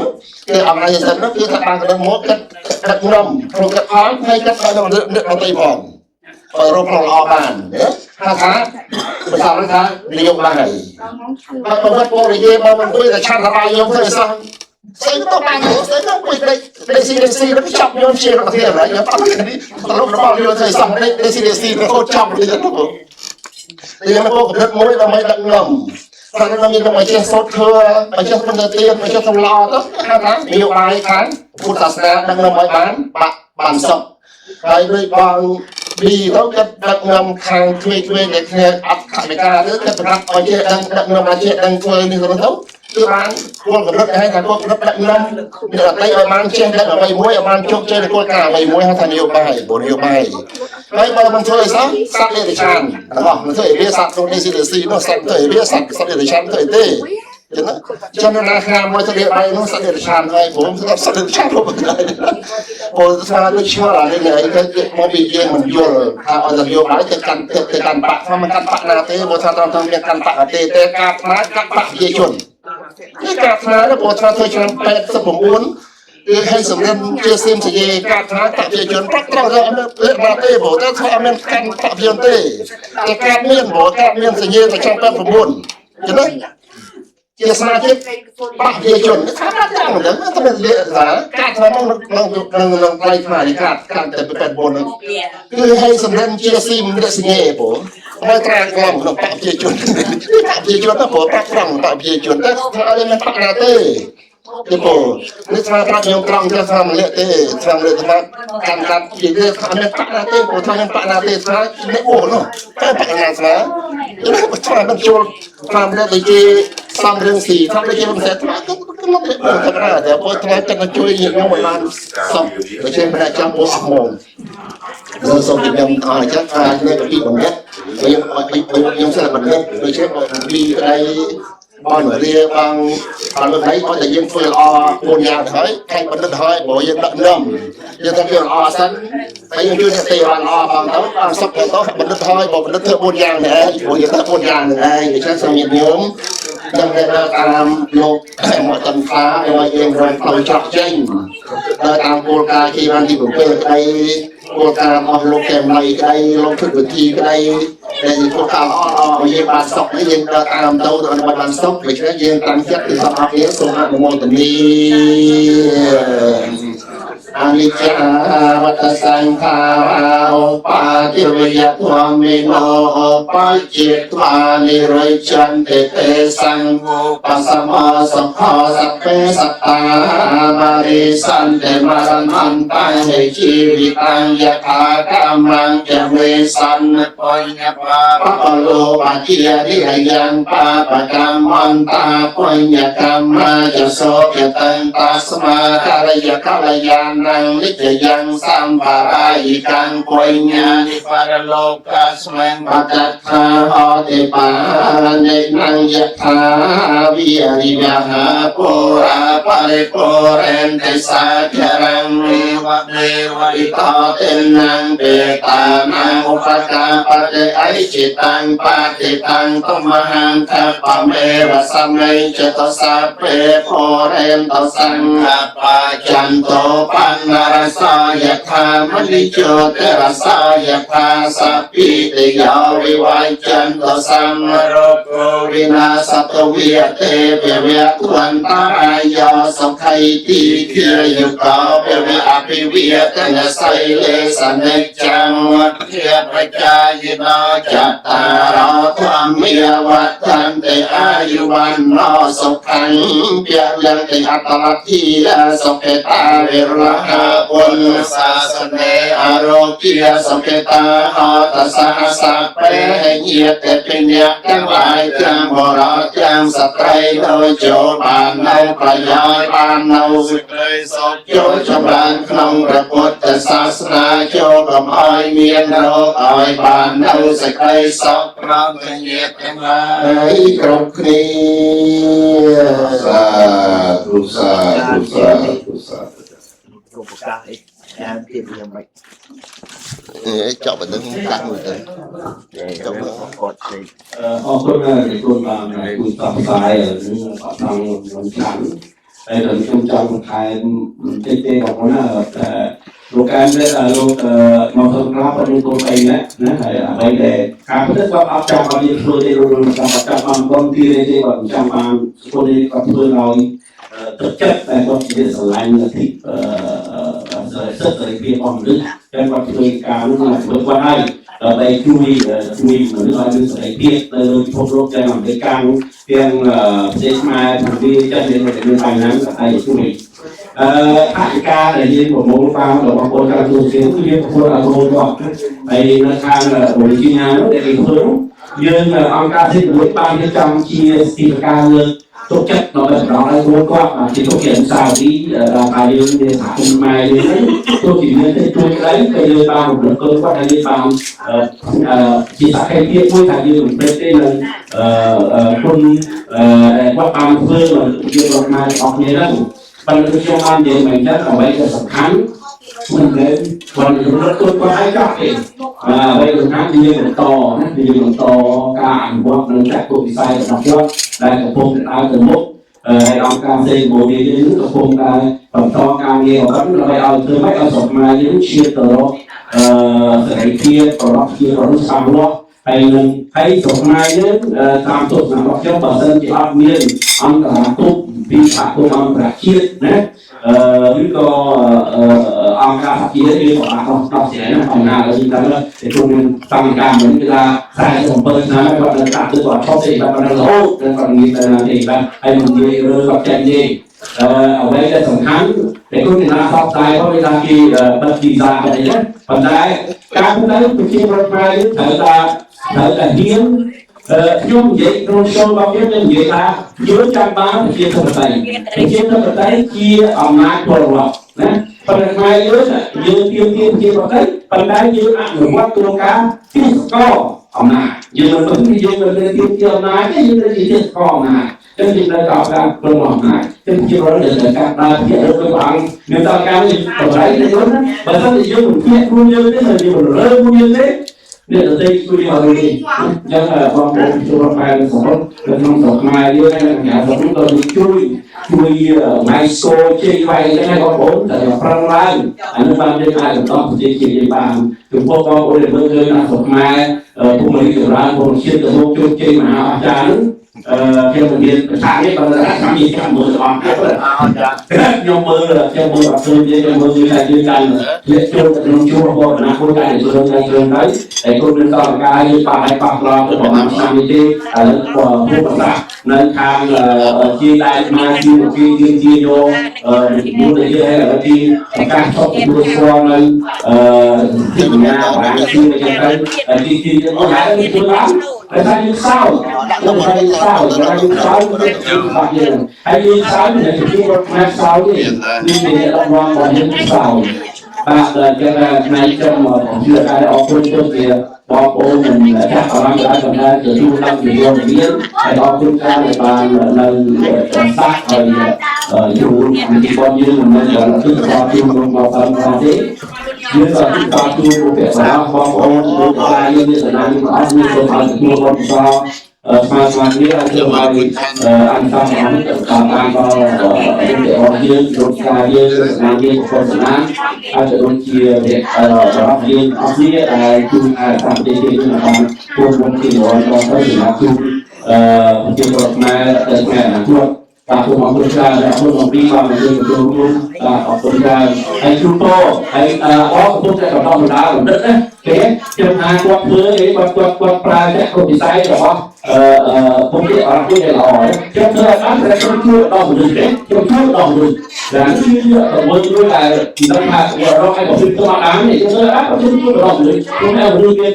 គឺអង្គការសិននោះគឺថាបានគំនិតមកគិតដឹកនាំព្រោះគិតផងហើយគិតដល់អ្នកដទៃផងឲ្យរកផ្លូវល្អបានណាថាថាភាសាថានយោបាយបើបើវត្តពលនិយាយបើមិនគួយតែឆាន់សបាយយកទៅសោះស្អីទៅបានស្អីទៅគួយដេកដេកស៊ីដេកស៊ីទៅចាប់យកជារបស់គេហើយយកប៉ះនេះតលុបរបស់យកទៅសោះដេកដេកស៊ីដេកស៊ីទៅចាប់ទៅទៅយើងមកកំណត់មួយដើម្បីដឹកនាំតែเราមានមកចេះសូត្រធ្វើមកចេះធ្វើទៅទៀតមកចេះធ្វើល្អទៅហៅថានយោបាយខាងពុទ្ធសាសនាដឹកនាំឲ្យបានបានសុខហើយដូចបងប៊ីទៅគាត់ដឹកនាំខាងក្មេងៗដែលគ្នាអត់ខវិការទៅគាត់ប្រាប់ឲ្យចេះដឹងដឹកនាំឲ្យចេះដឹងធ្វើនេះទៅគឺបានគោលកំណត់ឲ្យថាគោលកំណត់ដឹកនាំអ្នកដទៃឲ្យបានចេះដឹងអ្វីមួយឲ្យបានជោគជ័យในគោលការណ៍អ្វីមួយហៅថានយោបាយព្រោះនយោបាយហើយបើមិនធ្វើអីសោះសត្វលេរិឆានទាំងអស់មិនធ្វើអីវាសត្វក្នុង DCDC នោះសត្វធ្វើអីវាសត្វលេរិឆានធ្វើអីទេ ចឹងចឹងណាខាមួយទៅដៃនោះសត្វតិរច្ឆានហើយព្រោះសត្វតិរច្ឆានព្រោះព្រោះស្មាដូចឆ្ងល់អានេះអីទៅមកពីយើងមិនយល់ថាឲ្យនយោបាយទៅកាន់ទៅកាន់បកថាមិនកាន់បកណាទេព្រោះថាត្រង់ថាមានកាន់បកទេតែការថ្មកាត់បកប្រជាជននេះការថ្មព្រោះថាធ្វើឆ្នាំ89គឺឲ្យសម្រិនជាសៀមសយេការថ្មបកប្រជាជនប្រាក់ត្រង់ទៅអត់លើកមកទេព្រោះតែថាអត់មានកាន់បកប្រជាជនទេតែការមានព្រោះការមានសញ្ញេទៅឆ្នាំ89ចឹងណាជាសមាជិកបកប្រជាជនថាប្រាក់ត្រង់ហ្នឹងតែមានថាការថ្មក្នុងក្នុងក្នុងផ្លៃថ្មនេះកាត់កាន់តែ89ហ្នឹងគឺឲ្យសម្រិនជាសៀមរសញ្ញេព្រោះហើយត្រាងក្លំក្នុងបកប្រជាជនបកប្រជាជនទៅព្រោះប្រាក់ត្រង់បកប្រជាជនតែថាអត់មានបកណាទេទេពូនេះស្មាប្រាប់ខ្ញុំត្រង់ចេះស្មាម្នាក់ទេស្មាម្នាក់ស្មាកាន់កាន់ជាវាថាមានបកណាទេព្រោះថាមានបកណាទេស្មាអ្នកអូនោះតែបកណាស្មាស្មាមិនជួលស្មាម្នាក់ទៅជាសំរឿងស៊ីស្មាដូចជាមិនស្មាក៏ខ្ញុំទេធម្មតាតែព្រោះស្មាចិត្តជួយខ្ញុំមិនបានសុខដូច្នេះមិនចាំពោះអស់ហ្មងសូមខ្ញុំអរចាថានៅពីបណ្ឌិតខ្ញុំខ្ញុំសិលបណ្ឌិតដូច្នេះពីក្តីបងរាបងបងលោកឯងឲ្យតែយើងធ្វើល្អ4យ៉ាងទៅហើយខែបណ្ឌិតហើយព្រោះយើងដឹកនាំយើងធ្វើល្អសិនហើយយើងជួយសតិបានល្អបងទៅបានសុខទៅបណ្ឌិតហើយបើបណ្ឌិតធ្វើ4យ៉ាងនេះឯងព្រោះយើងធ្វើ4យ៉ាងនេះឯងដូច្នេះសូមញាតិញោមដឹងតែតាមលោកមកតំខ្លាឲ្យយើងរងផ្លូវច្រកចេញដល់តាមគោលការណ៍ជីវ៉ាន់ទី7ក្តីគោលការណ៍របស់លោកកែមលៃក្តីលោកធិវិធីក្តីដែលជាគោលការណ៍ល្អល្អឲ្យយើងបានសុខនេះយើងដើរតាមទៅដើម្បីបានសុខដូច្នេះយើងតាំងចិត្តពីសពអស់គ្នាសូមអនុមោទនាអនិច្ចាវត្តសង្ខារាឧបាទិវយធម្មិណោឧបជាត្វានិរិចន្តិទេសង្ឃបសមសុខសពេសតាមារិសន្តិមរណន្តហេជីវិតាំយថាកម្មងចមេសន្នបញ្ញបាបលោបជារិយ៉ាងបាបកម្មន្តាបញ្ញកម្មាចសោយតន្តស្មាករយកលយានងនិจยังสัมภารายิกังปุญญานิปรโลกัสมังปัจจทาหติปานินังยถาวิริยหาปุราปริปุเรนติสาจรังเอวะเมวะอิโตเตนังเบตานังอุปกาปฏิไอจิตังปฏิตังตุมหังคัปปะเมวะสัมเมจตสัพเพปุเรนตสังฆปะจันโตปันนรสายธามณิโชตรสายธาสัพพิติยวิวัยจันตสังโรโกวินาสตเวียเตเปเวทวันตายโยสุขัยติเคียยุกาเปเวอภิเวียตนะไสเลสเนจังวัฏเทปจายโนจัตตารโอธรรมีวัฏันติอายุวันโนสุขังเปียยังติอัตตะทีสุเกตาเวรหะปุณศาสเนอโรเกียสุเกตาหาตสหสัพเพเยเตปิญญาทั้งหลายทั้งบรทั้งสตรีโดยโจบานเอาประยอยบานเอาสุขเลยสุขโจจำรันคงพระพุทธศาสนาโจกำอ้อยเมียนโรอ้อยบานเอาสุขเลยสุขพร้อมทั้งเยทั้งหลายครบครี สาธุสาธุสาธุสาธุ กประกาศงานที่ยังไม่ จบไปตั้งตั้งเลยจบ กดเลย អរគុណណាគុណបានគុណតបផ្សាយនឹងបតាំងនឹងឆាន់ហើយដល់ខ្ញុំចង់បន្ថែមបន្តិចទេបងប្អូនណាតែលោកកែមលោកមកធ្វើក្រាបនឹងកូនអីណាណាហើយអ្វីដែលការពិតគាត់អត់ចង់ឲ្យយើងធ្វើទេលោកចង់បានបងទីទេគាត់ចង់បានធ្វើនេះគាត់ធ្វើឲ្យទឹកចិត្តតែគាត់ជាស្រឡាញ់លទ្ធិសិទ្ធិសេរីភាពរបស់មនុស្សតែគាត់ធ្វើការនោះធ្វើគាត់ហើយដើម្បីជួយជួយមនុស្សឲ្យមានសេរីភាពនៅលើពិភពលោកទាំងអាមេរិកទាំងប្រទេសខ្មែរទាំងវាចិនមានបញ្ហាតែជួយ អឺថវិកាដែលយើងប្រមូលតាមរបស់បងប្អូនតាមទូជាគឺយើងប្រមូលឲ្យប្រមូលគាត់ហើយនៅខាងមូលនិធិណានោះដែលគេធ្វើនោះយើងអង្គការសិទ្ធិមនុស្សបានរៀបចំជាស្ទីការលើកទុកចិត្តដល់ដល់ឲ្យខ្លួនគាត់បាទជាទុកជាអនុស្សាវរីយ៍ដល់ថាយើងជាសហគមន៍ខ្មែរយើងហ្នឹងទោះជាមានតិចតួចក្តីក៏យើងបានរំលឹកគុណគាត់ហើយយើងបានជាសក្ខីភាពមួយថាយើងមិនភ្លេចទេនៅគុណដែលគាត់បានធ្វើមកយើងរដ្ឋខ្មែរទាំងអស់គ្នាហ្នឹងប៉ុន្តែខ្ញុំបាននិយាយមកអញ្ចឹងអ្វីដែលសំខាន់មិនមែនគាត់រំលឹកគុណគាត់ឲ្យចប់ទេអ្វីសំខាន់គឺយើងបន្តណាគឺយើងបន្តការអនុវត្តនៅចក្ខុវិស័យរបស់គាត់ដែលកំពុងតែដើរទៅមុខហើយអង្គការផ្សេងមួយនេះយើងកំពុងតែបន្តការងាររបស់គាត់ដើម្បីឲ្យធ្វើម៉េចឲ្យស្រុកខ្មែរយើងឈានទៅរកសេរីភាពប្រកបជារដ្ឋច្បាស់លាស់ហើយនឹងហើយស្រុកខ្មែរយើងតាមទស្សនៈរបស់ខ្ញុំបើសិនជាអត់មានអន្តរាគមន៍ពីសហគមន៍អន្តរជាតិណាឬក៏អង្គការសហជីវយើងក៏អាចដោះស្រាយណាបញ្ហាឥឡូវយើងដឹងតែគុំមានកម្មការមិនគឺថា47ឆ្នាំគាត់នៅតាក់ទៅគាត់ឈប់ទេបាទគាត់នៅរហូតគាត់និយាយទៅណាទេបាទហើយមិននិយាយរើគាត់ចេញទេអ្វីដែលសំខាន់តែគុំមានការសោកស្ដាយគាត់វាថាគេបិទវីសាបែបនេះណាប៉ុន្តែការទៅប្រជាប្រដ្ឋខ្មែរយើងត្រូវតែហ៊ានខ្ញុំនិយាយក្នុងចូលរបស់ខ្ញុំខ្ញុំនិយាយថាយើងចាំបានប្រជាធិបតេយ្យប្រជាធិបតេយ្យជាអំណាចពលរដ្ឋណាប៉ុន្តែខ្មែរយើងយើងទៀមទាប្រជាធិបតេយ្យប៉ុន្តែយើងអនុវត្តគោលការណ៍ទេសកលអំណាចយើងមិនពិតយើងមិនមានទៀមទាអំណាចទេយើងត្រូវជាទេសកលអំណាចចឹងយើងត្រូវកោការក្រុមអំណាចចឹងជារដ្ឋដែលត្រូវការដើរជារឿងព្រះអង្គមានតការនេះតម្លៃទៅណាបើមិនជាយើងមិនភាកខ្លួនយើងទេយើងមិនរើខ្លួនយើងទេអ្នកដទៃជួយឲ្យនេះអញ្ចឹងបងប្អូនជួបខ្មែរសរុបនៅក្នុងស្រុកខ្មែរយើងហើយនៅក្រៅស្រុកក៏ជួយជួយម៉ៃសូជ័យវាយអញ្ចឹងហើយបងប្អូនតែប្រឹងឡើងអានោះបានយើងអាចបន្តប្រជាជាតិយើងបានចំពោះបងប្អូនដែលមើលឃើញថាស្រុកខ្មែរភូមិរីកចម្រើនភូមិជាតិទៅមុខជោគជ័យមហាអស្ចារ្យនោះខ្ញុំមានប្រសានេះបើថាខ្ញុំមានចាំមើលទាំងអស់ខ្ញុំមើលខ្ញុំមើលអត់ឃើញទេខ្ញុំមើលគឺថាយើងកាន់លាក់ចូលទៅក្នុងជួររបស់អនាគតតែយើងទៅយើងទៅតែគុណនឹងតការយើងប៉ះឲ្យប៉ះត្រង់ទៅប្រហែលឆ្នាំនេះទេឥឡូវពួកប្រសានៅខាងជាដែរមកជាគេយើងជាយកមួយទៅយើងហើយឥឡូវទីប្រកាសឈប់ទទួលស្គាល់នៅទីបញ្ញាបារាំងជាអញ្ចឹងទៅទីទីអូហើយធ្វើបានតែថាយើងសោកយើងសោកយើងសោកយើងបាក់យើងហើយយើងសោកនៅជារដ្ឋខ្មែរសោកទេនេះជាដឹកនាំរបស់យើងសោកបាទដល់ចឹងថ្ងៃចុងមកជឿថាអរគុណទៅជាបងប្អូននិងចាស់អារម្មណ៍ដែរប៉ុន្តែទទួលដល់ជាយល់មានហើយអរគុណច្រើនដែលបាននៅសាក់ហើយជួនពីបងយើងមិនមែនដល់គឺតជួនមកតាមទេយើងក៏ទីតជួនពួកបងប្អូនលោកតាយើងមានសំណាងអស់មានសូមឲ្យទទួលបុណ្យកុសលស្មើស្មើគ្នាឲ្យធ្វើឲ្យអន្តរជាតិនេះតាមតាមដល់របស់យើងលោកតាយើងសំណាងយើងប្រកបសំណាងហើយក៏ដូចជារបស់យើងអស់គ្នាដែលជួយឲ្យតាមប្រទេសយើងបានរួមរួមជារយដល់ទៅសម្រាប់ជួយប្រជាពលរដ្ឋខ្មែរទៅថ្ងៃអនាគតបាទសូមអរគុណច្រើនអរគុណអំពីបានមកយើងចូលរួមបាទអរគុណច្រើនហើយជូនពរហើយអរកំពុងតែបន្តបណ្ដាលបណ្ឌិតណាគេខ្ញុំថាគាត់ធ្វើអីគាត់គាត់គាត់ប្រើចក្ខុវិស័យរបស់ពុទ្ធអរគុណដែលល្អខ្ញុំធ្វើឲ្យបានតែខ្ញុំជួយដល់មនុស្សទេខ្ញុំជួយដល់មនុស្សតែគឺមួយមួយដែលដឹងថារកឲ្យក៏ជួយទៅអត់បានទេខ្ញុំធ្វើឲ្យបានខ្ញុំជួយដល់មនុស្សខ្ញុំឲ្យមនុស្សមាន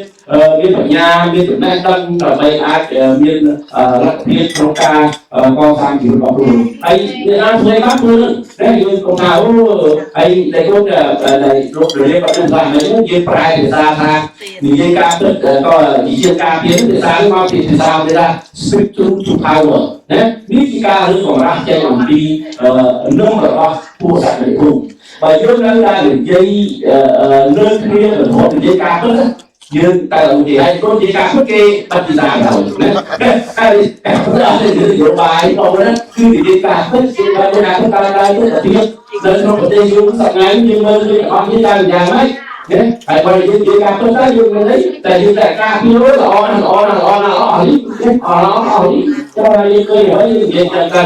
មានបញ្ញាមានចំណេះដឹងដើម្បីអាចមានលទ្ធភាពក្នុងការកសាងជីវិតរបស់ខ្លួនហើយអ្នកណាធ្វើបានធ្វើនឹងតែយើងកុំថាអូហើយតែគុំដែលលោករៀបអត់ដឹងថានេះយើងប្រែភាសាថានិយាយការពិតក៏ជាការពារភាសានេះមកពីភាសាគេថា speak truth to power ណានេះជាការរឿងកម្រាស់ចេញអំពីនំរបស់ពួកសក្តិភូមិបើយើងនៅតែនិយាយលើគ្នាបន្ទាប់និយាយការពិតយើងតែនិយាយហើយកូននិយាយការពិតគេបិទភាសាហើយណាហើយអត់ទេនយោបាយបងណាគឺនិយាយការពិតគេបើណាទៅតាមដែរទៅទៀតនៅក្នុងប្រទេសយើងសប្តាហ៍យើងមើលឃើញរបស់យើងតាមយ៉ាងម៉េចណាហើយបើយើងនិយាយការពិតទៅយើងមិនទេតែយើងតែការពីល្អណាស់ល្អណាស់ល្អណាស់ល្អនេះអស់ល្អអស់នេះចូលហើយយើងឃើញហើយយើងនិយាយចឹងទៅ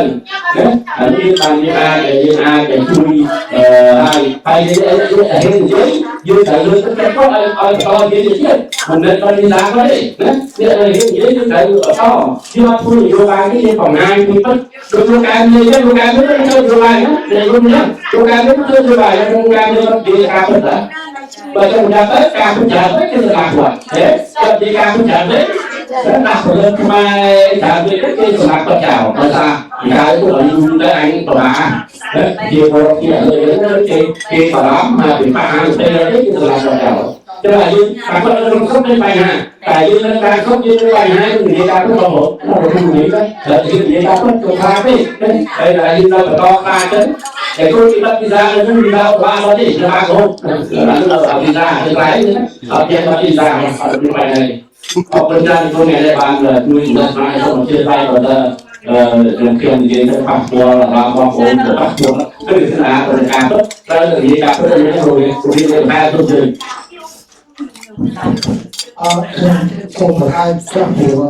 ណាអានេះបានយើងអាចយើងអាចជួយហើយហើយហើយនិយាយយើងត្រូវលើកទឹកចិត្តគាត់ឲ្យឲ្យបន្តនិយាយទៀតមិនមែនដល់វីសាគាត់ទេណានេះនិយាយយើងត្រូវបន្តយើងអត់ធ្វើនយោបាយទេយើងបង្ហាញពីពិតដូចលោកកែនិយាយលោកកែនេះធ្វើនយោបាយណានិយាយនេះលោកកែនេះធ្វើនយោបាយលោកកែនេះនិយាយការពិតណាបើចង់យ៉ាងទៅការពិតច្រើនទៅគេសម្លាប់គាត់ទេគាត់និយាយការពិតច្រើនទៅដាក់ពលរដ្ឋខ្មែរច្រើនទៅគេសម្លាប់គាត់ចោលដោយសារកាលពួកឲ្យយូរទៅអញប្របាជាពលរដ្ឋជាលើគេគេបារម្ភមកពីបាក់ហាងទៅគេសម្លាប់គាត់ចោលចឹងយើងតែគាត់នៅក្នុងស្រុកមានបញ្ហាតែយើងនៅក្រៅស្រុកយើងមានបញ្ហាយើងនិយាយការពិតបងប្អូនខ្ញុំនិយាយទៅតែយើងនិយាយការពិតក៏ខ្លាចទេហើយតែយើងនៅបន្តខ្លាចទៅតែគូទីបាត់វីសានៅនឹងវីសាបានអត់ទេបាក់ហូបនៅអត់វីសាទៅក្រៅអត់ចេះបាត់វីសាអត់មានបញ្ហាទេអរគុណច្រើនគុណអ្នកដែលបានជួយចំណុចស្រាយសូមអធិស្ឋានបើតើខ្ញុំខ្ញុំនិយាយទៅប៉ះពាល់អារម្មណ៍បងប្អូនទៅប៉ះពាល់គឺស្នាទៅការពិតត្រូវនិយាយការពិតនេះរួចរួចតែទៅយើង អរខ្ញុំសូមបន្ថែមខ្លះព្រោះ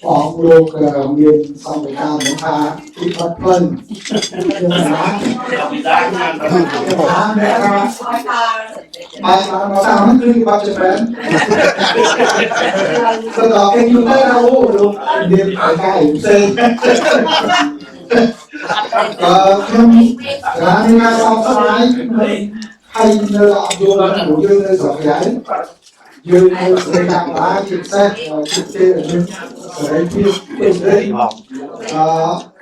អង្គលោកមានសម្ភារៈថាទីបាត់ផ្លូវខ្ញុំណាខ្ញុំថាអ្នកថាបាយបានមកតាមគឺបាត់ច្រើនទៅដល់គេយូរទៅអូលោកមានការផ្សេងអឺខ្ញុំរានការសោកស្ដាយហើយនៅអត់យល់ព្រោះយើងនៅស្រុកក្រៅយើងនៅប្រទេសកម្ពុជាជាពិសេសជាទេមានសេរីភាពពេញលេញអឺ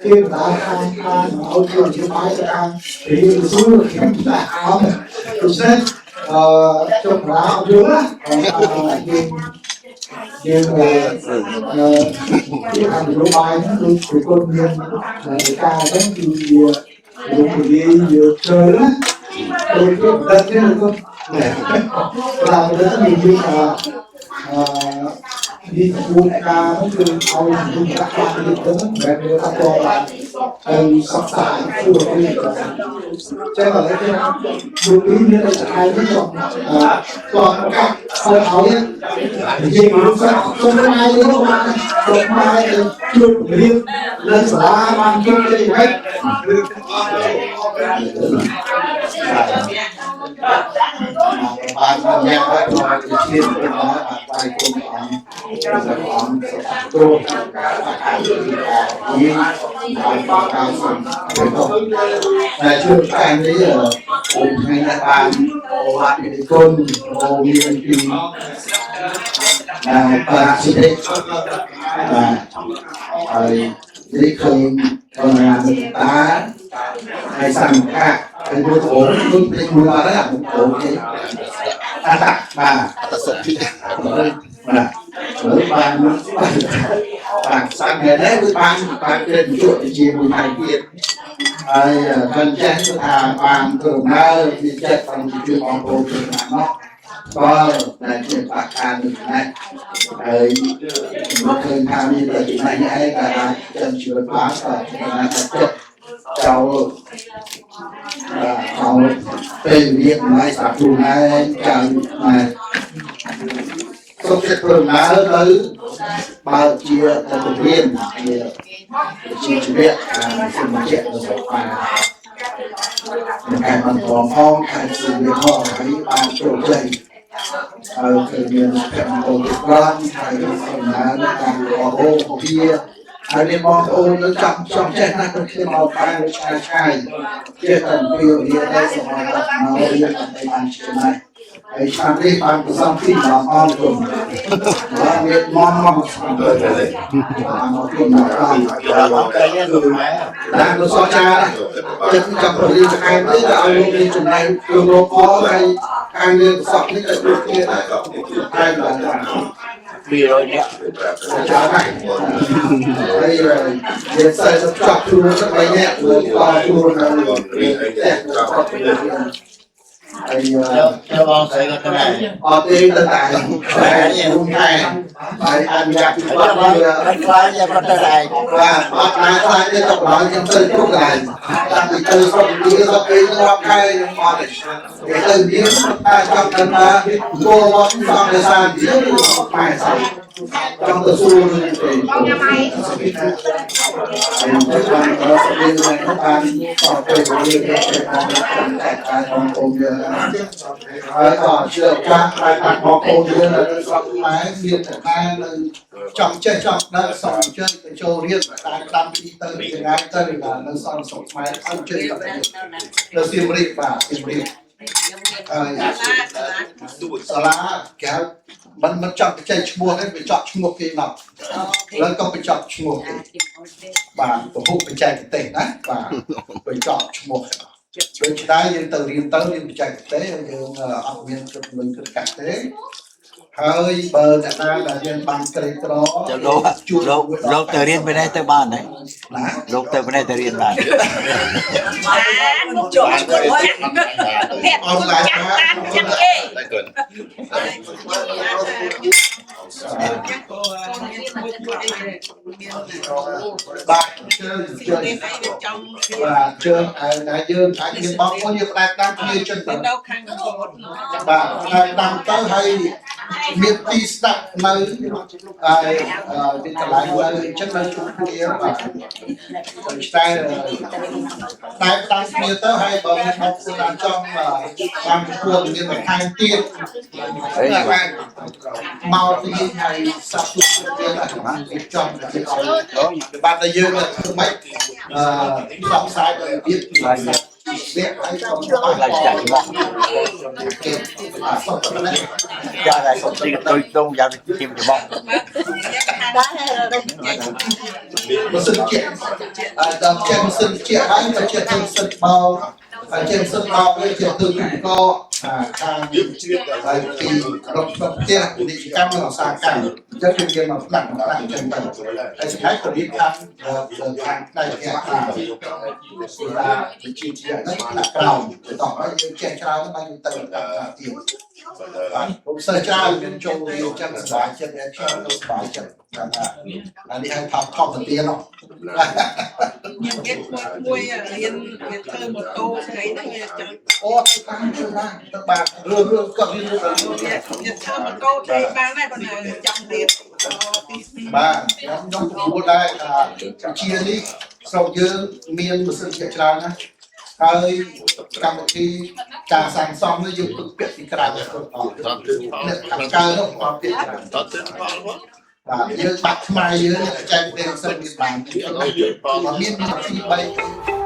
គេបណ្ដាខាងខាងឲ្យធ្វើនយោបាយទៅខាងរៀនសួរខ្ញុំតែអមដូច្នេះអឺចុះប្រាអត់យល់ណាយើងយើងអឺខាងនយោបាយហ្នឹងដូចប្រកបមានការអញ្ចឹងគឺវាលោកនិយាយយើងជ្រើណាដូចគេបណ្ឌិតនេះលោកបាទបណ្ឌិតនិយាយថាអឺនេះក្បួនការហ្នឹងគឺឲ្យមនុស្សដាក់បានទៅហ្នឹងមិនមែនថាតបានហើយសັບសាយធ្វើឲ្យចឹងឥឡូវខ្ញុំលោកនេះមានអីថែមនេះចង់អឺចង់កាត់ឲ្យនិយាយមនុស្សសុំខ្មែរនេះបានសុំខ្មែរជួបរៀនលើសាលាបានជួបអីហ្នឹង បានញ៉ាំហើយក៏ជាឈាមទៅដល់បានបាយគុំអង្គអង្គព្រោះការអាយយីបានការសំទៅតែជួបតែនេះអូថ្ងៃនេះបានអូវត្តពីគុណអូមានពីបាទសិទ្ធិបាទហើយនេះឃើញបណ្ណាមិត្តតាហើយសង្ឃៈហើយមួយអូដូចភ្លេចមួយអត់ហើយអាអូគេអត្តបាទ អត្តសុទ្ធិ បាទបានបាទសាំងនេះគឺបានបានគេជួបជាមួយថៃទៀតហើយគាត់ចេះគឺថាបានធ្វើដំណើរពីចិត្តបានជួយបងប្អូនជួយណាស់នោះបើតែជាបាក់ខាននេះណាហើយមកឃើញថាមានតែចំណេញឯងតែអាចចិនជីវិតបានតែចំណេញតែចិត្តចូលចូលពេលវេលាម៉ែស្រាប់ខ្លួនឯងចៅម៉ែសុខចិត្តធ្វើដំណើរទៅបើជាទៅពរៀនជាជីវៈសម្ភារៈរបស់បានការបន្តផងខែសុវិផងហើយបានជោគជ័យហើយគឺមានកម្មអូប្រានហើយដំណើរតាមអូអូភាហើយមានបងប្អូននៅចង់ចង់ចេះណាស់ទៅគ្នាមកបានឆ្ងាយឆ្ងាយចេះតែពីរៀនទៅសម្រាប់មករៀនដើម្បីបានចំណេះហើយឆ្នាំនេះបានប្រសំពីបងអរគុណបាទមានមមមកស្គាល់បានមកគុណដល់តាមលោកសចាចិត្តចង់បរិយាខែនេះទៅឲ្យលោកមានចំណេះលោកលោកអហើយខាងយើងប្រសពនេះទៅដូចគ្នាដែរតែបាទ 200នាក់ ច្រើនណាស់ហើយយើងសិស្សចាប់ខ្លួនទៅ3នាក់លោកតខ្លួននៅផ្ទះគាត់ហើយ ចូលបងស្រីក៏ទៅដែរ អត់ទេទៅតែតែរួមតែហើយអនុញ្ញាតពីគាត់ វាខ្លាចគាត់ទៅដែរ បាទអត់ណាខ្លាចទេទៅដល់ខ្ញុំទៅគ្រប់កន្លែងតាំងពីទៅស្រុកវាស្រុកគេរាប់ខែខ្ញុំអត់ទេគេទៅវាតែចង់ដឹងថាគោលវត្តសំដោយសារវាម៉ែសោះ ចង់ទៅសួររឿងទេបងញ៉ាំអីហើយបានដល់ស្មានហ្នឹងបានតទៅរឿងនេះបានតែការបងប្អូនយើងហើយអជឿឱកាសឲ្យបានបងប្អូនយើងនៅស្រុកខ្មែរមានតែណានៅចង់ចេះចង់ដឹងសូមអញ្ជើញទៅចូលរៀនតាមតាមទីទៅថ្ងៃទៅនៅសល់ស្រុកខ្មែរអញ្ជើញទៅនៅសៀមរាបបាទសៀមរាបហើយសាលាគេមិនចង់បញ្ចេញឈ្មោះទេបញ្ចប់ឈ្មោះគេមកឡើយក៏បញ្ចប់ឈ្មោះគេបាទពហុបច្ចេកទេសណាបាទបញ្ចប់ឈ្មោះដូច្នេះយើងទៅរៀនទៅរៀនបច្ចេកទេសយើងអត់មានគិតលុយគិតកាក់ទេហើយបើអ្នកណាដែលយើងបានក្រីក្រ លោកលោកលោកទៅរៀនពីនេះទៅបានទេ ណា លោកទៅពីនេះទៅរៀនបាន បានមកជក់គុណចាស់ភ័ក្រ អនឡាញ ចាស់តាមចឹងគេ បាទជើងជើងបាទជើងឯណាយើងអាចមានបងប្អូនយើងផ្ដែតាមគ្នាចឹងទៅ នៅខាងកូន បាទហើយតាមទៅហើយមានទីស្នាក់នៅហើយមានកន្លែងនៅអញ្ចឹងនៅជួបគ្នាបាទដូច្នេះតែតាមគ្នាទៅហើយបើមានបងប្អូនតាមចង់តាមគួរមានបន្ថែមទៀតអាចមកទីហើយសាប់ជួបគ្នាដែរចង់ទៅបាទតែយើងធ្វើម៉េចអឺផ្សព្វផ្សាយដោយរបៀបវាហើយកុំបា ឡើងចាក់មក គេអត់សុខណា ចាក់ហើយទីទៅតងយ៉ាងជិមច្បោះ ម៉ាស៊ីនជាដល់ចេះម៉ាស៊ីនជាហើយទៅចេះធ្វើម៉ាស៊ីនបោកហើយចេះម៉ាស៊ីនបោកវាចេះធ្វើឧបករណ៍អាខាងហើយពីរកផ្ទះពាណិជ្ជកម្មនិងឧស្សាហកម្មអញ្ចឹងគឺយើងមកផ្លាក់ផ្លាក់អញ្ចឹងទៅហើយសម្រាប់ក៏រៀបខាងខាងផ្នែកគេថាថាវិជ្ជាជីវៈហ្នឹងផ្លាក់ក្រោមទៅដល់ហើយយើងចេះច្រើនបានយើងទៅទៀតបាទผมសិស្សច្រើនមានចូលរៀនចឹងសប្បាយចិត្តខ្ញុំទៅសប្បាយចិត្តថាអានេះឲ្យថប់ថប់ទៅទៀតនោះ ខ្ញុំមានមួយរៀនរៀនធ្វើម៉ូតូស្អីហ្នឹងវាចង់ អូទៅតាមទៅណាទៅបាទរឿងរឿងគាត់រៀនរឿងរឿង រៀនធ្វើម៉ូតូធ្វើបានដែរប៉ុន្តែចង់រៀនទី2 បាទខ្ញុំខ្ញុំព្រោះដែរថាជានេះស្រុកយើងមានម៉ាស៊ីនជាច្រើនណាស់ហើយកម្មវិធីការសាងសង់នេះយើងពឹងពាក់ពីក្រៅទៅអត់អ្នកខាងកើតនោះអត់ទៀតបាទយើងបាក់ខ្មែរយើងចែកទេសឹកមានបានមានទី3